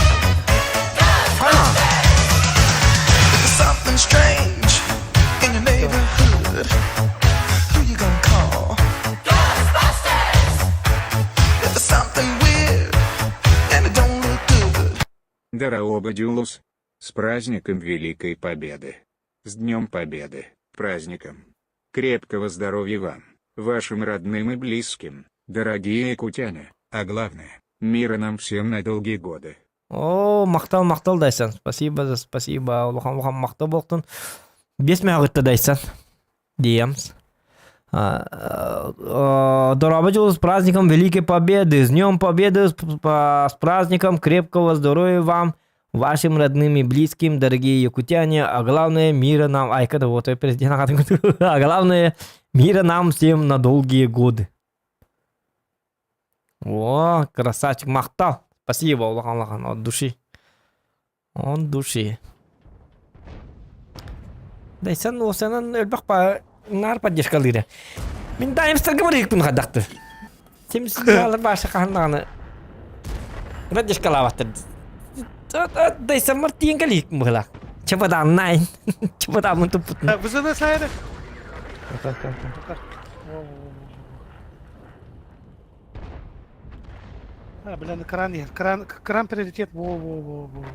Something strange in your neighborhood. Who you gonna call? Ghostbusters! If it's something weird and it don't look good. Дороба Дюлус. С праздником Великой Победы. С Днем Победы, праздником. Крепкого здоровья вам, вашим родным и близким, дорогие якутяне, а главное, мира нам всем на долгие годы. Оо, махтал, махтал Дайсан. Спасибо за спасибо. Улахан улахан махтал буолтун. Биэс мөҕүттэ Дайсан. Диэмс. Дороба дьолу с праздником Великой Победы! С Днем Победы! С праздником крепкого здоровья вам, вашим родным и близким, дорогие якутяне, а главное мира нам, айка да вот президент а главное мира нам всем на долгие годы. О, красавчик, махтал. Спасибо, улахан улахан, от души. От души. Дайсан уосанан өлбөх па наар поддержкалыыра. Мин дайымстарга барыыкпын хадахты. Симсигалар баша хаһан поддержкалаабаттар. Дайсаммар тиин кэлиикпин быһылаах. Чападааннаайн. Чападааммын туппутун. Бызыны сайры. А, бля, на кран нет. Кран, кран приоритет. Во-во-во-во.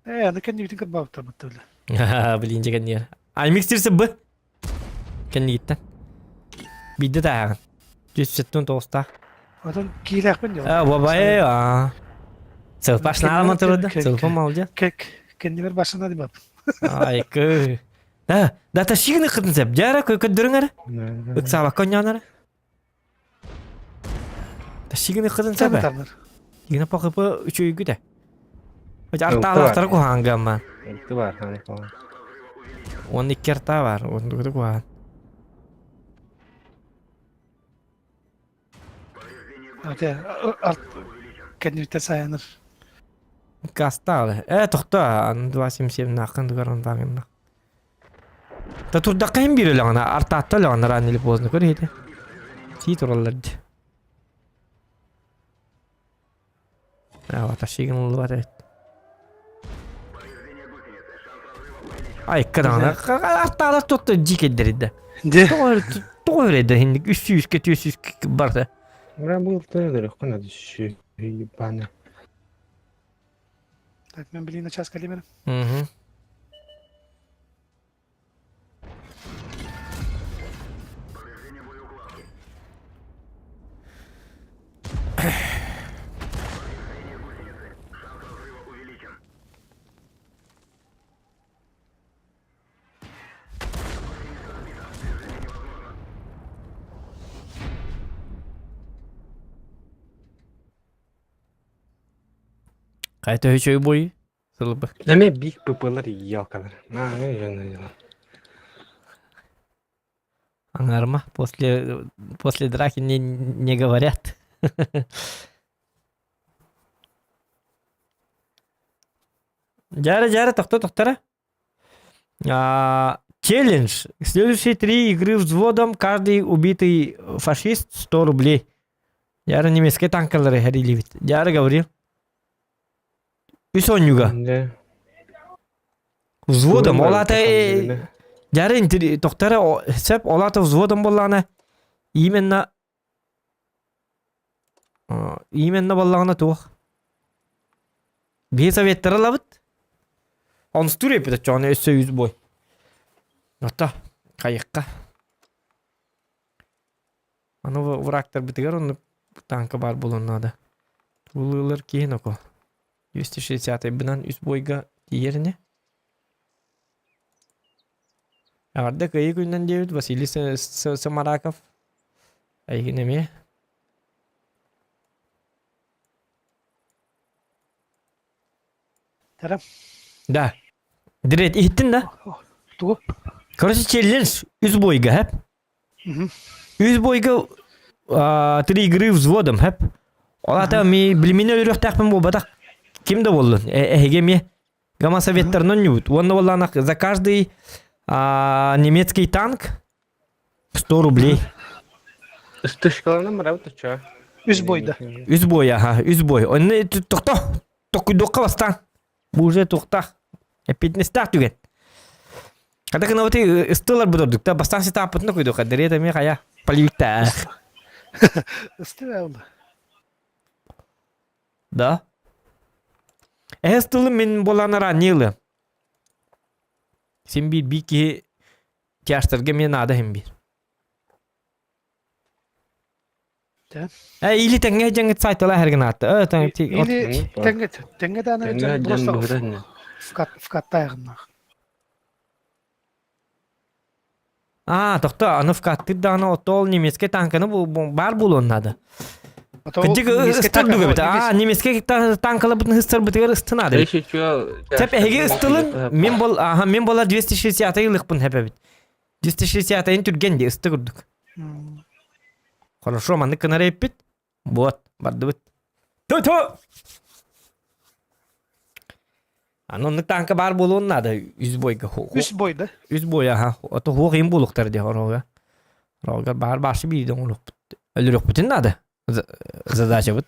Э, аны кэннибитин кырбаабыттар бытта бля. Блин, дьэ Аймик сирсе б. Кэннигиттэн. Биирдэ тааҕын. 179-таах. Отон киилээхпин дьол. А, бабай, а. Сылпаш наалама турда. Сылпа молодец. Кэннибэр башына дибап. Айкы. Да, да ташигны кытын сеп. Жара көддөрүң ара. Ыксаабакка онньоон ара. Ташигны кытын сеп. Игна пахыпы үчүгүтэ. Артаалаахтара куһаанга Икки бар, ханы куһаан. 12 артаа бар, оннугу куһаан. Ате, арт кэнниттэн сайаныр. Кастаалы. Э, тохто, 277 нахын дугаран багынна. Та турдакка хим биир өлөҕүнэ, артаатта өлөҕүнэ рано или поздно көр иһитэ. Сии тураллар дии. Ташигин ыллыбат эбит. Айка даҕаны артаалар туохта дьиикэйдэридэ. Дьэ. Тоҕо өрөйдө инник үс сүүскэ түөрт сүүскэ барда. Ура был тоже надо ебаный. Так, мен блин на час калимер. Угу. Хайта үчүгэй буй сылбы. Эме биг ППлар елкалар. На, дела. Ангарма после после драки не не говорят. Дьара, дьара, тохто, тохтора. А, челлендж. Следующие три игры взводом, каждый убитый фашист 100 рублей. Дьара немецкий танкалары хэрилибит. Дьара говорил. Үс онньуга. Да. Взводом. Ол ата Дьара тохтора сөп ол ата взводом буоллаҕына именно именно буоллаҕына туох Биһи советтары ылабыт. Онустуур эппит оччоҕуна өссө үс бой. Ото хайыкка. Аны врагтарбытыгар оннук танка баар буолуон наада. Тулуйлар киһин око. 260-бынан үс бойга тиийэр ини. Эҕэрдэ кыайыы күнүнэн диэбит Василий Самараков. Эйигин эмиэ. Тарам. Да. Дирет иһиттин да? Тугу? Короче, челлендж үс бойга, хэп? Үс бойга три игры взводом, хэп? Ол ата ми билимини өлөрүөхтээхпин буолбатах. Ким да буоллун, эһиги эмиэ Гама советтарынан ньубут. Уонна буоллаанах за каждый немецкий танк 100 рублей. Ыстышкаланан барабыт чё? Үс бойда. Үс бой, аха, үс бой. Онно тохто, токуйдуохха бастаан. Бу уже тухтах. Эппитинэстээх түгэн. Когда кынабыты ыстылар бу да бастаан ситааппытын куйдуохха дэрет эмиэ хайа полевиктаах. Ыстыра ол. Да. Эһэс тылым мин буолан ранньыылы. Син биир биир киһи тяжтарга эмиэ наада иһин биир. Э, или тэҥҥэ дьаҥыт сайтала эргин аатта. Э, тэҥ Или тэҥҥэ тэҥҥэ даана Тэҥҥэ просто дьан вкаттайгыннах. Аа, тохто, аны вкаттыр даҕаны оттоол немецкэй танканы баар буолуон наада. Кырдьык ыстырдык эбит. Аа, немецкэй танкаларбытын ыстарбытыгар ыстынаады. Тэп эһиги ыстылын, мин бол, аха, мин бола 260 ылыхпын хэп эбит. 260 түргэн ди ысты курдук. Хорошо, маннык кынар эппит. Вот, бардыбыт. Ту-ту! Аны оннук танка баар буолуон наада үс бойга. Үс бой да? Үс бой, аха. Ото хуох им буолуктар дии орога. Орога баар башы биирдэ оҥоруохпут. Өлөрүөхпүтүн наада. Задачабыт.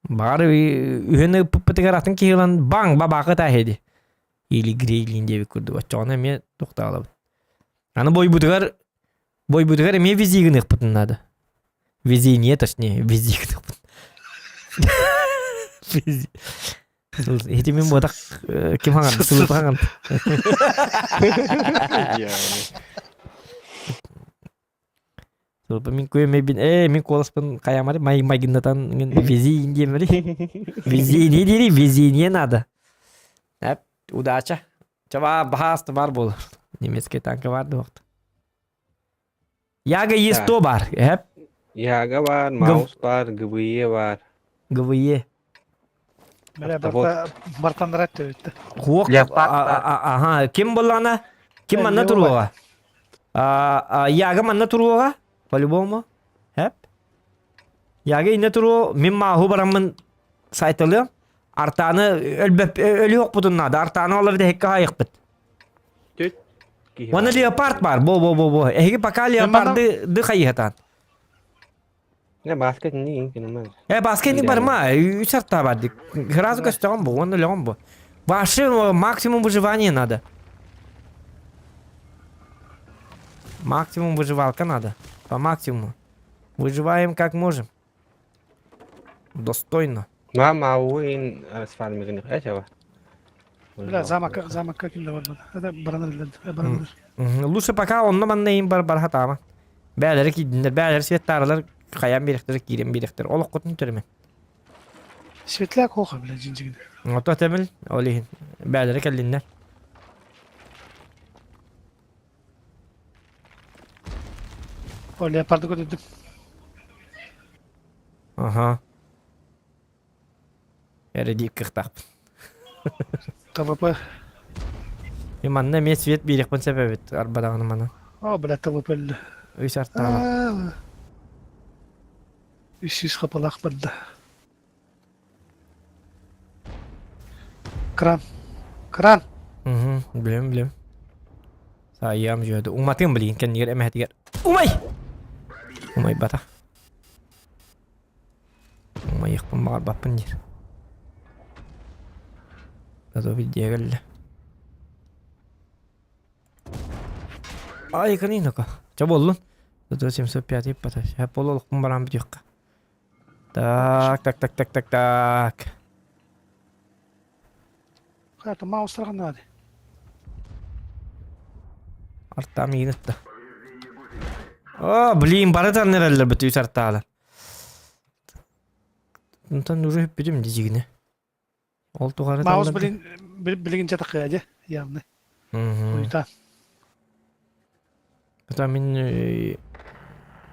Баҕар үһүн ыппыппытыгар атын киһи ылан баҥ бабаакы тааһыди. Или грейлин диэбит курдук. Оччоҕуна эмиэ тохтоолобут. Аны бойбутугар бойбутугар эмиэ вези гыныахпытын наада. Везение, точнее, вези гыныахпыт. Ити мин буотах ким хаҥан сылыпа хаҥан. Сылыпа мин күөмэйбин ээ мин куоласпын хайаамары май майгыннатан везение диэмэри. Везение диэри везение надо. Эп удача. Чаба баһааста бар буолар. Немецкий танка бар дуохта. Яга есть то бар. Эп. Яга бар, Маус бар, ГВЕ бар. ГВЕ. Бля, барта бартаннар өттү. Хуок. Ага, ким боллана? Ким манна туруоҕа? Яга манна туруоҕа? По-любому. Эп. Яга инне туруо, мин мааху бараммын сайталыам. Артааны өлбөп өлүөхпутун наада. Артааны олор дэһиккэ хайыхпыт. Түт киһи Уонна бар. леопард бар. Бо бо бо бо. Эһиги пока леопарды ды хайыхатан. Не баскет не кинеман. Э баскет не барма. Үс арта бар дик. Сразу көстөҕүм бу. Уонна өлөҕүм бу. Ваше максимум выживания надо. Максимум выживалка надо. По максимуму. Выживаем как можем. Достойно. Мама уин сфармигин этого. Бля, замок, замок каким да барбат. Это бараныр, бараныр. Лучше пока онно манна им бар бархатама. Бээлери киидиннер, бээлери светтаарылар хайан биэрэхтэр киирэн биэрэхтэр. Олоххутун төрөмө. Светляк хоха, бля, жинжигин. Ото темил, ол иһин. Бээлери кэллиннэр. О, леопарды көрдүм. Аха. Эрэ диир кыахтаахпын. ТВП. И манна эмиэ свет биэриэхпин сөп эбит арбадаҕына маны. О, бля, ТВП өллө. Үс артаала. Үс хапалаах барда. Кран. Кран. Угу, билем, билем. Саайыам дьүөдү. Уматыам билигин кэннигэр эмэһэтигэр. Умай! Умайбата. Умайыахпын баҕарбаппын диир. Зато видео кэллэ. Ай, канинока. Чэ буоллун. Зато 705 иппата. Сөп буолуохпун баран бүтүөххэ. Так, так, так, так, так, так. Хайа, маустарга наада. Артам иин ытта. О, блин, бары танныраллар бит үс артаалар. Онтон уже бүдүм дижигине. Ол тугары Маус блин билигин жатакка дьэ явно. Уйта. Это мин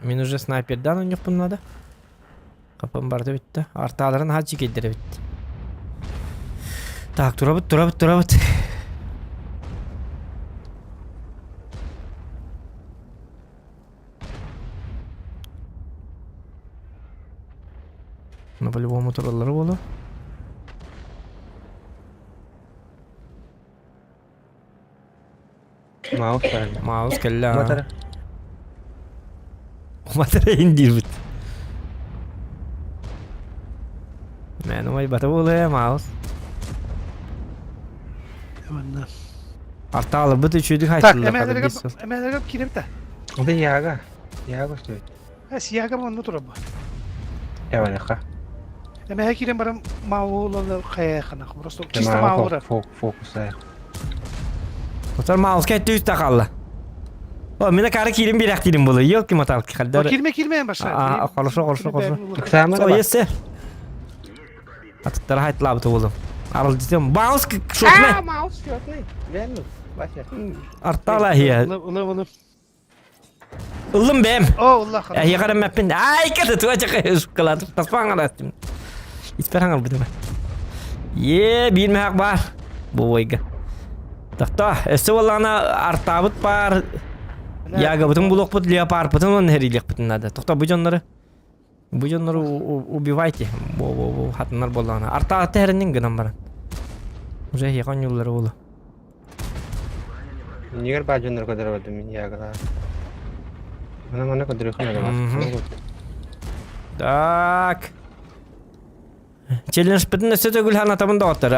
мин уже снайпердан ойнохпун надо. Капам барда битте. Артааларын хачы кеддере битте. Так, турабыт, турабыт, турабыт. Ну, по-любому тураллары болу. Маус барда. Маус кэллэ. Матара. Матара индирбит. Мэн умай бата буолуо Маус. Манна. Артааларбыт үчүгэй Так, хайтылла эмэлэргэ эмэлэргэ киирэбит Ода яга. Яга стоит. А сияга манна турар бу. Яваныха. Эмэһэ киирэн баран маулалар хайахана. Просто чисто маулар. Фокус. Отор Мауска өттү үстэ хаалла. О, мина кары киирин бирэхтиирин буолуо. Елки маталки хальдар. Кирме кирме баша. А, хорошо, хорошо, хорошо. Самара. О, есть сэр. Аттара хайтлаабыта буолум. Арылдьытым. Маус шотный. А, маус шотный. Верно. Вася. Артала хия. Улы улы. Ыллым бэм. О, Аллах. Эһиэхэ эрэммэппин. Ай, кэт туа чакай шоколад. Таспаан галаттым. Испер хаңал битим. Е, биир мехак бар. Бу бойга. Тохто, өссө буоллаҕына артаабыт баар. Ягабытын булуохпут, леопарпытын уонна хэрилиэхпитин наада. Тохто, бу дьоннору бу дьоннору убивайте. Бу-бу-бу хатыннар буоллаҕына. Артааты хэриннин гынан баран. Уже эһиэхэ оонньууллара буолуо. Нигер баар дьоннору көрдөрө мин ягала. Мана мана көрдөрүөххэ наада. Так. Челленджпытын өссө төгүл санатабын доҕоттор.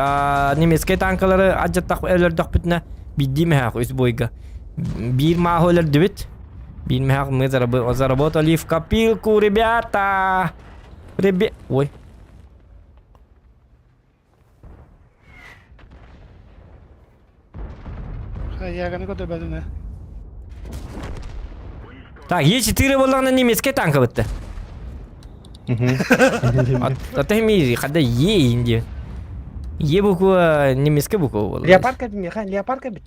Немецкэй танкалары алдьаттах өлөрдөхпүтүнэ биирдии мөһөөх үс бойга. Биир мааһы өлөрдүбүт. Биир мөһөөх мы заработали в копилку, ребята! Ребе... Ой. Яганы көтөрбөтүм э. Так, Е4 буоллаҕына немецкэй танка бытта. Ата ми хада Е инди. Е буква немецкая буква буолла. Леопард кэбит миэхэ, леопард кэбит.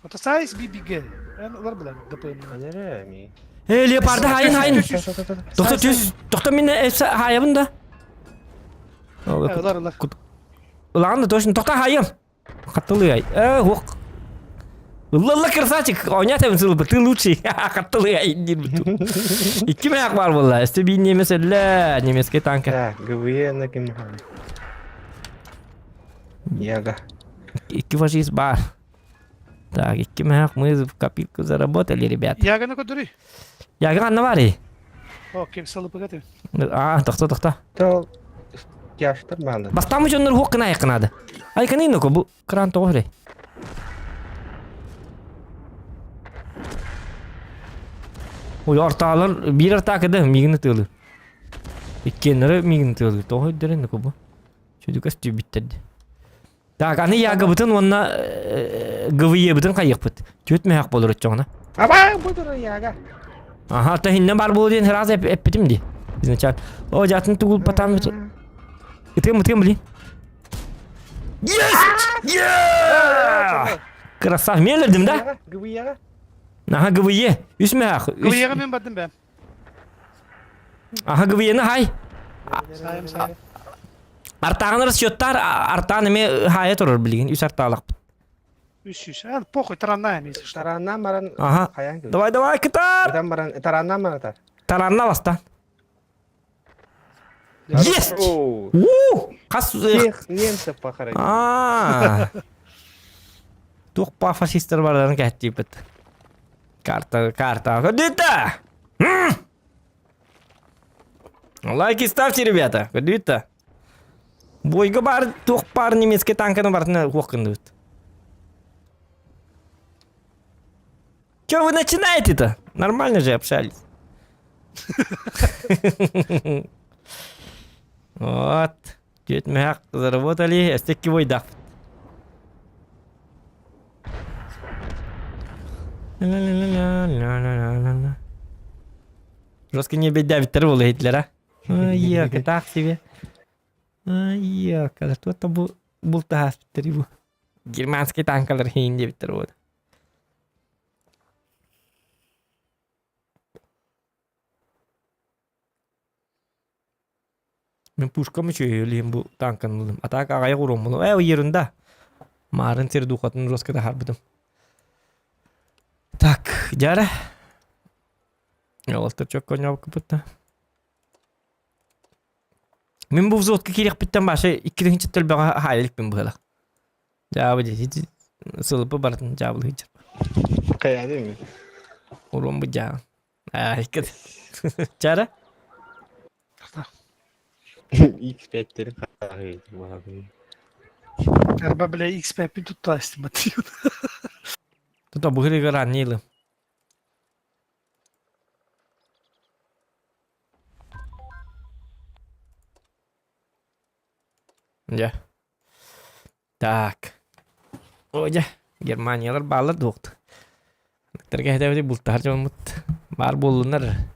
Ото сайз BBG. Эн улар билэн ДПМ. Ханера ми. Э, леопарды хайын хайын. Тохто түс, тохто мин хайабын да. Улар улар. Улаҕан да точно тохто хайым. Хаттылыай. Э, ох. Ылла красавчик, оонньоотом сылбы, ты лучший. Хаттылыай диир буту. Икки маяк бар буолла. Өстө биир немец өллө, немецкий танка. Так, ГВЕ на ким Яга. Икки фашист бар. Так, икки маяк мы в копилку заработали, ребят. Яганы көтөрүй. Яга анна барый. О, кем салыпыга тем. А, тохто, тохто. То тяжтар баалар. Бастамы дьоннор хуох гына айыккынаады. Айканы ноко бу кран тоҕо үрэй. Ой, ортаалар биир артаакыда миигин ытыалыы. Иккиэннэрэ миигин ытыалыы. Тоҕо өйдөрө ноко бу. Чүдүкэс түбүттэрди. Так, аны ягабытын уонна ГВЕ-бытын хайыахпыт. Түөт мөһөх болор оччоҕуна. Аба, бу тура яга. Аха, таһинна бар буолуо диэн сразу эппитим дии. Изначально. О, жатын тугул потам Ытыам, ытыам, блин. Есть! Yeah! Красав, мен өлдүм да? ГВЕ-га. Аха, ГВЕ. Үс мөһөх. ГВЕ-га мен бардым бэм. Аха, ГВЕ-ни хай. Сайым, сайым. Артааҕын расчеттар артаан эмиэ хаайа турар билигин үс артаалахпыт. Үс үс. А, похуй, тараннаем, если что. Тараннаан баран Аха. хайаан кэлбит. Давай, давай, кытар! Ытан баран тараннаан баран атар. Таранна бастан. Есть! Оу. У! Хас Всех немцев похоронили. Аа. Туох па фашистар барларын кэттииппит. Карта, карта. Көрдүтэ! Лайки ставьте, ребята. Көрдүтэ. Бойга бар, туох бар немецкий танканы бартына хуох гынныбыт. Че вы начинаете-то? Нормально же общались. Вот. Түөт мөһөх заработали, эстекки бойдах. Ла-ла-ла-ла-ла-ла-ла-ла. Жестко не бедявиттер буолла иһитлэр а. Ай, так себе. Ай, туох бу бултаһаспыттар бу. Германский танкалар хиин диэбиттэр вот. Мин пушкам үчүгэй бу танканы ылым. А так аҕайах уруоммун. Ээ, ерунда. Маарын сир духатын жестко таһаарбытым. Так, дьара. Олтор чөккө ньооккупутта. Мин бу взводка киириэхпиттэн баша 2000 төлбөҕө хаайа иликпин быһыылаах. Дьаабы дии сылыпы барытын дьаабылыы сылдьар. Хайаатын Уруом бу дьаабы. Аа, Чара? X5-тери хаһыы маһыы. Арба бля X5 тутта астымат. Тута быһырыгар анньыылым. Дьэ. Так. О, дьэ, Германиялар бааллар дуохт. Ныктарга хэтэбити бултаһар дьоммут баар буоллуннар.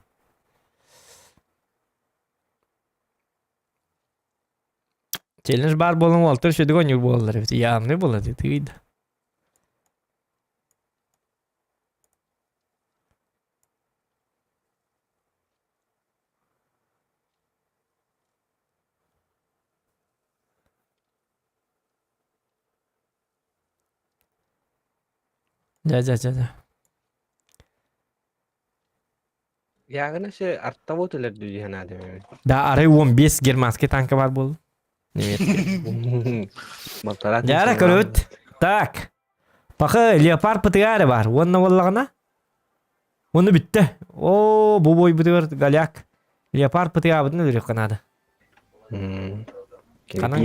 Челлендж баар буолан уолтар үчүгэй оонньуур буолаллар эбит. Явный буолла тыый да. Дьэ, дьэ, дьэ, дьэ. Ягына се артовод өлөрдү дии санаатым эбит. Да, арай 15 германский танка бар буолла. Немецкий. Балтараа Дьара көрөбүт. Так. Пахы леопард пытыгаары бар. Уонна буоллаҕына? Уонна бүттэ. Оо, бу бойбутугар голяк. Леопард пытыгаабытын өлөрүөххэ наада. Ханан?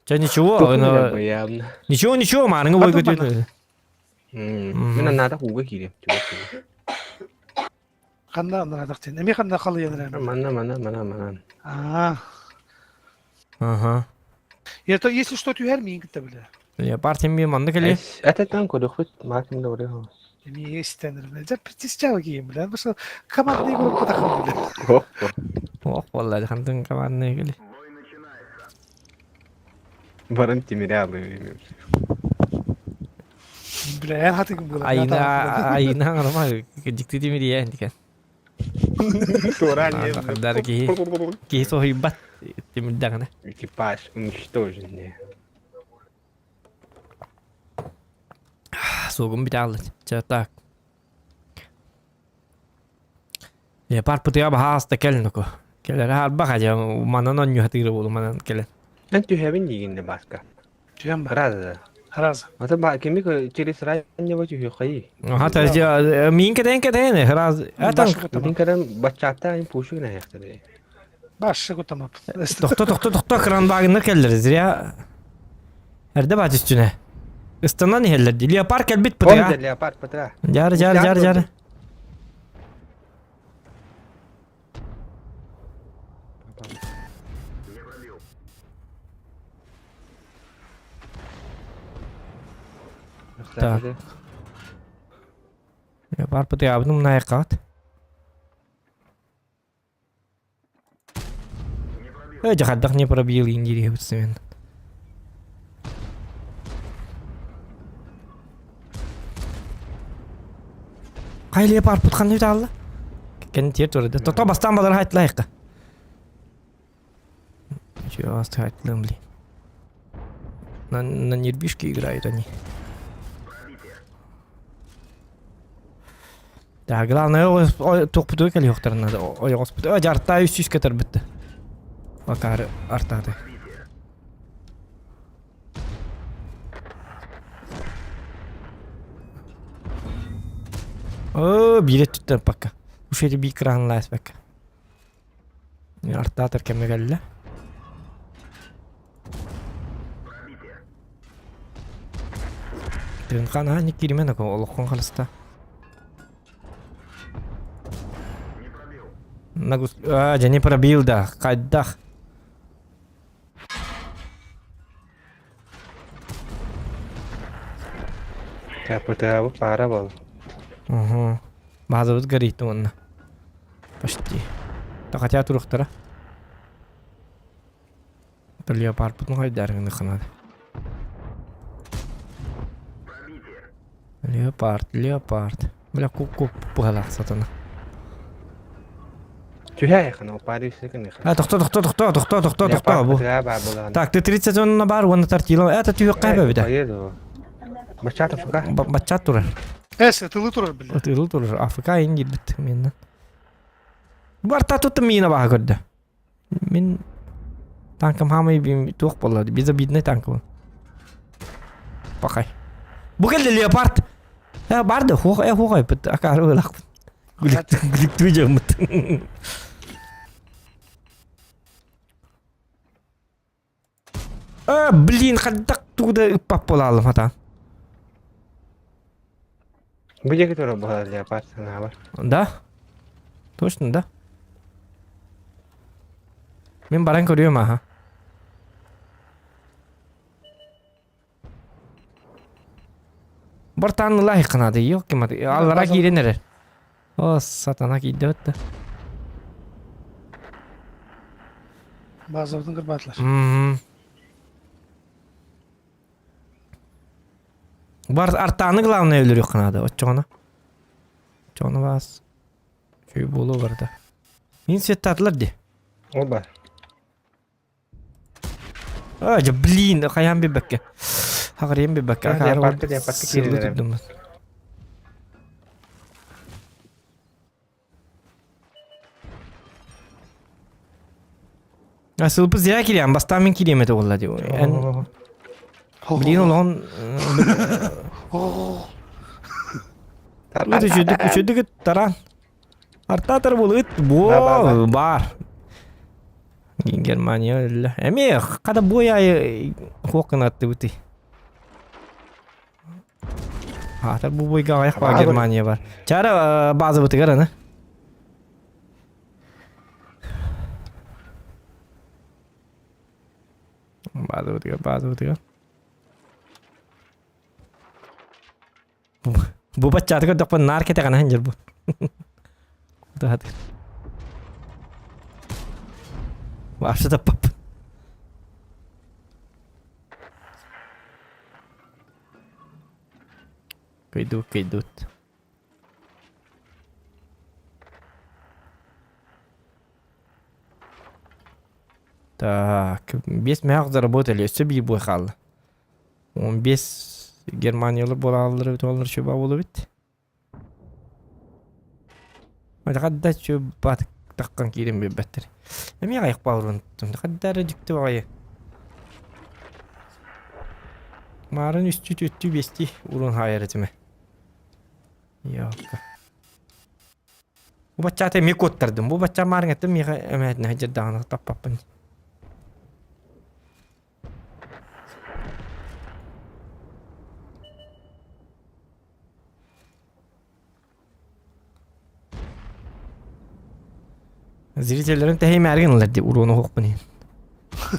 Чэ, ничего, ничего, ничего, маарыҥы бойго түн. Мин аннаата ууга киириэм. Ханна аннаатах ден. Эми ханна халыйан эрэ. Манна, манна, манна, манна. Аа. Ага. Это если что түһэр миин кытта билэ. Леопард ми манна кэле. Это там көрөхпүт, маакым да барыа. Эми истенер билэ. Дьэ притисчал киим билэ. Бу командный группа тахал билэ. Ох, Ох, валла, хантын командный кэле. Баран тимире алыы. Бля, эн хатыгым буолар. Айна, айна аңарама, дьикти тимири эн дикен. Туора Дар киһи киһи соһуйбат тимирдэҕинэ. Экипаж уничтожен. Суогум бүтэ хаалла. Чэ так. Леопард пытыга баһааста кэл нуку. Кэлэрэ харбах адьа манан онньуһатыыра буолу манан кэлэн. Мен түһэбин диигин де Баска. Түһэн бар. Раза. Раза. Ата ба кими через раннего түһүөххайы. Аха тажа миин кэтэн кэтэн раз атан Мин кэрэн баччаатта ин пушу гына яхтары. Башы кутамап. Тохто тохто тохто кранбагыннар келлер зря Эрде баат үстүнэ. Ыстанан иһэллэр дии. Леопард кэлбит пытыга. Леопард пытыга. Жар жар жар жар. Так. Леопард пытыгабын умнаайыккаҕыт. Э, дьахардах не пробил индириһибит сымен. Хай леопард ханны таалла? Кен тиер турады. Тото бастан балар хайтлайыққа. Чего вас хайтлым, блин. На, на нервишке играют они. Да, главное, туохпутуга кэлиэхтэрин надо. Ойоҕоспут. О, дьартаа үс сүүскэ тарбытты. Акаары артааты. О, биир өттүттэн пока. Уж эти биир кыраанлаас пока. Артаатар кэмэ кэллэ. Тыынхан аһа ник киримэн око олоххон халыста. Нагус... А, дьэ не пробил да, хайдах. КПТ-быт баара буолла. Угу. Базабыт горит уонна. Почти. Да хотя туруктара. Леопардпытын хайдарыҥны ханады. Леопард, леопард. Бля, кук-кук пыһалаах сатана. Түһэ хана опари үсүкүн А, тохто, тохто, тохто, тохто, тохто, тохто. Бу. Так, ты 30 онна бар, уонна тортила. Это түһүөххэ эбэбитэ. Баччат АФК. Баччат турар. Эс, ытылы турар бile. Ытылы турар. АФК ин киирбит миннан. Барта туттум миина баха көрдө. Мин танкам хамай туох буолла безобидный танк был. Пахай. Бу кэллэ леопард. Э барды хуох э хуох айпыт акары ылах. Гүлүктүү жаммыт. Э, блин, хаддак тугда ыппап буолаалым хата. Бу диэки турар буолар леопард санаабар. Да? Точно, да? Мин баран көрүөм аха. Бартаан ылаһы канады, yok ким аллара киирен эрэр. О, сатана киирдэ бытта. Базабытын кырбаатылар. Мм. Бар артааны главное өлөрүөх канады, оччоҕуна. Оччоҕуна баас. Чүй буолуо барда. Мин светтаатылар ди. Ол бар. А, дьэ, блин, хайаан билбэккэ. Хаҕарыйан билбэккэ. А, Акаары леопардка, леопардка сыылы киирдилэр. турдум. А сылпы зря кириэн, бастаан мин кириэм этэ буолла дии. Эн, блин, олоҕун ыт үчүдүк, үчүдүк ыт тараан. Артаатар буол ыт буо баар. Германия өллө. Эмиэ хата буой айы хуох гынаттыбытый. Аатар бу бойга аҕыйах баар Германия бар. Чара базабытыгар аны. Базабытыгар, базабытыгар. Бу баччааты көрдөхпө наар кэтэҕинэ сылдьар бу. Вообще таппап. Кыйдут, кыйдут. Так, без мягких заработали, өссө биир бой хаалла. 15 Германиялар буолааллар эбит уоллар чуба буолубут. Хадда чуба таххан киирэн биэрбэттэр. Эмиэ аҕыйах баалырын хадда эрэ дьикти баҕайы. Маарын үстүү түөттүү биэстии урун хаайар этимэ. Йока. Бу баччаата эмиэ куоттардым. Бу бачча маарыҥаттан миэхэ эмээтинэ сылдьардаҕына таппаппын. Зрителлэрин тэһиимээри гыналлар дии уруону оһохпун иһин.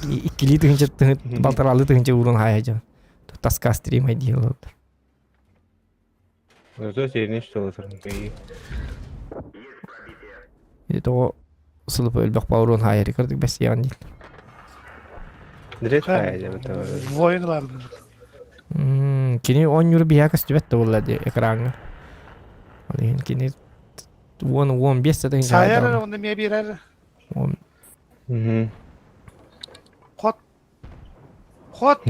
Иккилии тыһыынча балтараалыы тыһыынча уруон хаайа дьон. Таска стримай дии олордор. Зато сиэринэ что Тоҕо сылып өлбөх бауруон хаайары кырдык бэссиэҕин дииллэр. Воин ылар. Кини оонньуур биһиэхэ көстүбэт да буолла дии экраҥҥа. Ол иһин кини 10-15 да тыһыынча Сайар онно эмиэ биэрэр. Хот. Хот.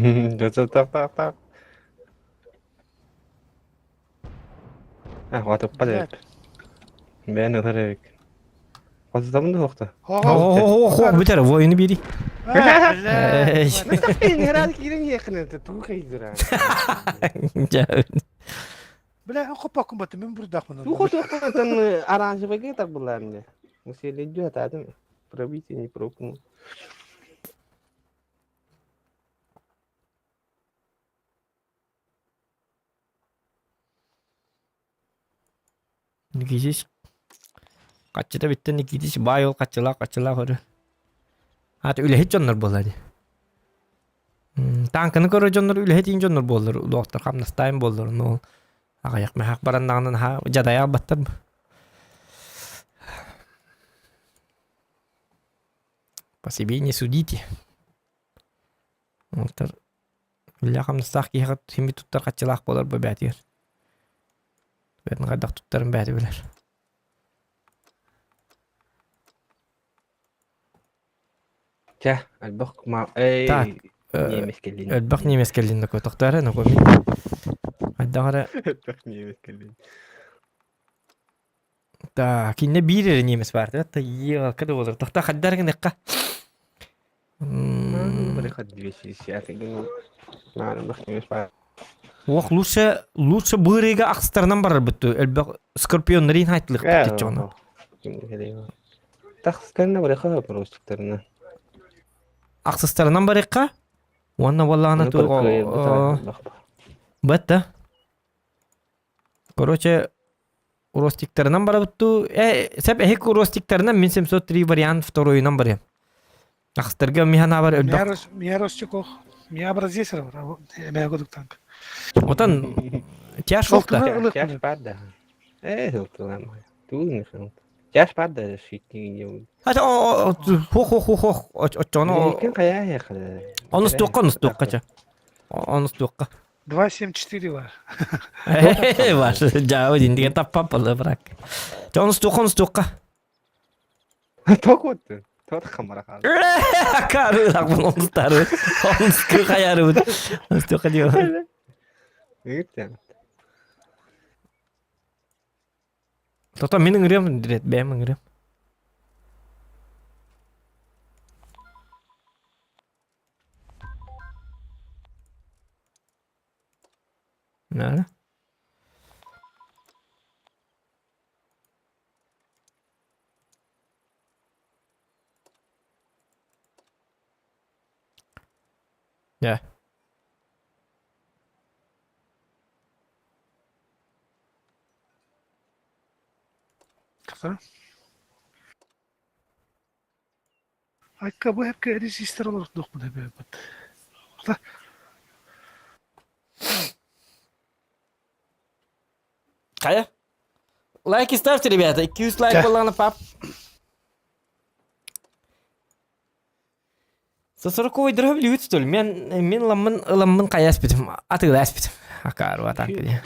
Так, так, так. Атыппат эбит. Бэйэн ытар эбик. Хотутабын да суохта. Хоох бүтэр воину бири. Бля, хоппоккун баттым, мен бурдахмын. Ну хотуохпун оранжевый так была мне. Усилие атадым. Пробитие не пробкну. Никитич хаччыта бүттэ Никитич баай ол хаччылаах хаччылаах өрө. Аата үлэһит дьоннор буолла дии. Тааҥканы көрөр дьоннор үлэһит иин дьоннор буоллар, улуохтар хамнастаайын буоллар, но ол. Аҕыйах мөһөх бараннаҕына наһаа дьадайа албаттар По себе не судите. Оттор үлэ хамнастаах киһиэхэ син туттар хаччылаах буолар бу бээтигэр. Бээтин хайдах туттарын бэйэтэ билэр. Чэ, элбэх ма Так, эй немец кэллин. элбэх немец кэллин такой тохтоо эрэ нокой мин хайдах эрэ Элбэх немец кэллин. Так, иннэ биир эрэ немец баар да еалка да буолар. Тохтоо хайдах эрэ гыныахха. Ох, лучше лучше быырыга ахстарынан барарбыт ту. Элбэх скорпионнарын хайтлыхпыт диччоҕуна. Тахстарына барыха простиктарына. Ахсыстарынан барыхха уонна буоллаҕына ту Бытта. Короче, Ростиктарынан барабыт дуу? Э, сеп эһик ростиктарынан мин 703 вариант второйунан барыам. Ахстарга миһанаабар өлбөх. Меня Ростиков, меня образец эмээ кудук танк. Отон тяж шохта. Тяж пада. Э, туун Тяж пада шитни. Хата о хо хо хо хо очоно. Онус туққа, онус туққа ча. Онус туққа. 2.74 бар. Бар. Жаабы дин деген таппап болду брак. Онус туққа, онус туққа. Токутту. Тот хамара хаал. Карылак бун онустары. Онус кыхаярыбыт. Онус туққа дио. Үттен. Тото мин ыҥырыам дирет бэйэм ыҥырыам. Наада. Дьэ. Хата. Айка бу эпке режиссер олордуохпун эбээбит. Хата. Хайа? Лайки ставьте, ребята. 200 лайк Чэ. буоллаҕына пап. Сосороковой дөрөһө что ли? Мен мен ламмын ламмын хайаспитим. Атыыласпитим. Акаару атака дии.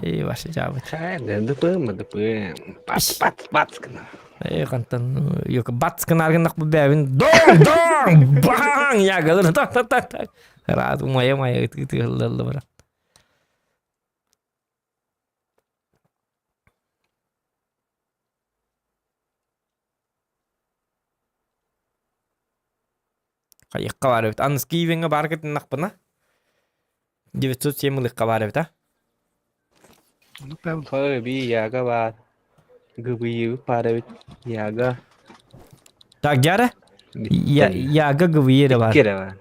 Эй, ваше жаабыт. ДПМ, ДПМ. Пат, пат, пат гына. Эй, хантан yok бац гынаргыннах бу бэбин дон дон баң ягалыр так так так так. Рад умая мая ытыгыллы бара. Хайыкка бар эбит. Аныс Киевиҥҥэ баар кытыннахпына 907 ылыкка баар эбит а. Оннук бэйэм Хой би яга баар. ГБИ баар эбит. Яга. Так, дьара? Я, яга ГБИ эрэ баар. Икки эрэ баар.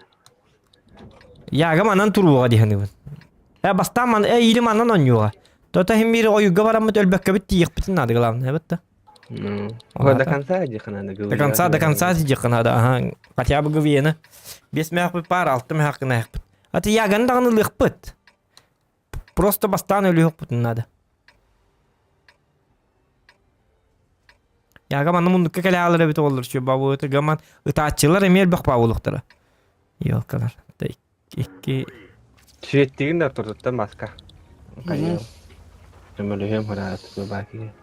Яга манан туруоҕа дии саныыбын. Э, бастаан ман, э, или манан оонньуоҕа. Тото иһин биир ойууга бараммыт өлбөккөбүт тиийиэхпитин наада главное, эбит да. Ну, до конца диэххэ наада. До конца, до конца диэххэ наада, аха. Хотя бы ГВЕны. Бес мөөхпүт паар, алты мөөх гына А ты яганы даҕаны ылыахпыт. Просто бастаан өлүөхпүтүн наада. Яга манна муннукка кэлэ хаалар эбит оҕолор үчүгэй бабыты гаман ытааччылар эмиэ элбэх баабылыктара. Елкалар. Икки Сүөттигин да турдуттан маска. Хайыам. Көмөлөһүөм хараатыгы баакиге.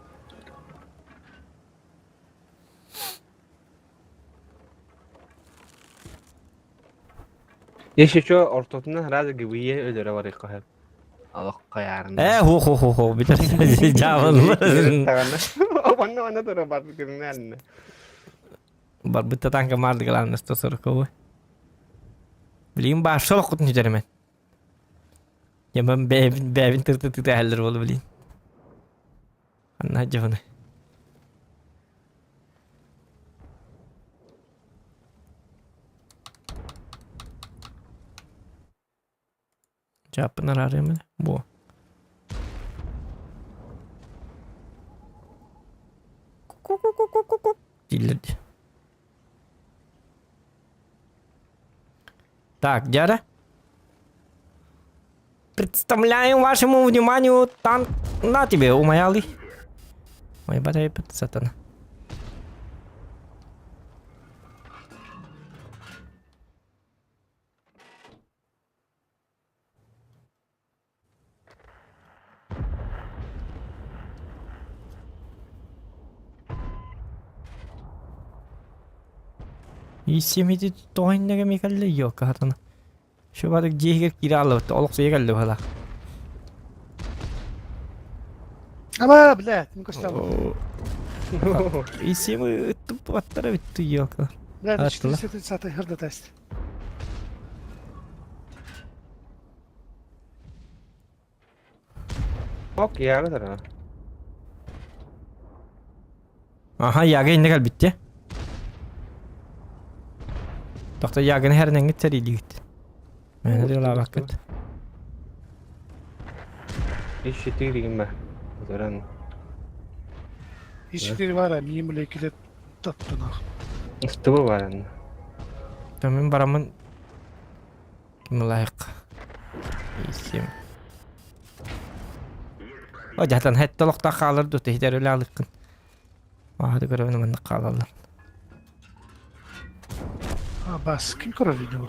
Если что, ортотунан сразу ГВЕ өлөрө барыахха сөп. Олох хайаарына. Э, хо хо хо хо бүтэр дьаабыллар. Онно онно тура барбыт гыннан. Барбыт танка марды главное 140 Блин, баша олоххутун сүтэримэн. Яман бэйэбин бэйэбин тыртытыта буолу блин. Анна дьоһуна. Чааппын араарыам эле. Буо. Дииллэр дии. Так, дьара. Представляем вашему вниманию танк. На тебе, умаялый. Ой, батай сатана. Иссимити тоҕо ми кэллэ йока хатана. Шубадык дьиэһигэр киирэ аллыбыт, олохсуйа кэллэ быһалаах. Аба, блядь, не костял. Иссимы ыттыппаттара бүттү йока. Блядь, 430 хырда тест. Ок, яга тара. Аха, яга инне кэлбитте. Тохто яганы хэрнэҥҥит сэриилиигит. Мээнэ дылаабаккыт. Ищи гимме. Заран. Ищи вара, миим лекилет таптанах. Ыстыбы баран. Тамын барамын Ким лайк. Исим. О, дьатан хэтте олохтоох хаалар дуу, тиһитэр үлэ алыккын. Аһады көрөбүн маннык хаалаллар. А, бас, ким көрөр видео?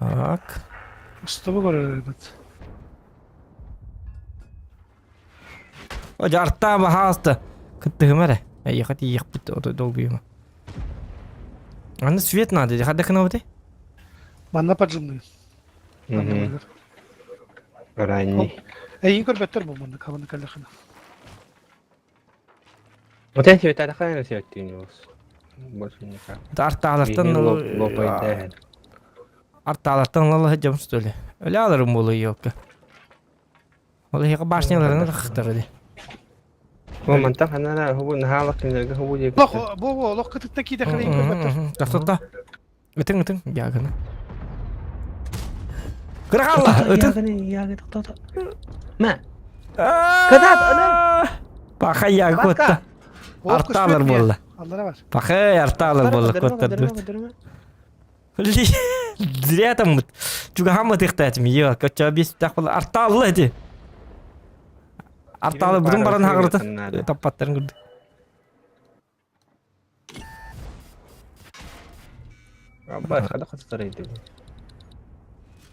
Так. Устубу көрөр эбит. О, дьартаа баһаалыста. Кыттыһыма эрэ. Эйиэхэ тиийиэхпит ото долгуйума. Аны свет надо, хадда кынабыты? Манна поджимный. Ранний. Эйин көрбөттөр бу манна кабаны кэллэхина. Вот я тебе тогда хайна себе Больше никак. Артаалартан Артаалартан лала сылдьабын что ли? Өлө аларым буолуо елка. Ол эһиэхэ башняларынан тахтар ди. Бу мантан ханара хубу наһаалах кинилэргэ хубу диэки. Лох бу бу олох кытыкта кииде ханайын көрбөттөр. Тахтатта. Ытыҥ ытыҥ яганы. Кыра хаалла ытын. Яганы ягы Мэ. Кадат ана. Паха ягы куотта. Артаалар буолла. Аллара бар. Паха артаалар буолла куоттардыбыт. Зря там чугаһаама тыхтаатым йо коччо биэс үтэх була артаалла ити артаалы бутун баран хаҕырыта таппаттарын курдук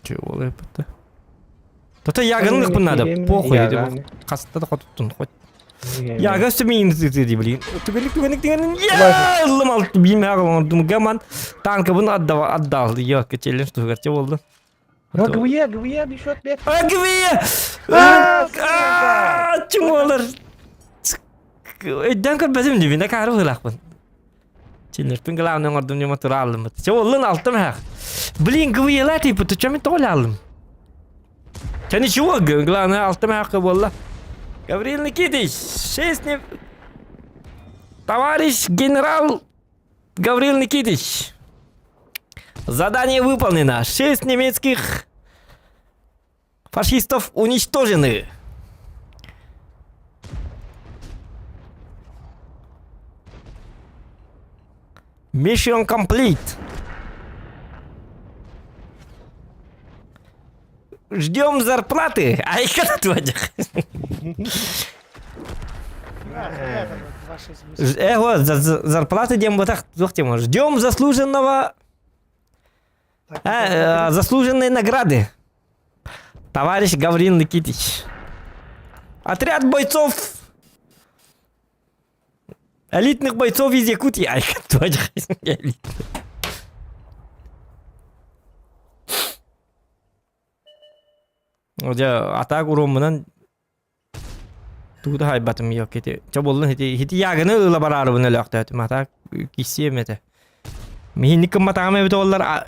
Чего это? Тото ягынлыкпын надо, похуй, хаста да хотуттун хоть. Яга өстө миин ди блин. Түгелик түгеник дигенин я ыллым алты биим оҥордум гаман танкабын отдал я челлендж туһугар болду. Гве, гве, бишот бет. А гве! Чуңолар. Өйдөн көрбөтүм дибин да кары быылаахпын. Челлендж главный оҥордум ньума тура аллым. Чэ оллун алтым хах. Блин, гвела типа, ты чё мен тоҕо аллым? Чэ ничего, главное алтым хахка буолла. Гаврил Никитич, шесть не... Товарищ генерал Гаврил Никитич, задание выполнено. Шесть немецких фашистов уничтожены. Mission complete. Ждем зарплаты. Ай, Эго, зарплаты дем вот так Ждем заслуженного заслуженной награды. Товарищ Гаврил Никитич. Отряд бойцов элитных бойцов из Якутии. Ай, Дьэ, атаак уруоммунан тугу да хайбатым yok ити. Чэ буоллун ити ити яганы ыла бараарыбын өлөөхтөөтүм атаак киссиэм этэ. Миһинник кымматаҕым эбит оллар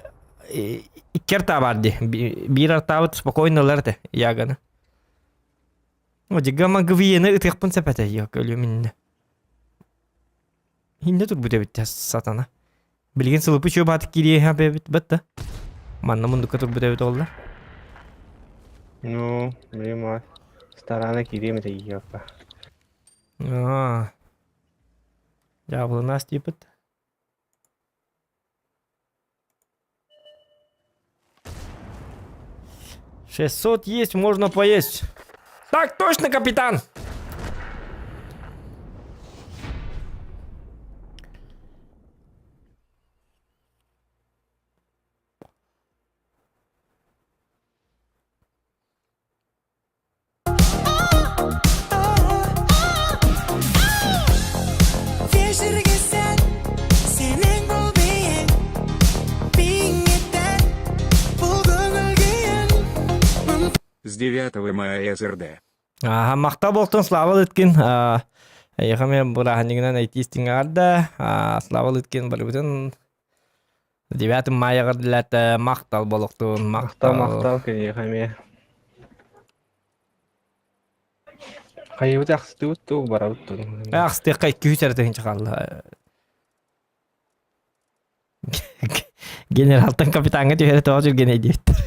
икки артаа бар дии. Биир артаабыт спокойно ылар этэ яганы. Дьыгама гвиены ытыахпын сөп этэ yok өлүөм иннинэ. Иннэ турбут эбит сатана. Билигин сылыпы чуобаатык киириэһэ эбит бытта. Манна мундукка турбут эбит оллар. Ну, блин, старана киириэм этэ иһиэхпэ. Аа. Дьаабылынаас тииппит. 600 есть, можно поесть. Так точно, капитан! С 9 мая СРД. Аха, махтал буолтун Слава Лыткин. Эйиэхэ мен бырааһынньыгынан айтиистиҥ да Слава Лыткин барыбытын 9 мая ҕырдылаата махтал болохтун Махтал, махтал киниэхэ эмиэ. Хайыбыт ахсытыбыт дуу, барабыт дуу. Ахсытыахха 200 эрэ тыһыынча хаалла. Генералтан капитаҥҥа түһэрэ тоҕо түргэнэй диэбиттэр.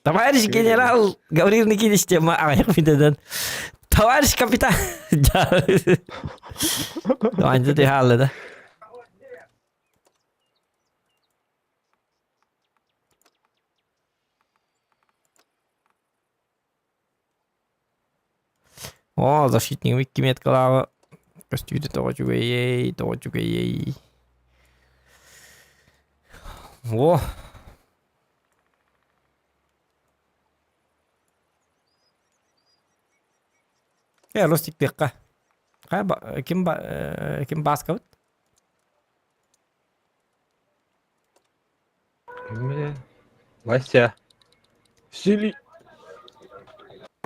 Товарищ генерал Гаврил Никитич тема аҕыйах мүнүүтэнэн Товарищ капитан Анжа түһэ да. О, защитник икки меткалааҕы көстүүтэ тоҕо үчүгэйэй, тоҕо үчүгэйэй. О! Э, Ростиктыахха. Хайа ба- ким ба- э, ким бааскабыт? Вася. Василий.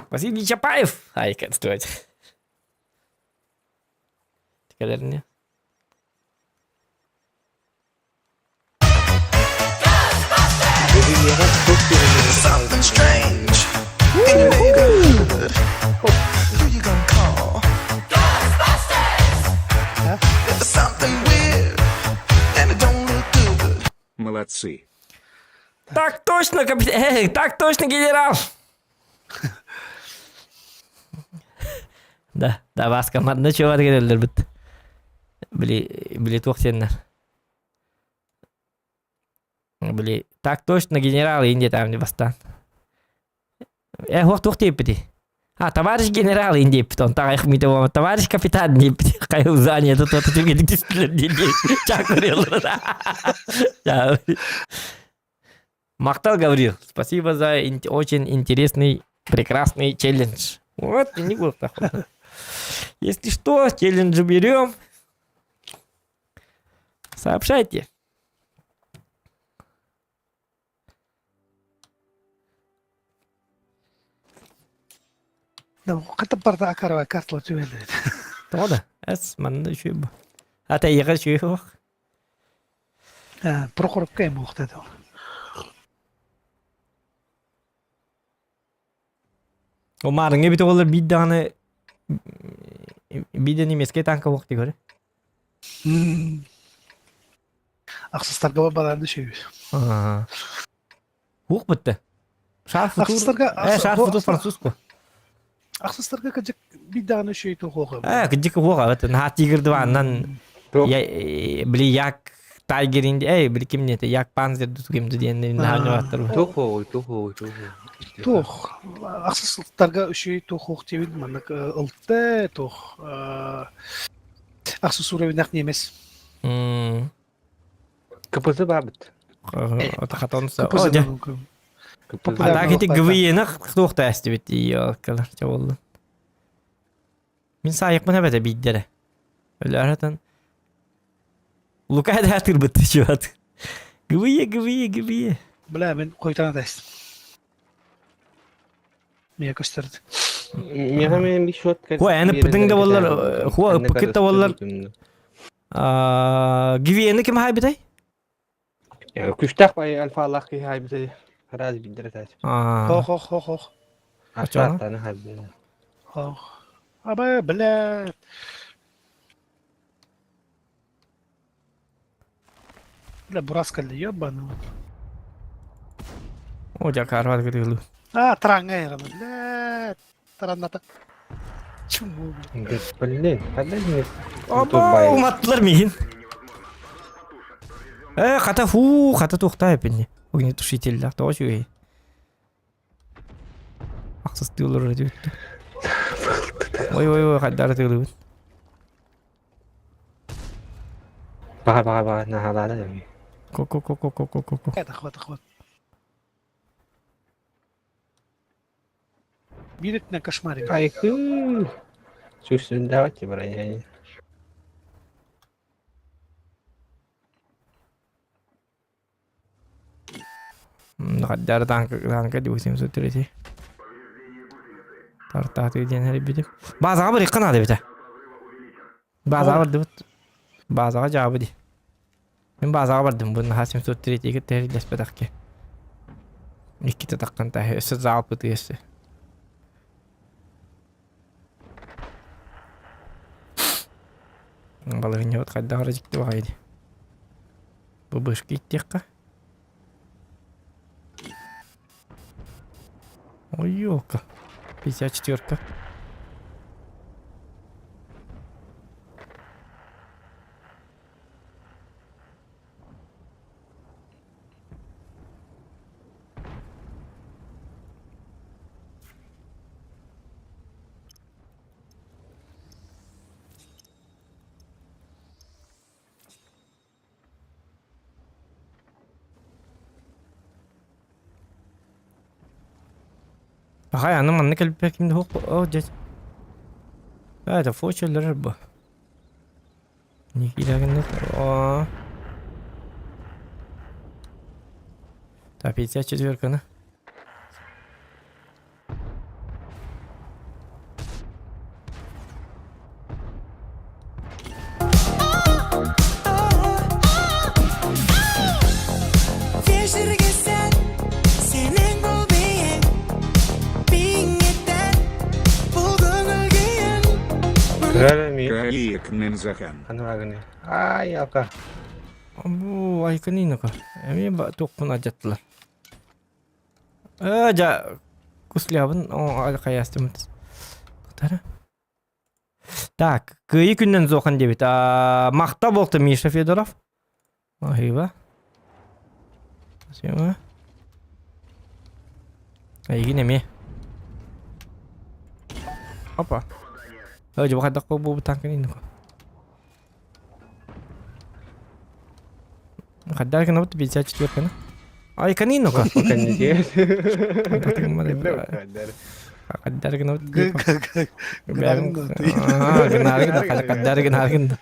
Василий Чапаев! Ай, стоять. Кэлэрне. Something strange in your neighborhood. Who you gonna call? If it's something weird and it don't look good. Молодцы. Так точно, капитан! Эй, так точно, генерал! Да, да, Васка, манна чего кэлэллэрбит. Били, били туох сеннер. Били, так точно, генерал, инде там не бастан. Э, хуох туох диэппитий? А, товарищ генерал ин диэппит, онтон аҕыйах мүнүүтэ буолан товарищ капитан диэппит. Хайа занято то түргэнник түстүлэр диэн чаакырыаллар. Махтал, Гаврил. Спасибо за очень интересный, прекрасный челлендж. Вот, не был Если что, челленджи берем. Сообщайте. Хата барда акарва картла түбэллэр. Тоҕо да? Эс манна үчүгэй бу. Ата эйиэхэ үчүгэй суох. Прохоровка эм уохта доо. О маарыҥҥа эбит оҕолор биир даҕаны биир да немецкэй танка уох дии Ахсыстарга барааны үчүгэй. Уох бытта. Шар футур. Э, шар футур французско. Ахсыстарга кыдьык биир даҕаны үчүгэй туох уоҕа. Э, кыдьык уоҕа это наһаа тигрдыбааннан били як тайгерин эй били ким не як панзер дутугем диэн наһаа ньуаттар. Туох уоҕуй, туох уоҕуй, туох Туох ахсыстарга үчүгэй туох уох диэбит маннык ылты туох ахсыс уровеннах немец. КПЗ баабыт. Хатонса. А так ити ГВЕ-ны туох тээстибит кылар чабыллын. Мин саайыкпын эбэтэ биирдэрэ. Өлөөрөтөн Лука да тырбытты чуат. ГВЕ, ГВЕ, ГВЕ. Бля, мен койтана тээстим. Мия көстөрдү. Миэхэ мен bir счет Хуа, аны пытың да боллар, хуа ыппыкыт да боллар. ГВЕ-ны ким хайбытай? Күстэх бай альфалах киһи хайбытай. Раз билдер этээч. Хох, хох, хох, хох. Аттаны хайбытай. Хох. Аба, бля. Бля, бураска ли, ебаный. О, дьэ, карват кытылы. А, траҥҥа эрэ, бля. Таранната. Чуму. Да, блин, когда мне Оба, уматтылар миигин. Э, хата фу, хата туохтаа эпинни. Огнетушителлээх тоҕо үчүгэй. Ахсыстыы олорор этибит. Ой, ой, ой, хайдары тыылыбыт. Баҕа, баҕа, баҕа, наһаалаата дьоҥҥо. Ко ко ко ко ко ко ко ко. Это хват, хват. Биир өттүнэн кошмарик. Айкы. Сүүсүндээҕи броня. Хаддары танка танка 803. Тартааты диэн эрийбитим. Базаҕа барыахха наада эбитэ. Базаҕа бардыбыт. Базаҕа дьаабы дии. Мин базаҕа бардым. Бу наһаа 703 тэриллэспэтэхки. Иккитэ таххан таһы өссө заалпыты өссө. Балаһыанньабыт хайдах эрэ дьикти баҕайы дии. Бу бышка иттиэххэ. Ой, елка. 54-ка. Пахай, аны манна кэлбэккин да о, дядь. А, это фочелер бу. Никилягинна. О. Так, 54-каны. Каиек Нензахан. Ай, алка. Бу айканинака. Эми туохпун алдьаттылар. Ээ, дьэ, куслябын хайаастымыт. Тара. Так, кыайыы күннэн зохан диэбит. Махта буолта Миша Федоров. Спасибо. Спасибо. Эйигин эмиэ. Опа. Ой, дьэ, хайдах буолбут танкын Хайдах гынабыт 54-каны? Ай, канинока. Хайдах гынабыт? Хайдах гынаргын.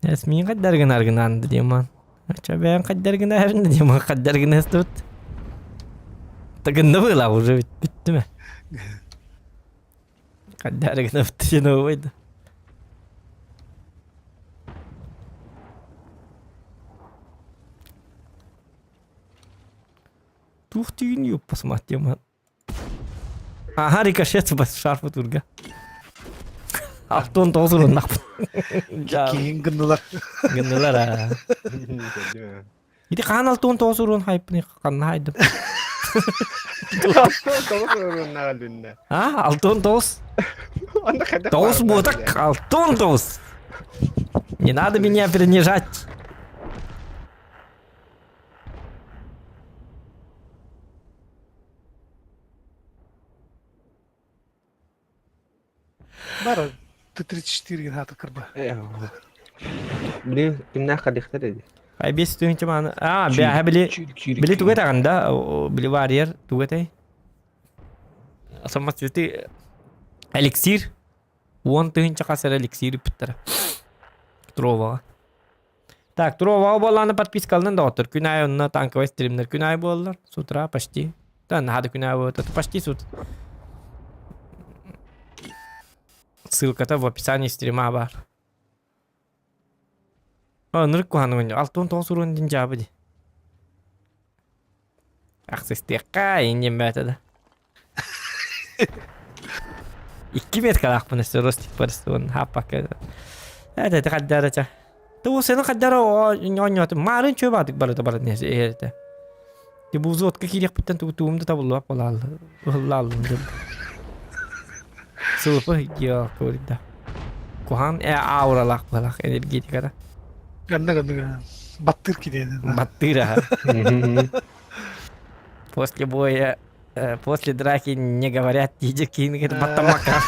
Эсмин хайдах гынаргын диэман. Ча бэйэн хайдах гынаргын диэман хайдах гынастыбыт. Тагынна была уже бүттү Хайдах гынабыт диэн да. Туох түүн юппасмат диэман. Аха рикошет бас шарфы турга. Алтон тоҕус уруннахпыт. Киһин гыннылар. Гыннылар аа. Ити хаан 69 уруун хайпыны ханна хайдым? 69 урууннаҕа дүннэ. А, 69? Онно хайдах Тоҕус буотак, 69! Не надо меня принижать. Бара Т-34 генератор кырба. Блин, кимнээх хадыхтар эди? Ай бес тыһыынча мааны. А, бэһэ били били туга этаҕын да, били варьер туга этэй? Самоцветы эликсир. 10 тыһыынча хас эрэ эликсир ыппыттара. Троваҕа. Так, Троваҕа буоллаҕына подпискаланан доҕоттор. Күн аайы онно танковай стримнэр күн аайы буолаллар. С утра почти. Да, наһаа да күн аайы буолбата. Почти с утра. Ссылката в описании стрима баар. Ынырык куһаҕан 69 уруон диэн дьаабы дии. Ахсыстыахха инньэн бээтэ да. Икки меткалаахпын өссө Ростик барыстыбын хааппакка. Это это хаддарача. Ту сені хаддара оонньоотум. Маарын чөй баатык барыта баран иһэрэтэ. Ти бу взводка киириэхпиттэн тугу тугум да табыллыбат буолааллы. Ыһыллааллым дьон. Сылыпы да. Куһаҕан ауралаах быһалаах энергетиката. Ганна ганна баттыыр кириэнэ. Баттыыр аха. После боя, после драки не говорят, диджи киин баттамакка.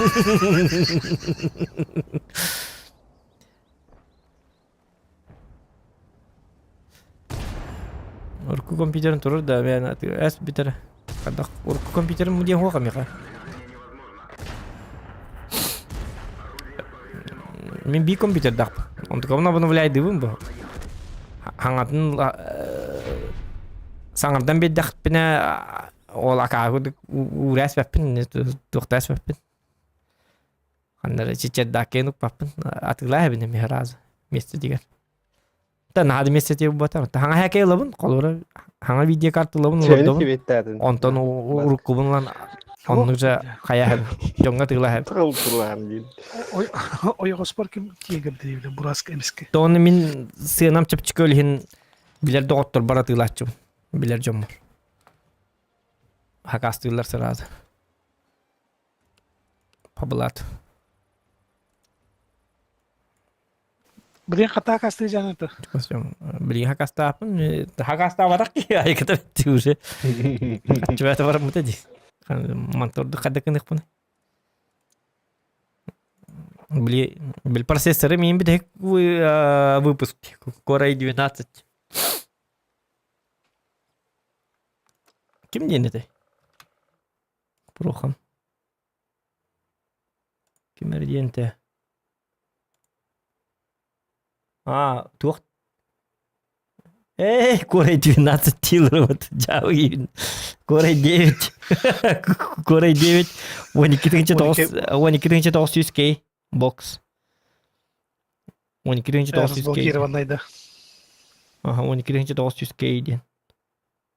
Урукку компьютерын турар да, мен эс бүтэр. Хайдах урукку компьютерым диэн хуох эмиэхэ. Мин би компьютердаахпын. Онтукабын обновляйдыыбын бу. Хаҥатын саҥардан биэрдэхпинэ ол акааһы уурээспэппин, туохтааспаппын. Ханна эрэ чиччэрдааккыйан укпаппын, атыылаа эбин эмиэ сразу миэстэтигэр. Та наһаа да миэстэтигэр буолбатах. Хаҥа хэкэй ылабын, холобура хаҥа видеокарта ылабын, олордобун. Онтон уруккубун ылан оннук же хайа дьоҥҥо атыылаһабын. Тылтылаан диин. Ойоҕоспор ким тиэгэрдиибилэ бураска эмискэ. Тоҕону мин сыанам чэпчэки ол иһин билэр доҕотторбор атыылааччыбын. Билэр дьоммор. Хакастыыллар сразу. Паблат. Билин хата хастыы жаныты. Билин хакастааппын. Хакастаабатах киһи айыката битти уже. Чүбэт бараммыта дии. Манторду хадакыныхпын. Били, бил процессоры мин битек выпуск Core i12. Ким диэн этэй? Прохам. Ким эрэ диэн этэ? Аа, туох Эй, Core 12 тилер дьаабы Core 9 Core 9 12 900 кей бокс 12 900 кей Разблокированный да. Ага, 12 900 кей диэн.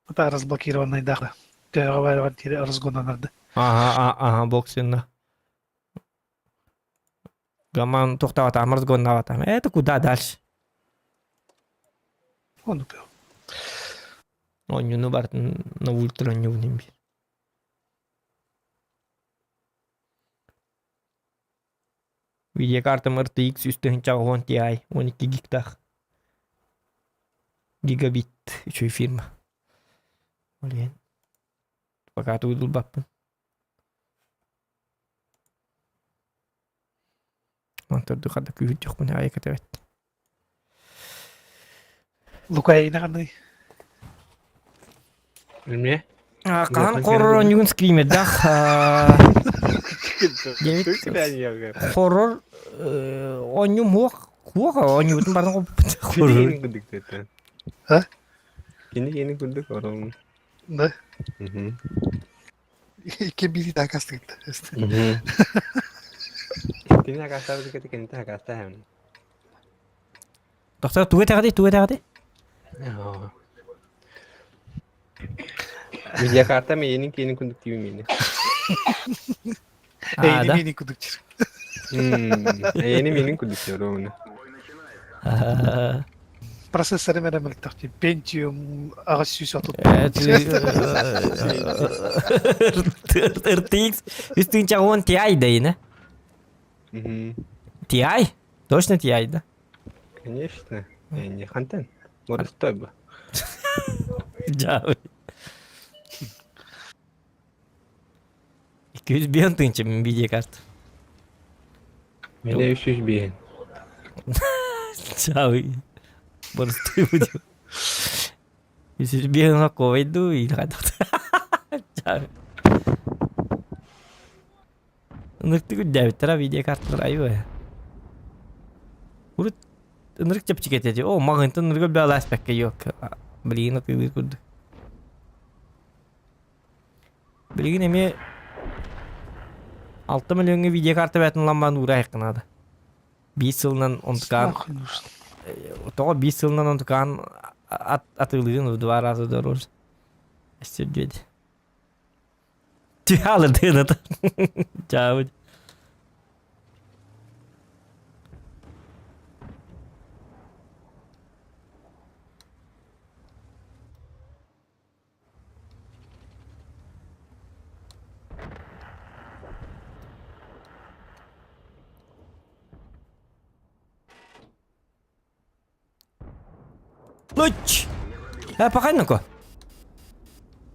Это разблокированный да. Төһөҕө барар диэри разгонанарды. Ага, ага, боксинна. Гаман тохтаабатаам, разгоннаабатаам. Это куда дальше? Ону пил. Онньуну бартын на ультра онньубун бир. Видеокартам RTX 3080 Ti 12 гигтаах. Гигабит үчүгэй фирма. Ол иһин пока тугу булбаппын. Онтон хата күүһүрдүөхпүн аайы кэтэбэт. Лукайна ханный? Эмиэ? Хаһан хоррор оонньуугун скримердаах хоррор оонньуум хуох хуох оонньуубутун баран хоррор А? Кини кини курдук орон. Да. Икки бири такастыгыт. Кини акастаабыт кити кинити акастаахын. Доктор тугу этэҕитий тугу этэҕитий? Видеокарта миинин киинин курдук тиби миини. Эйини миинин курдук чир. Эйини миинин курдук чир ровно. Процессоры мэрэ мөлтөх Pentium 830. RTX 3010 Ti дейін, Ti? Точно Ti, да? Конечно. Не хантан. Боростой бы. Дьаабы. 205 тыынча мин видеокарта. Мене 305. Чаабы. Боростой будет. 305 лаковайду или Чаабы. Ынырыктык үрдээбиттэр видеокарталар айбы. Урут ынырык чэпчэки этэ О, маҕынтан ынырыга бэҕэлээспэккэ yok. Билигин атыылыыр курдук. Билигин эмиэ алта миллиоҥҥа видеокарта бээтин ылан баран уурайыахха наада. Биир сылынан онтукаан тоҕо биир сылынан онтукаан атыылыырын в два раза дороже. Өссө үрдүө Тиһаалырдыын Чаабыт. Луч! Э, пока ну-ка.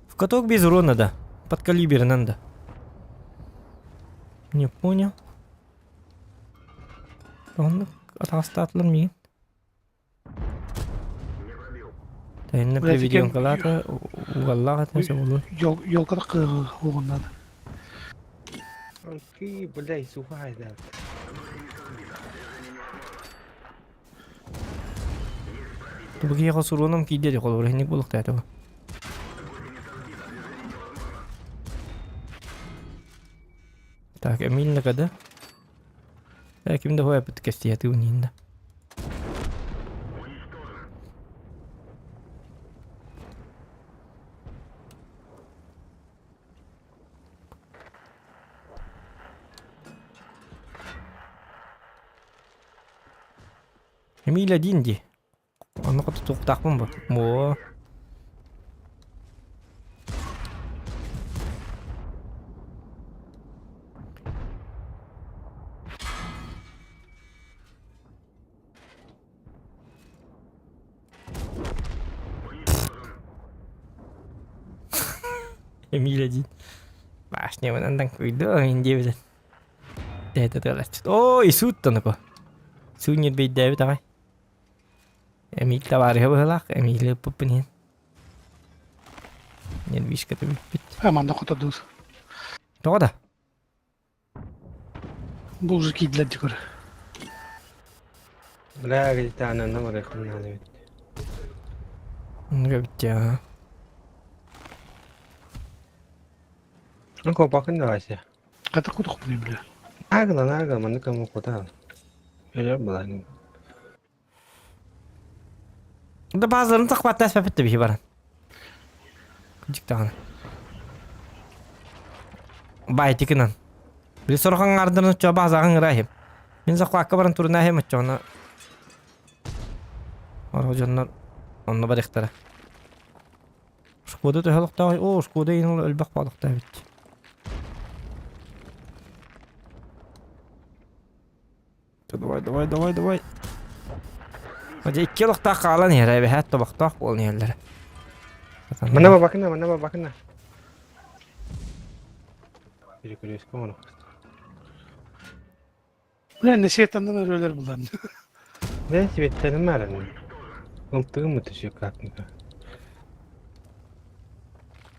В каток без урона, да. Под калибр надо. Не понял. Оннук атаҕастаатылар миигин. Тайна приведенкалаата угаллаах этэ собулун. Елка угуннан. Окей, блядь, сухая, да. Тубукиэхэ суруонум киирдэ дии холобур иһинник буолуохтаата. Так, Эмиль накада. Э, ким да хуя кэстиһэ тыын да. Эмиль один дии. Онно хотутуохтаахпын бу. Буо. Эмиль один. Башня таҥкуйдуо диэбитин. Дээтэ тыалаччыт. Ой, сууттаныко. Суунньут бэйдээбит аҕай. Эмиил табаарыһа быһыылаах, Эмиили ыппыппын иһин. Нервишката бүппүт. А, манна хотодуус. Тоҕо да? Бу уже киирдилэр дии көрө. Бля, где-то она надо ведь. Эбит Ну, копакын давайся. Хата кутухпун бля. Агла, агла, манны кому куда. Я была. Да базарын тахпаттас пәпітті бихи баран. Күнчик даҕаны. Байтикынан. Били сорохан ардырын оччо базаҕын ыраахим. Мин захвакка баран турунааһым оччоҕуна Орох дьоннор онно барыахтара. Шкода төһө олохтоох? Оо, Шкода иһин элбэх буолуохтаах эбит. Давай, давай, давай, давай. Дьэ икки олохтоох хаалан иһэр, эбэһээт тобохтоох буолан иһэллэр. Манна бабакына, манна бабакына. Перекрестка оно. Бля, не сетандан өрөлөр булан. Бля, светтерим бар. Ылтыгым мытышы как-нибудь.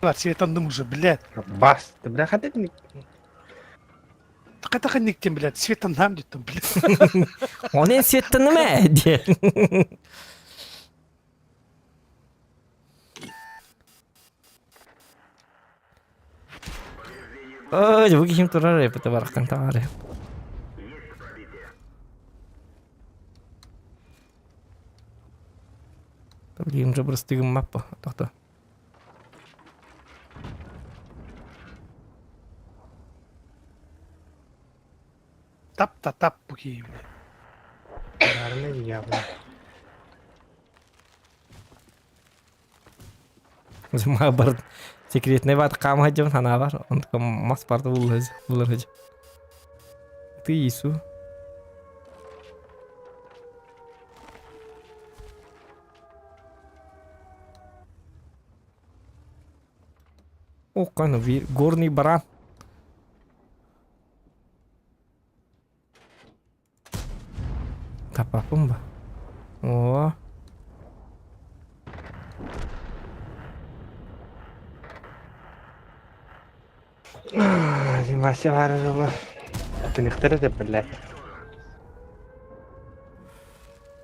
Бар, светандым уже, блядь. Бас, ты бля, хотя не... Хата ханниктен, блядь, светандам диттим, блядь. Оны сеттінім ә, де. Ой, бу киһим турар эпите барахтан таҕары. Блин, же бырастыгым маппа. Тохто. Тап та тап бу киһи. Барына явно. Бар секретный бат хаама сылдьабын санаабар. Онтукам мас барда булар сылдьа. Ты Иису. О, кана, горный баран. Тапаппын ба? О. Вася барыла. Тыныктар да блядь.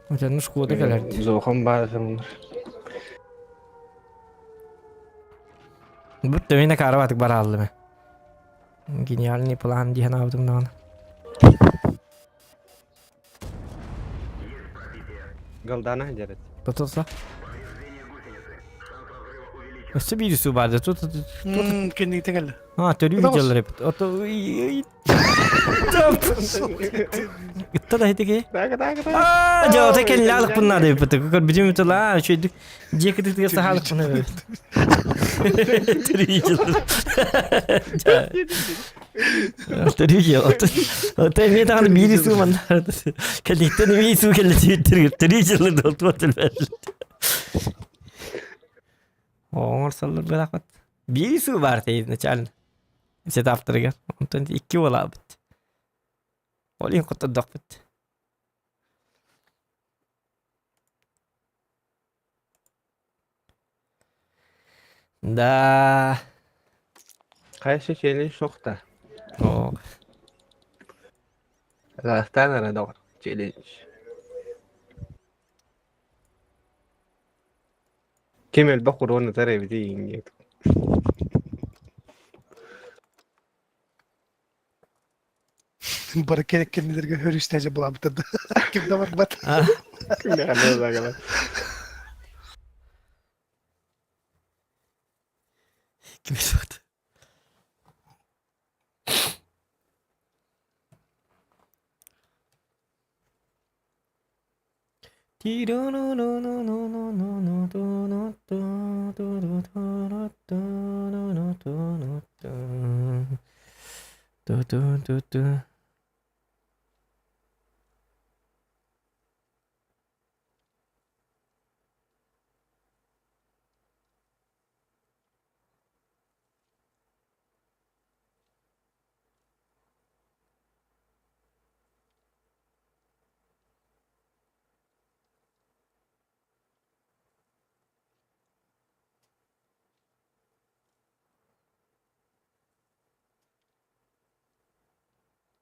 Отянны шкода кэлэрди. Зохон баар Бүттэ мин акаарабатык барааллым. Гениальный план диэн аабытым даҕаны. Галдана дьэрит. Тотоса. Өссө биир суу баар тут тут Кэнниги кэллэ. А, төрүү видеолар эбит. Ото Ытта да хитиги. Так, так, так. Аа, жоо тэкен лаалыкпын наада эбит. Көр бүтүм тула, үчүйдүк. Дьиэ кытыытыгар сахалыкпын эбит. Төрүү видеолар. Төрүү видео. Ото эмиэ даҕаны биир суу манна. Кэлиттэн эмиэ суу кэллэ төрүү видеолар долтуот. Оҥорсоллор быраахпыт. Биир сыл баар этэ изначально. Сетаптарыгар. Онтон икки буолаабыт. Ол иһин хоттордохпут. Да. Хайсы челлендж суохта. О. Казахстан эрэ доҕор челлендж. Ким элбэх уруон ытар эбитий иҥниэт. Бары керек кэннилэргэ хөрүстэжэ булаабыттар да. Ким да барбат. Ким суохта.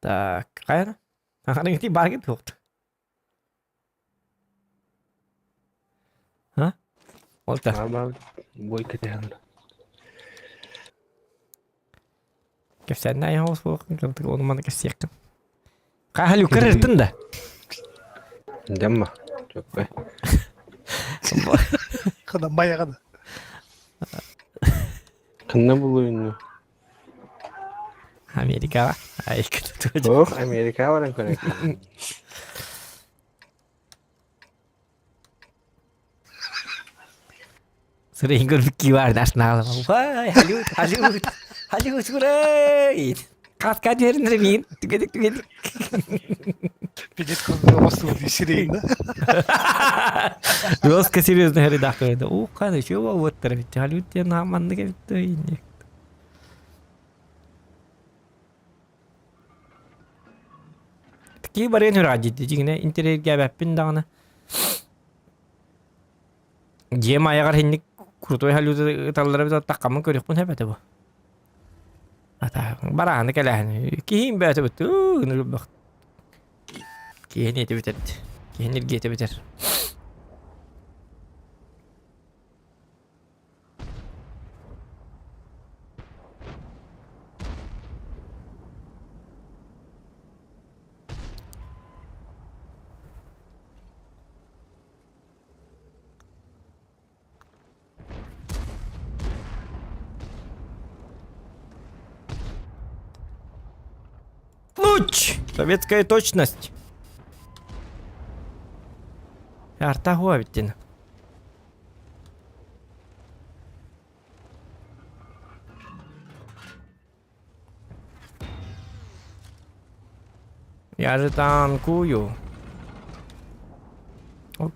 Так, хайа? Аҕаныгытый бааргыт туохта? А? Ол та. Бой кэтэһэн. Кэпсээннэ айаҕа суох ону маны кэпсиэххин. Хаһалюкар ыртын да. Дэмма. Чөккөй. Хана майаҕана. Ханна булуйну? Америкаҕа. Ай, Ох, Америкаҕа баран көрөк. Сырайын көрбүт бар дашнаалым. Вай, Hollywood, Hollywood, Hollywood урай! Катка дерин мин, түгедик түгедик. Пидет кылгы сирейин да. Жестко серьезно редактор. Ух, каны чего вот ведь Hollywood диэн маннык эбит Такие барыан үрэҕэ дии дьиҥинэ интэриэһиргээбэппин даҕаны. Дьиэм айаҕар иһинник крутой Hollywood ыталлара эбитэ таххаммын көрүөхпүн сөп этэ бу. Ата барааны кэлээһин. Киһим бэйэтэ бут ынырбах. Киһини этэ бүтэр. Киһини эргиэтэ бүтэр. Луч! Советская точность. Арта хуа биттин. Я же танкую. Ок,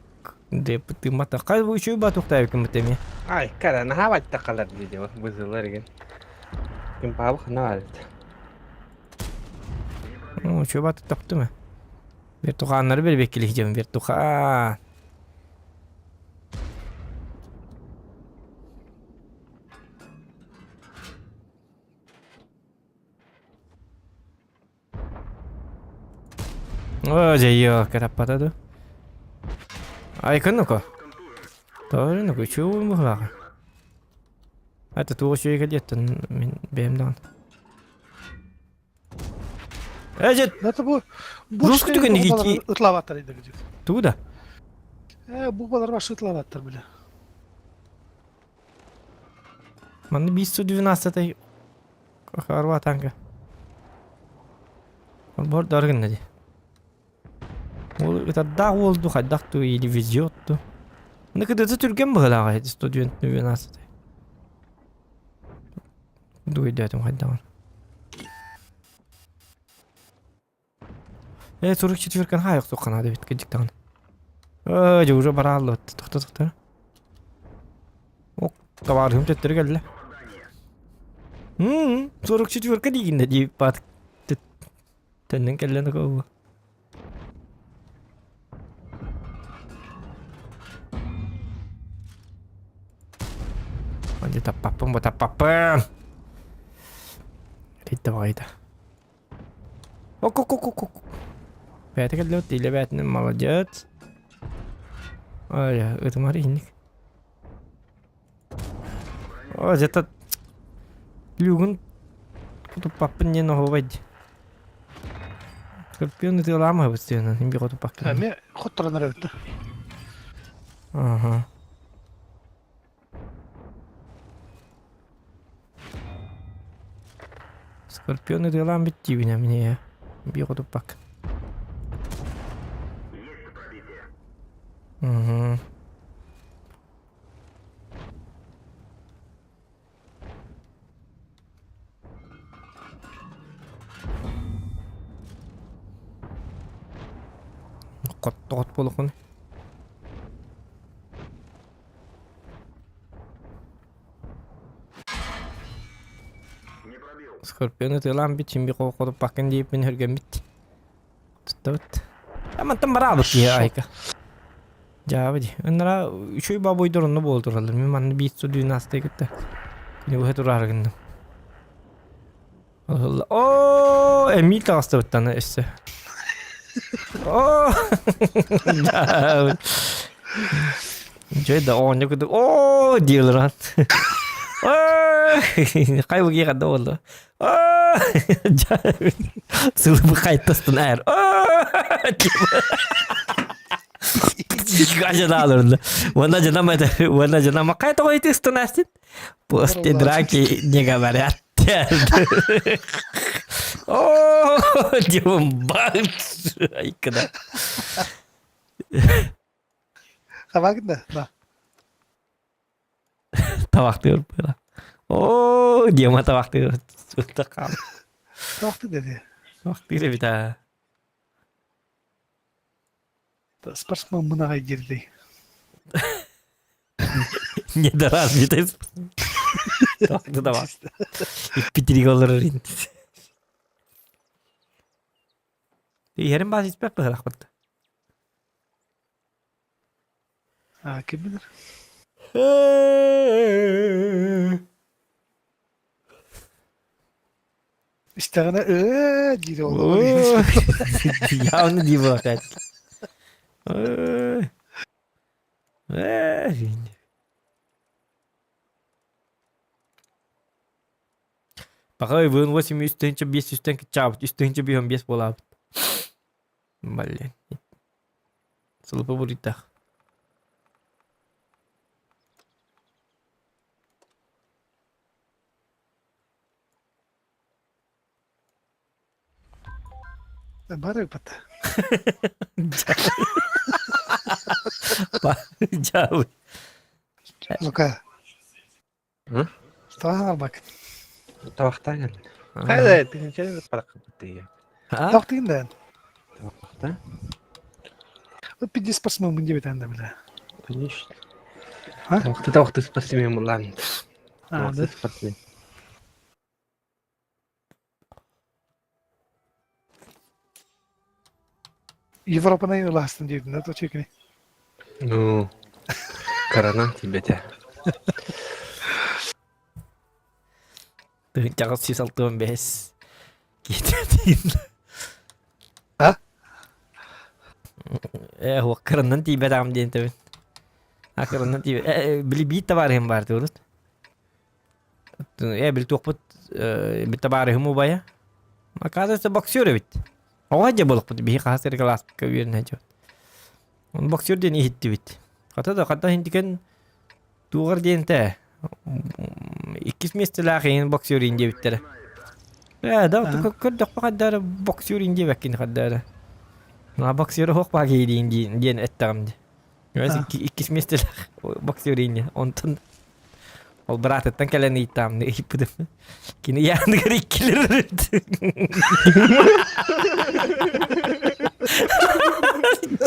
деп тыммата. Хай бу үчүгэй батухтаабыккын бит эмиэ. Ай, кара, наһаа баттакалар диде бызылар ген. Ким паабы хана барыт. Үчүгэй батуктаптым э. Вертуханнары бербеккилих дьон вертухан. Оо, дьэ, кытаппата дуу. Айкын ну-ка. Тоже ну-ка, чего быһылааҕа. Это туох үчүгэй кэлиэттэн мин бэйэм даҕаны. Эжет! Это бу Русский түгэн ытлабаттар иди. Тугу да? Э, бу балар башы ытлабаттар бile. Манна 512 Арба танка. Бор даргын ди. Ол ытардаах уол ду хайдах ту или везет ту. Ну кыдыты түргэн быһылааҕа 112. Дуйдатым хайдаҕын. Э, 44 хай охсуохха наада эбит кырдьык даҕаны. Ээ, дьэ уже барааллыбыт. Тохто тохто. Табаарыһым төттөрү кэллэ. М, 44 диигин да дии баат төннөн кэллэ нокоо. Andi таппаппын бу таппаппын. Ритта баҕайыта. Ок-ок-ок-ок. Бэйэтэ кэллэ тиилэ бээтинэн молодец. Ай, ытымар иһинник. О, где-то люгун туппаппын диэн оһуобай дии. Скорпион ытыалаамаһыбыт сыанан, мин биҕэ туппаккын. Эмиэ хотторон эрэбит да. Ага. Скорпион ытыалаан бүт диибин эмиэ. Биҕэ туппаккын. Угу. Хоттоҕот буолуоххун. Скорпион ытыалаан бит син би хотуппаккын диэппин өргөммүт. Туттабыт. Мантан бараабыт киһи айка. Дьаабы дии. Ыннара үчүгэй бабойдор онно буола тураллар. Мин манна биир судуйун аастай кытта. Күнү быһа тураары гынным. Оо, эмиил таҕыстыбыттан өссө. Оо! Дьэ да оонньуу курдук оо диэлэр Хай буги хадда болду. Сылыбы хайтастын эр. Ажадааларында. Уонна жана уонна жана макай тоҕо итистен астин. После драки не говорят. О, дивом бан. Айкада. Хабагын да? Да. Табахтыыр была. Оо, Дима табахтыыр. Сытта хаал. Табахтыыр dedi. Табахтыыр эбит аа. Спортсмен мынаҕай диирдей. Недоразвитый Табахты табах. Иппитириг олорор интис. Иһэрин баас испэт быһылахпыт. А, ким билэр? Истэҕинэ ээ диир ол. Явно дии буолар опять. Пока ивн 8 3 500 кыччаабыт, 3 5 буолаабыт. Блин. Сылыпы буруйдаах. Бары ыппата. Дьаабы. Лука. Что хаалбак? Табахтаан кэллин. Хайда тыһыынча параккыт Табахтыгын да. Табахта. Вот пиздец спортсмен диэбит анда бля. Конечно. Табахты табахты спортсмен буллаан. А, да? Спортсмен. Европаны ылаастын диэбитин да чекини. Ну, корона тибете. Тыһынчаҕа сүүс алтыан бэһис киһи А? Э, кырыннан тиийбэтэҕим диэн тэбин. А кырыннан тиийбэт. Э, били биир табаарыһым баар туурут. Э, били туохпут бит табаарыһым убайа. Оказывается, боксер эбит. Оҕо дьэ буолукпут биһи хаһыс эрэ кылааспыкка үөрэнэ дьон. Оны боксер диэн иһиттибит. Хата да хата иһинтикен туоҕар диэн тэ иккис миэстэлээх иһин боксер иһин диэбиттэрэ. Ээ да көрдөхпө хайдары боксер иһин диэбэккин хайдары. На боксер оһох баа киһи диэн эттэҕим дии. Иккис миэстэлээх боксер иһин онтон Ол быраатыттан кэлэн ыйытаамны ыйыппытым. Кини яаныгар иккилэр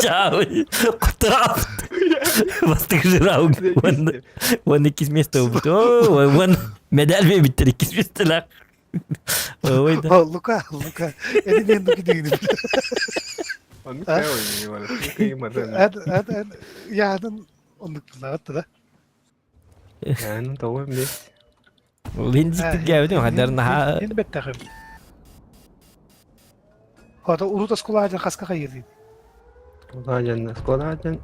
Чаабый, кутураапт. Бастакы жирауг. Уон иккис место ылбыт. Уон медаль биэрбиттэр иккис миэстэлээх. Ой да. Лука, Лука, эти мен дукидигини. Оннук кыймаран. Яатын оннук тыллаҕат да. Яаны тоҕо эмиэ. Мин дьиктиргээбитим хандар наһаа Мин бэттэхим. Хата урут оскуолаадьан хаска хайыырдын? Оскуолаадьан, оскуолаадьан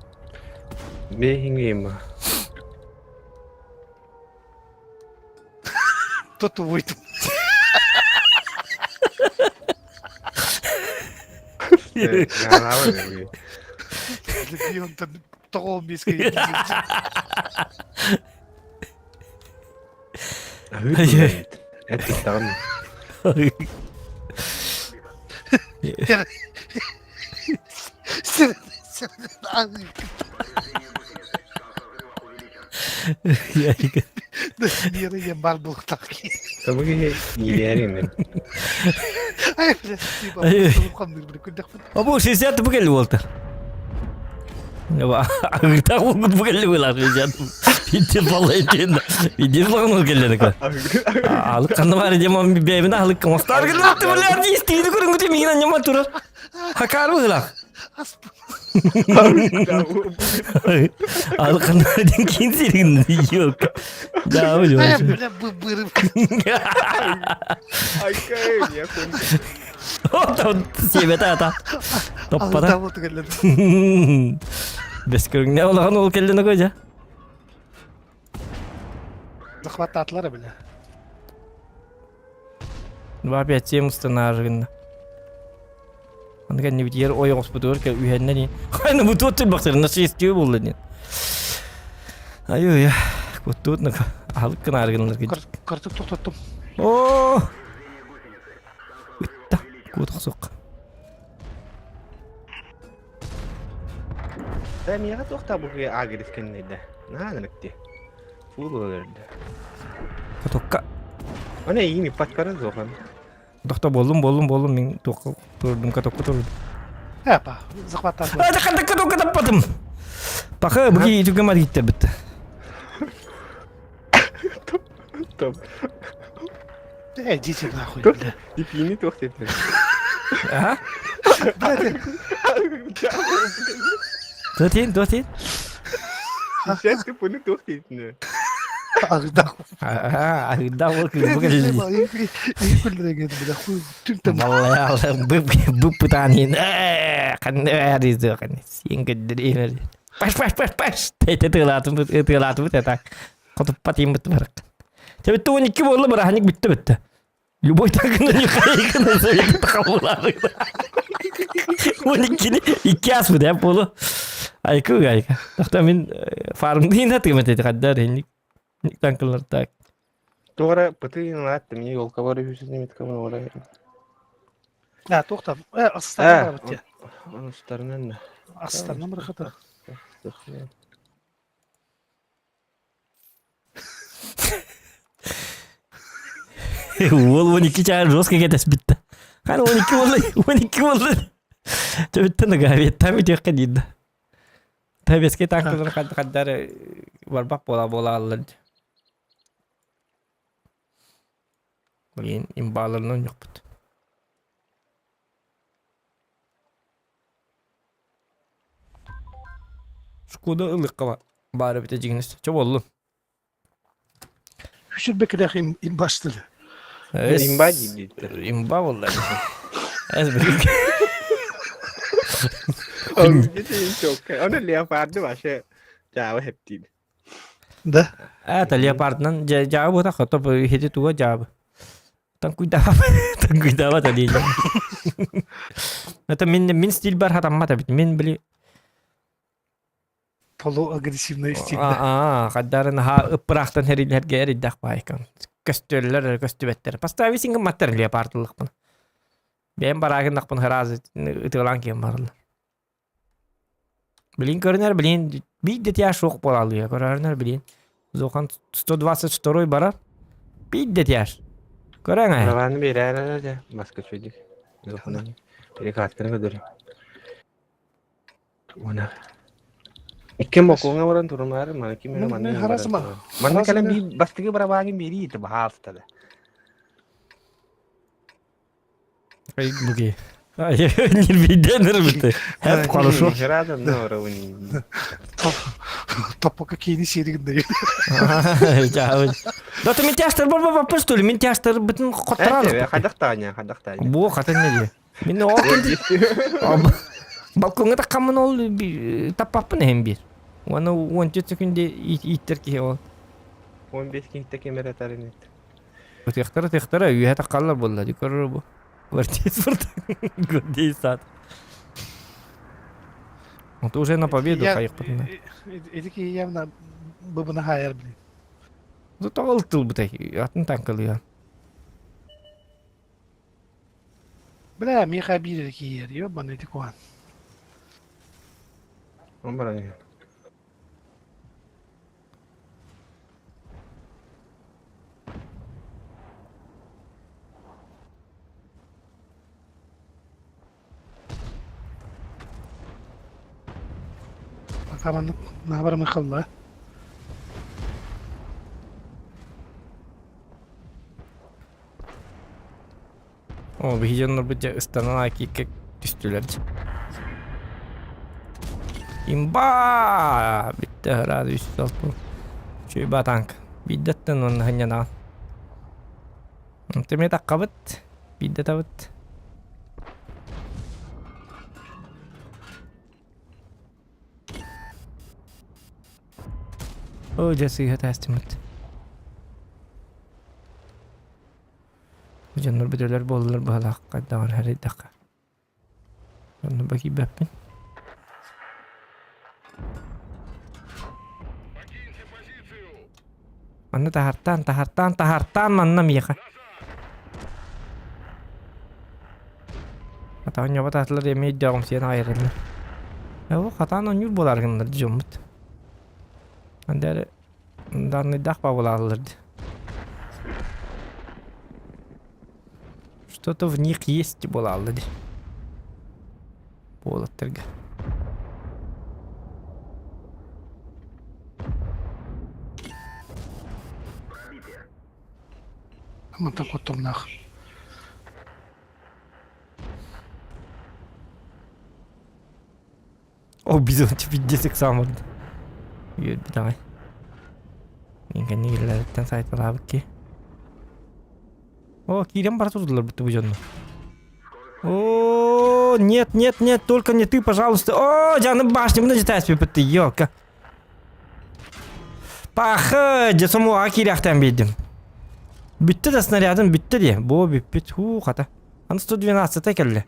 бэйиҥиэма. Тотубуйтум. Тоҕо миэскэ Эт даҕаны. Мира бар бултак. Киирээриҥ. Абу 60 бу келли болду. Агыта болбут бу келли буолар 60. Итти балай ден. Иди багын келлени ка. Алык канна бар дем ам бебин алык мостар келли булар истиди көрүнгү те мигин аньма турар. Хакар була. Алык канна ден кин сирин yok. Да, бля, бырып. Себете ата. Топпата. Бес көрүңне олаган ол келден көжө. Захваттаатылар бile. Два пять семь устанарыгын. Аны кэнни битигэр ойоҕоспутугар кэ үһэннэн хайны бу туот бахсырына шестью булла дин. Аю я куттуут нака аһылык кынаарыгыннар Кыртык тохтоттум. О! Ытта куотах суох. Да миэхэ туохтаа бу агрис кэннэйдэ. Наһаа ынырыкти. Фул өлөрдө. Хотокка. Аны эйиин иппат көрөн суохан. Дохто боллум боллум боллум мин туохха турдум катокка турдум. Эпа, захваттаатылар. А каток каток таппатым. Паха буги түгэн мар гиттер битте. Топ. Э, идите нахуй, бля. Дипини туох диэтэ. А? Блядь, Туотин, туотин. Сейчас ты понял туох диэтэ. ағдақ. А, да, ол кыз бу Бып пытанин. Қанды сен Паш, паш, паш, паш. Тете тылатым, тылатым, так. Хотуппат им бит барак. Тебе 12 болду бираханик битти битти. Любой такын юкайкын совет кабылары. 12-ни 2 ас бу деп болу. Айку гайка. Тахта мен фармдин атым эти каддар хинник. Танкылар так. Туора пытыын лаатты мне елка бар үсүс немет кымын ора. А, тоқтап. Э, астарына бит. Астарынан да. Астарына бір хата. Ол 12 чаар жестко кетес битти. Кана 12 болду, 12 болду. Төбүттен гавет там итекке дейdi. Табеске танкылар каддар барбак бола бола аллар. Блин, имбаларынан yok бит. Шкода ылыкка бары бите жигинес. Чо болду? Үшірбекілер имбаштылы. Имба дейdi. Имба болду. Эс билик. Оны леопарды вообще жаабы хептиин. Да. Это леопардынан жаабы бута хотоп хети туга жаабы. Танкуйдаба танкуйдаба та дейли. Это мин мин стиль бар хатаммата бит. Мин били Полуагрессивный стиль. Аа, каддарын ха ыппырахтан херилерге эриддах байкан. Көстөллөр көстүбеттер. Постави сиңге маттар леопардылыкпын. Бен барагын нақпын харазы ытылан кем барыл. Блин көрінер, блин, бидде тя шоқ болалы я көрінер, блин. Зохан 122 барар. Бидде тяш. Көрәң ай. Праваны берәрә баска чөйдик. Зоханан. Перекатканы көдөрө. Она. Иккиэн бокуоҥҥа баран турумаары, маны ким эрэ Мин манна мин баран харасыма. турар. Манна кэлэн Харасыма. биир бастакы барабааҥҥын биэрии ити баһаалыста да. Ай, буги. Ай, нирбийден ырбыты. Хеп хорошо. Рада норовни. Топпока киини сиэригин да. Жабын. Да ты мен тяштар бар бар бар что ли? Мен тяштар бытын коттаралы. Хайдах Таня, хайдах Таня. Бу хатын не ди. Мен ол кенди. Балконга таккаммын ол таппаппын эһим бир. Оны 14 секунде ииттер киһи ол. 15 кингте кемер этарин. Ытыахтара ытыахтара үөһэ таххаллар буолла ди көрөр бу. Гвардеец Гвардеец саат. Вот уже на победу хайыкпытына. Эти киһи явно быбына хайар блин. Ну тоҕо ылтылбытай атын танкалыйан. Бля, миэхэ биир эрэ киһи ёбаный ити куһаҕан. Он баран Пока маннык наабарымы халла. О, биһи дьоннорбут дьэ ыстанан аакииккэ түстүлэр дьэ. Имба! Бүттэ ыраат үс алты. Үчүгэй ба танк. Биирдэ оттон уонна сынньанаҕын. Онто эмиэ таххабыт. Биирдэ табыт. О, дьэ сыыһа таастыммыт. Дьоннор бүтэлэр буоллар быһалаах хайдаҕын хэрийдэххэ. Онно ба киирбэппин. Манна таһартаан, таһартаан, таһартаан манна миэхэ. Атаҕын ньоба таатылар эмиэ өйдөөҕүм сиэн аҕайарынна. Ээ, хатаан оонньуур буолаар гыннар дьоммут. Андары Данныйдаах баабылааллар дии. Что-то в них есть буолаалла дии. Буолаттарга. Мантан куттамнаах. О, бизончик пиздец экзамен. Үөрбүт аҕай. Мин кэннигиллэриттэн сайталаабыт ки. О, киирэн бара турдулар бутта бу дьонно. О, нет, нет, нет, только не ты, пожалуйста. О, жаным башню мына жетаспеппит, ёлка. Пахы, дьэ сомуоҕа киириэхтээн биэрдим. Бүттэ да снарядым бүттэ дии. Бу бүппүт. Хуу, хата. Аны 112 кэллэ.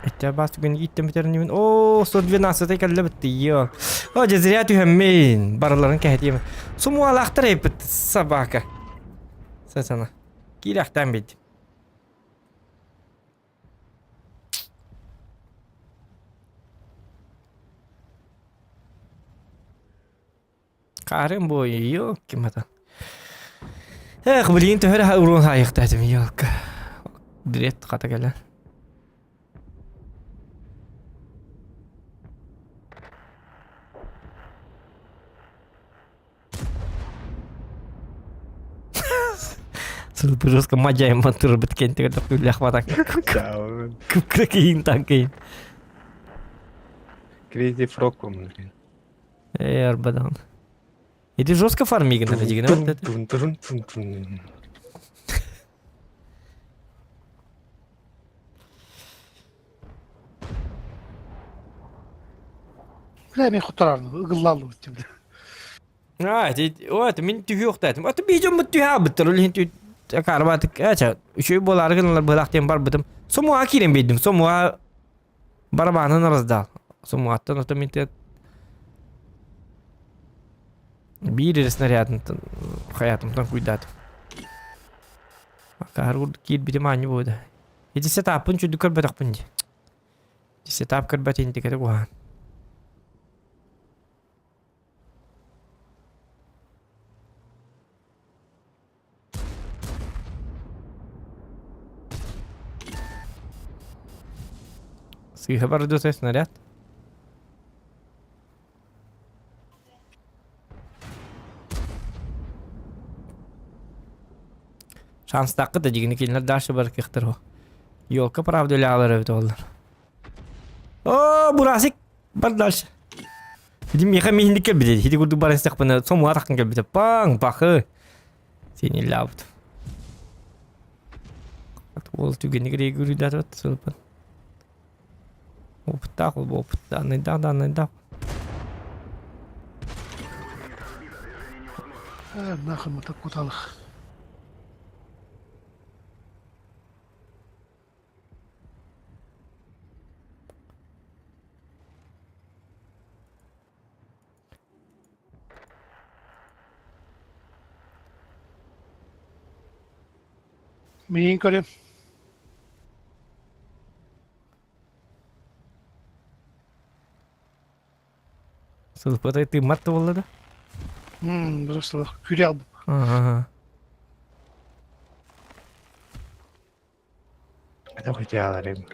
Эттэ бас түгэн ииттэн бүтэринибин. Оо, 112 кэллэ битти. Йо. О, дьэ зря түһэммин. Барыларын кэһэтиэм. Сумуалаахтар эппит собака. Сатана. Киирэхтээн бит. Хаарым буой, ёлки-мата. Эх, блин, төһө эрэ уруон хаайыахтаатым, ёлка. Дрет хата кэлэн. Сылбы жестко мадьайым турбут кентигер күллэх батак. Күккейин танкейин. Crazy Frog блин. Эй, арбадан. Иди жестко фармигин это дигин. Бля, мен хотторарны, ыгыллааллыбыт дим. А, о, это мин түһүөхтаатым. Аты бийдьоммут түһаабыттар, ол иһин акаарбаатык, ача, үчүгэй буолаары гыналар быһалаах диэн барбытым. Сомуға киирэн биэрдим. Сомуға барабаанын раздал. Сомуғаттан ото мин биир эрэ снарядын хайатымтан куйдаатым. Акаар курдук киирбитим аанньа буода. Ити сетаппын чүдүк көрбөтөхпүн дии. Сетап көрбөт интикэти куһаан. Сыыһа барды снаряд. Шанстааххыт да дьигини кинилэр дальше бар кыахтар о. Елка правда үлэҕэлэр эбит оллар. О, Бурасик бар дальше. Ити миэхэ миһинник кэлбит. Ити курдук баран истэхпинэ сомуа таххан кэлбитэ. Паҥ, пахы. Синиллаабыт. Ол түгэни грейгүрүйдатыбат сылпын. Опыттаах ол опыт данныйдаах данныйдаах. Нахуй мы так куталых. Миин көрүм. Сылпытай тыыммат да буолла да? Просто күрэ албым. Ага. Это хотяларым.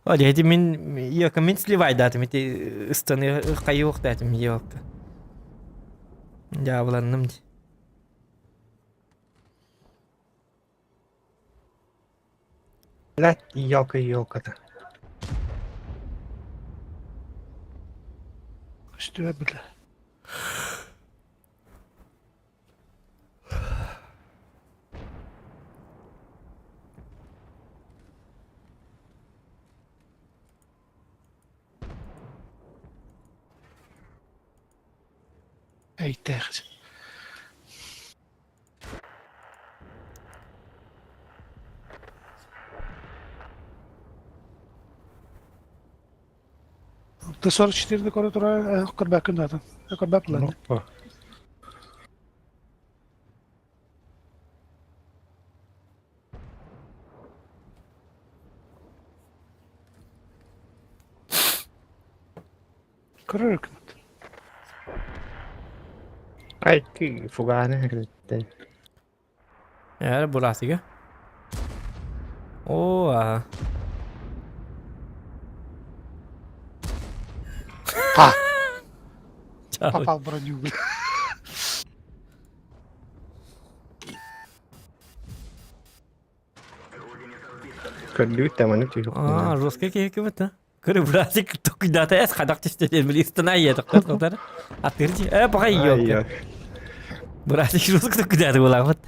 О, эти мин ёка мин сливайдатым ити ыстаны хайыохтаатым ёка. Дьаабыланным ди. Блядь, ёлка ёлка-то. Үстүбэ бile. Эйтээх. Т-44 көрө турар көрбөккүн даатын. Көрбөк булан. Көрөр күмүт. Ай, фуганы кэлиттэн. Эр бурасига. О, а. Па! Попал броню. Көрдүбүт да маннык түһүк. А, жесткий киһи кыбыт, а? Көрө бурасик токуйдаата эс хадак түстэ билистана ийэ тоқтар. Атыржы. Э, пока ёлка. Бурасик жестко токуйдаата буламыт.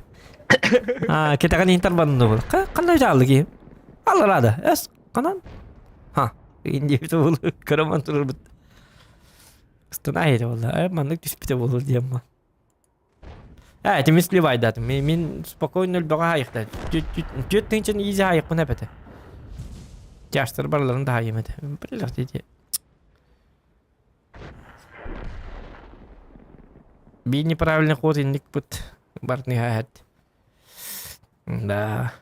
А, кетаган интер банны бул. Кандай жаалды ки? Алларада. Эс канан. Ха, инди бул көрөмөн турбут. Ыстана ийэ болла. Э, маннык түспүтэ болur диэмма. Ээ, ити мин сливайдатым. Мин, мин спокойно өлбөҕө хаайыхта. Түөрт тыһыынчаны изи хаайыхпын эпэтэ. Тяжтар барыларын да хаайым этэ. Билэр дии. Биир неправильный ход инник быт бартны хаһат. Да.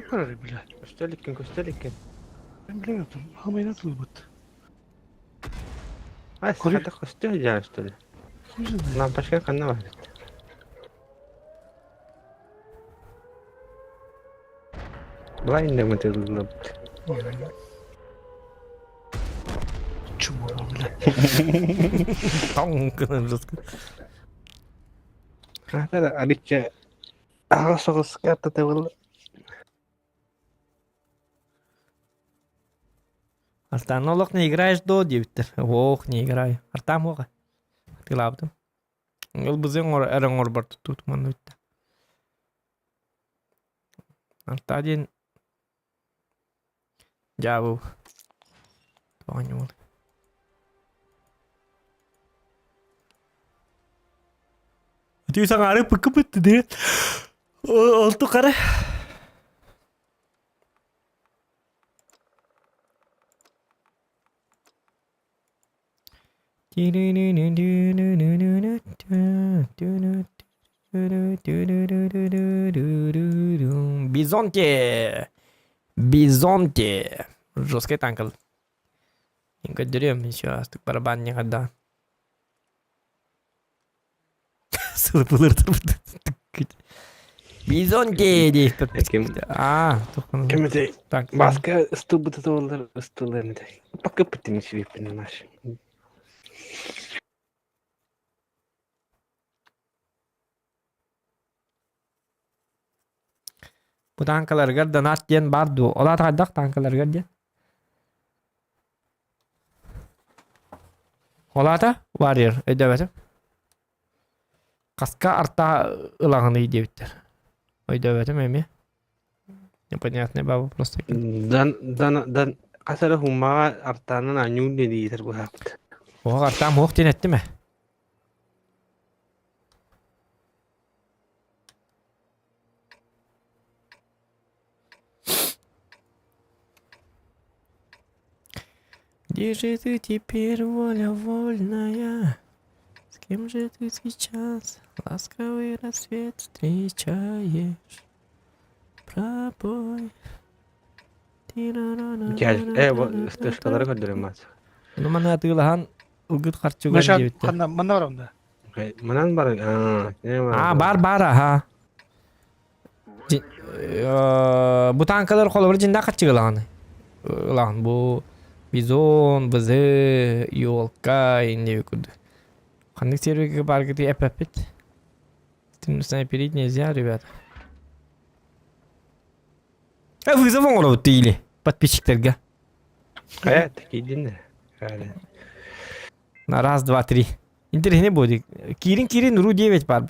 Көрөр бile. Көстө иликкин, көстө иликкин. Мен билем хамайна тылбыт. Ай, хата көстө дьаа что ли? Лампочка ханна бар? Блайндер мытыллыбыт. Чмо, бля. Тоң гынан жестко. Хата арича аҕа соҕуска татабыл Артан олох не играешь до диэбиттэр. Ох, не играю. Артам оҕа. Тылаабытым. Ол бызын эрэ оҥорбор туттуутум манна бүтта. Арта диэн дьаабыл. Оонньуул. Ити саҥаары пыкы бытты диэн. Ол тухары. Бизонте! Бизонте! Жесткий танк. Көрдөрүөм еще астык барабан не да. Сылыпылыртырбыт. Бизон диэди. Аа, Ким этэй? Баска ыстылбыта туоллар ыстыллар этэй. Пакыппытын сибиппин наш. Бу таанкаларыгар донат диэн баар дуо? Ол аата хайдах таанкаларыгар диэн? Ол аата Warrior өйдөөбөтүм. Хаска арта ылаҕыный диэбиттэр. Өйдөөбөтүм эмиэ. Непонятный баба просто. Дан дан дан хас эрэ хуммаҕа артаанан аньуун диэн иитэр быһааппыт. Оһох артаам оһох диэн эттим ээ. Где же ты теперь, воля вольная? С кем же ты сейчас ласковый рассвет встречаешь? Пробой. Э, ыстышкалары көрдөрөм мас. Ну, маны атыылаһан ылгыт харчыгар диэбиттэр. Ханна манна барам да. Манан бар. Аа, бар бар аха. Бу танкалар холобур дьиннээх харчыга ылаҕын. Ылаҕын бу бизон, бызы, елка иннеби курдук. Ханнык серверге баргыты эппэппит. Ты снайперить нельзя, ребята. Э, вызов оҥоробут или подписчиктерге. Э, такие На раз, два, три. Интереснее будет. Кирин, Кирин, Ру 9 бар.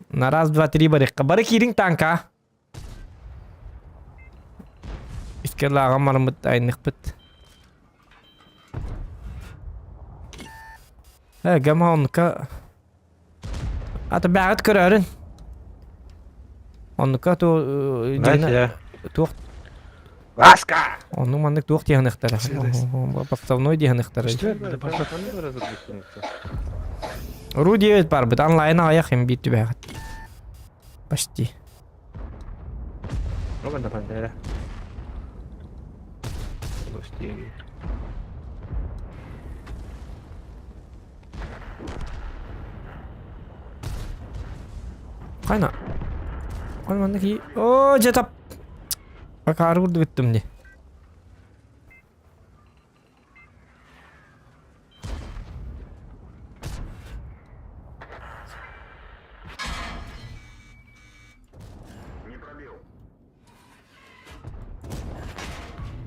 На раз, два, три барыхха. Бары киириҥ танка. Искелааҕым барыммыт айныхпыт. Э, гама оннука... Ата бэҕит көрөөрүн. Оннука ту... Туох... Ласка! Оннук маннык туох диэхыныхтара. Подставной диэхыныхтара. Ру 9 барбыт, онлайн аҕыйах им биир түбэһэҕит. Почти. Хайна. Ой, манна ки... О, дьэ тап. Акаары курдук ыттым дии.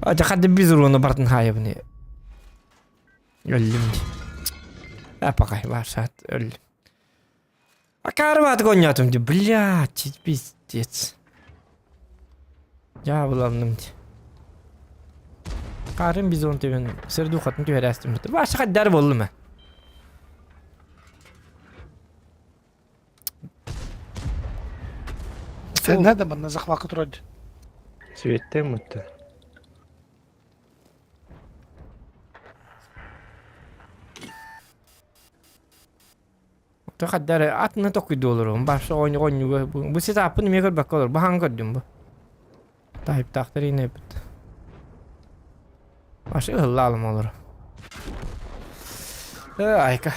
Дьэ без урона бартын хаайабын. Өллүм. Апакай барсат өллүм. Акаары баатык оонньоотум дии, блядь, пиздец. Дьаабыланным дии. Хаарын бизон түбүн сырдуухатын түһэрээстим. Ваша хаддар буоллум ээ. Sen nerede bana захват турар? Светтен мытты. Хаддар атына токуйду олорум. Башы оонньууга бу сетаппын эмиэ көрбөккө олор. Баһан көрдүм бу. Таһыптаахтар иинэппит. Башы ыһыллаалым олор. Айка.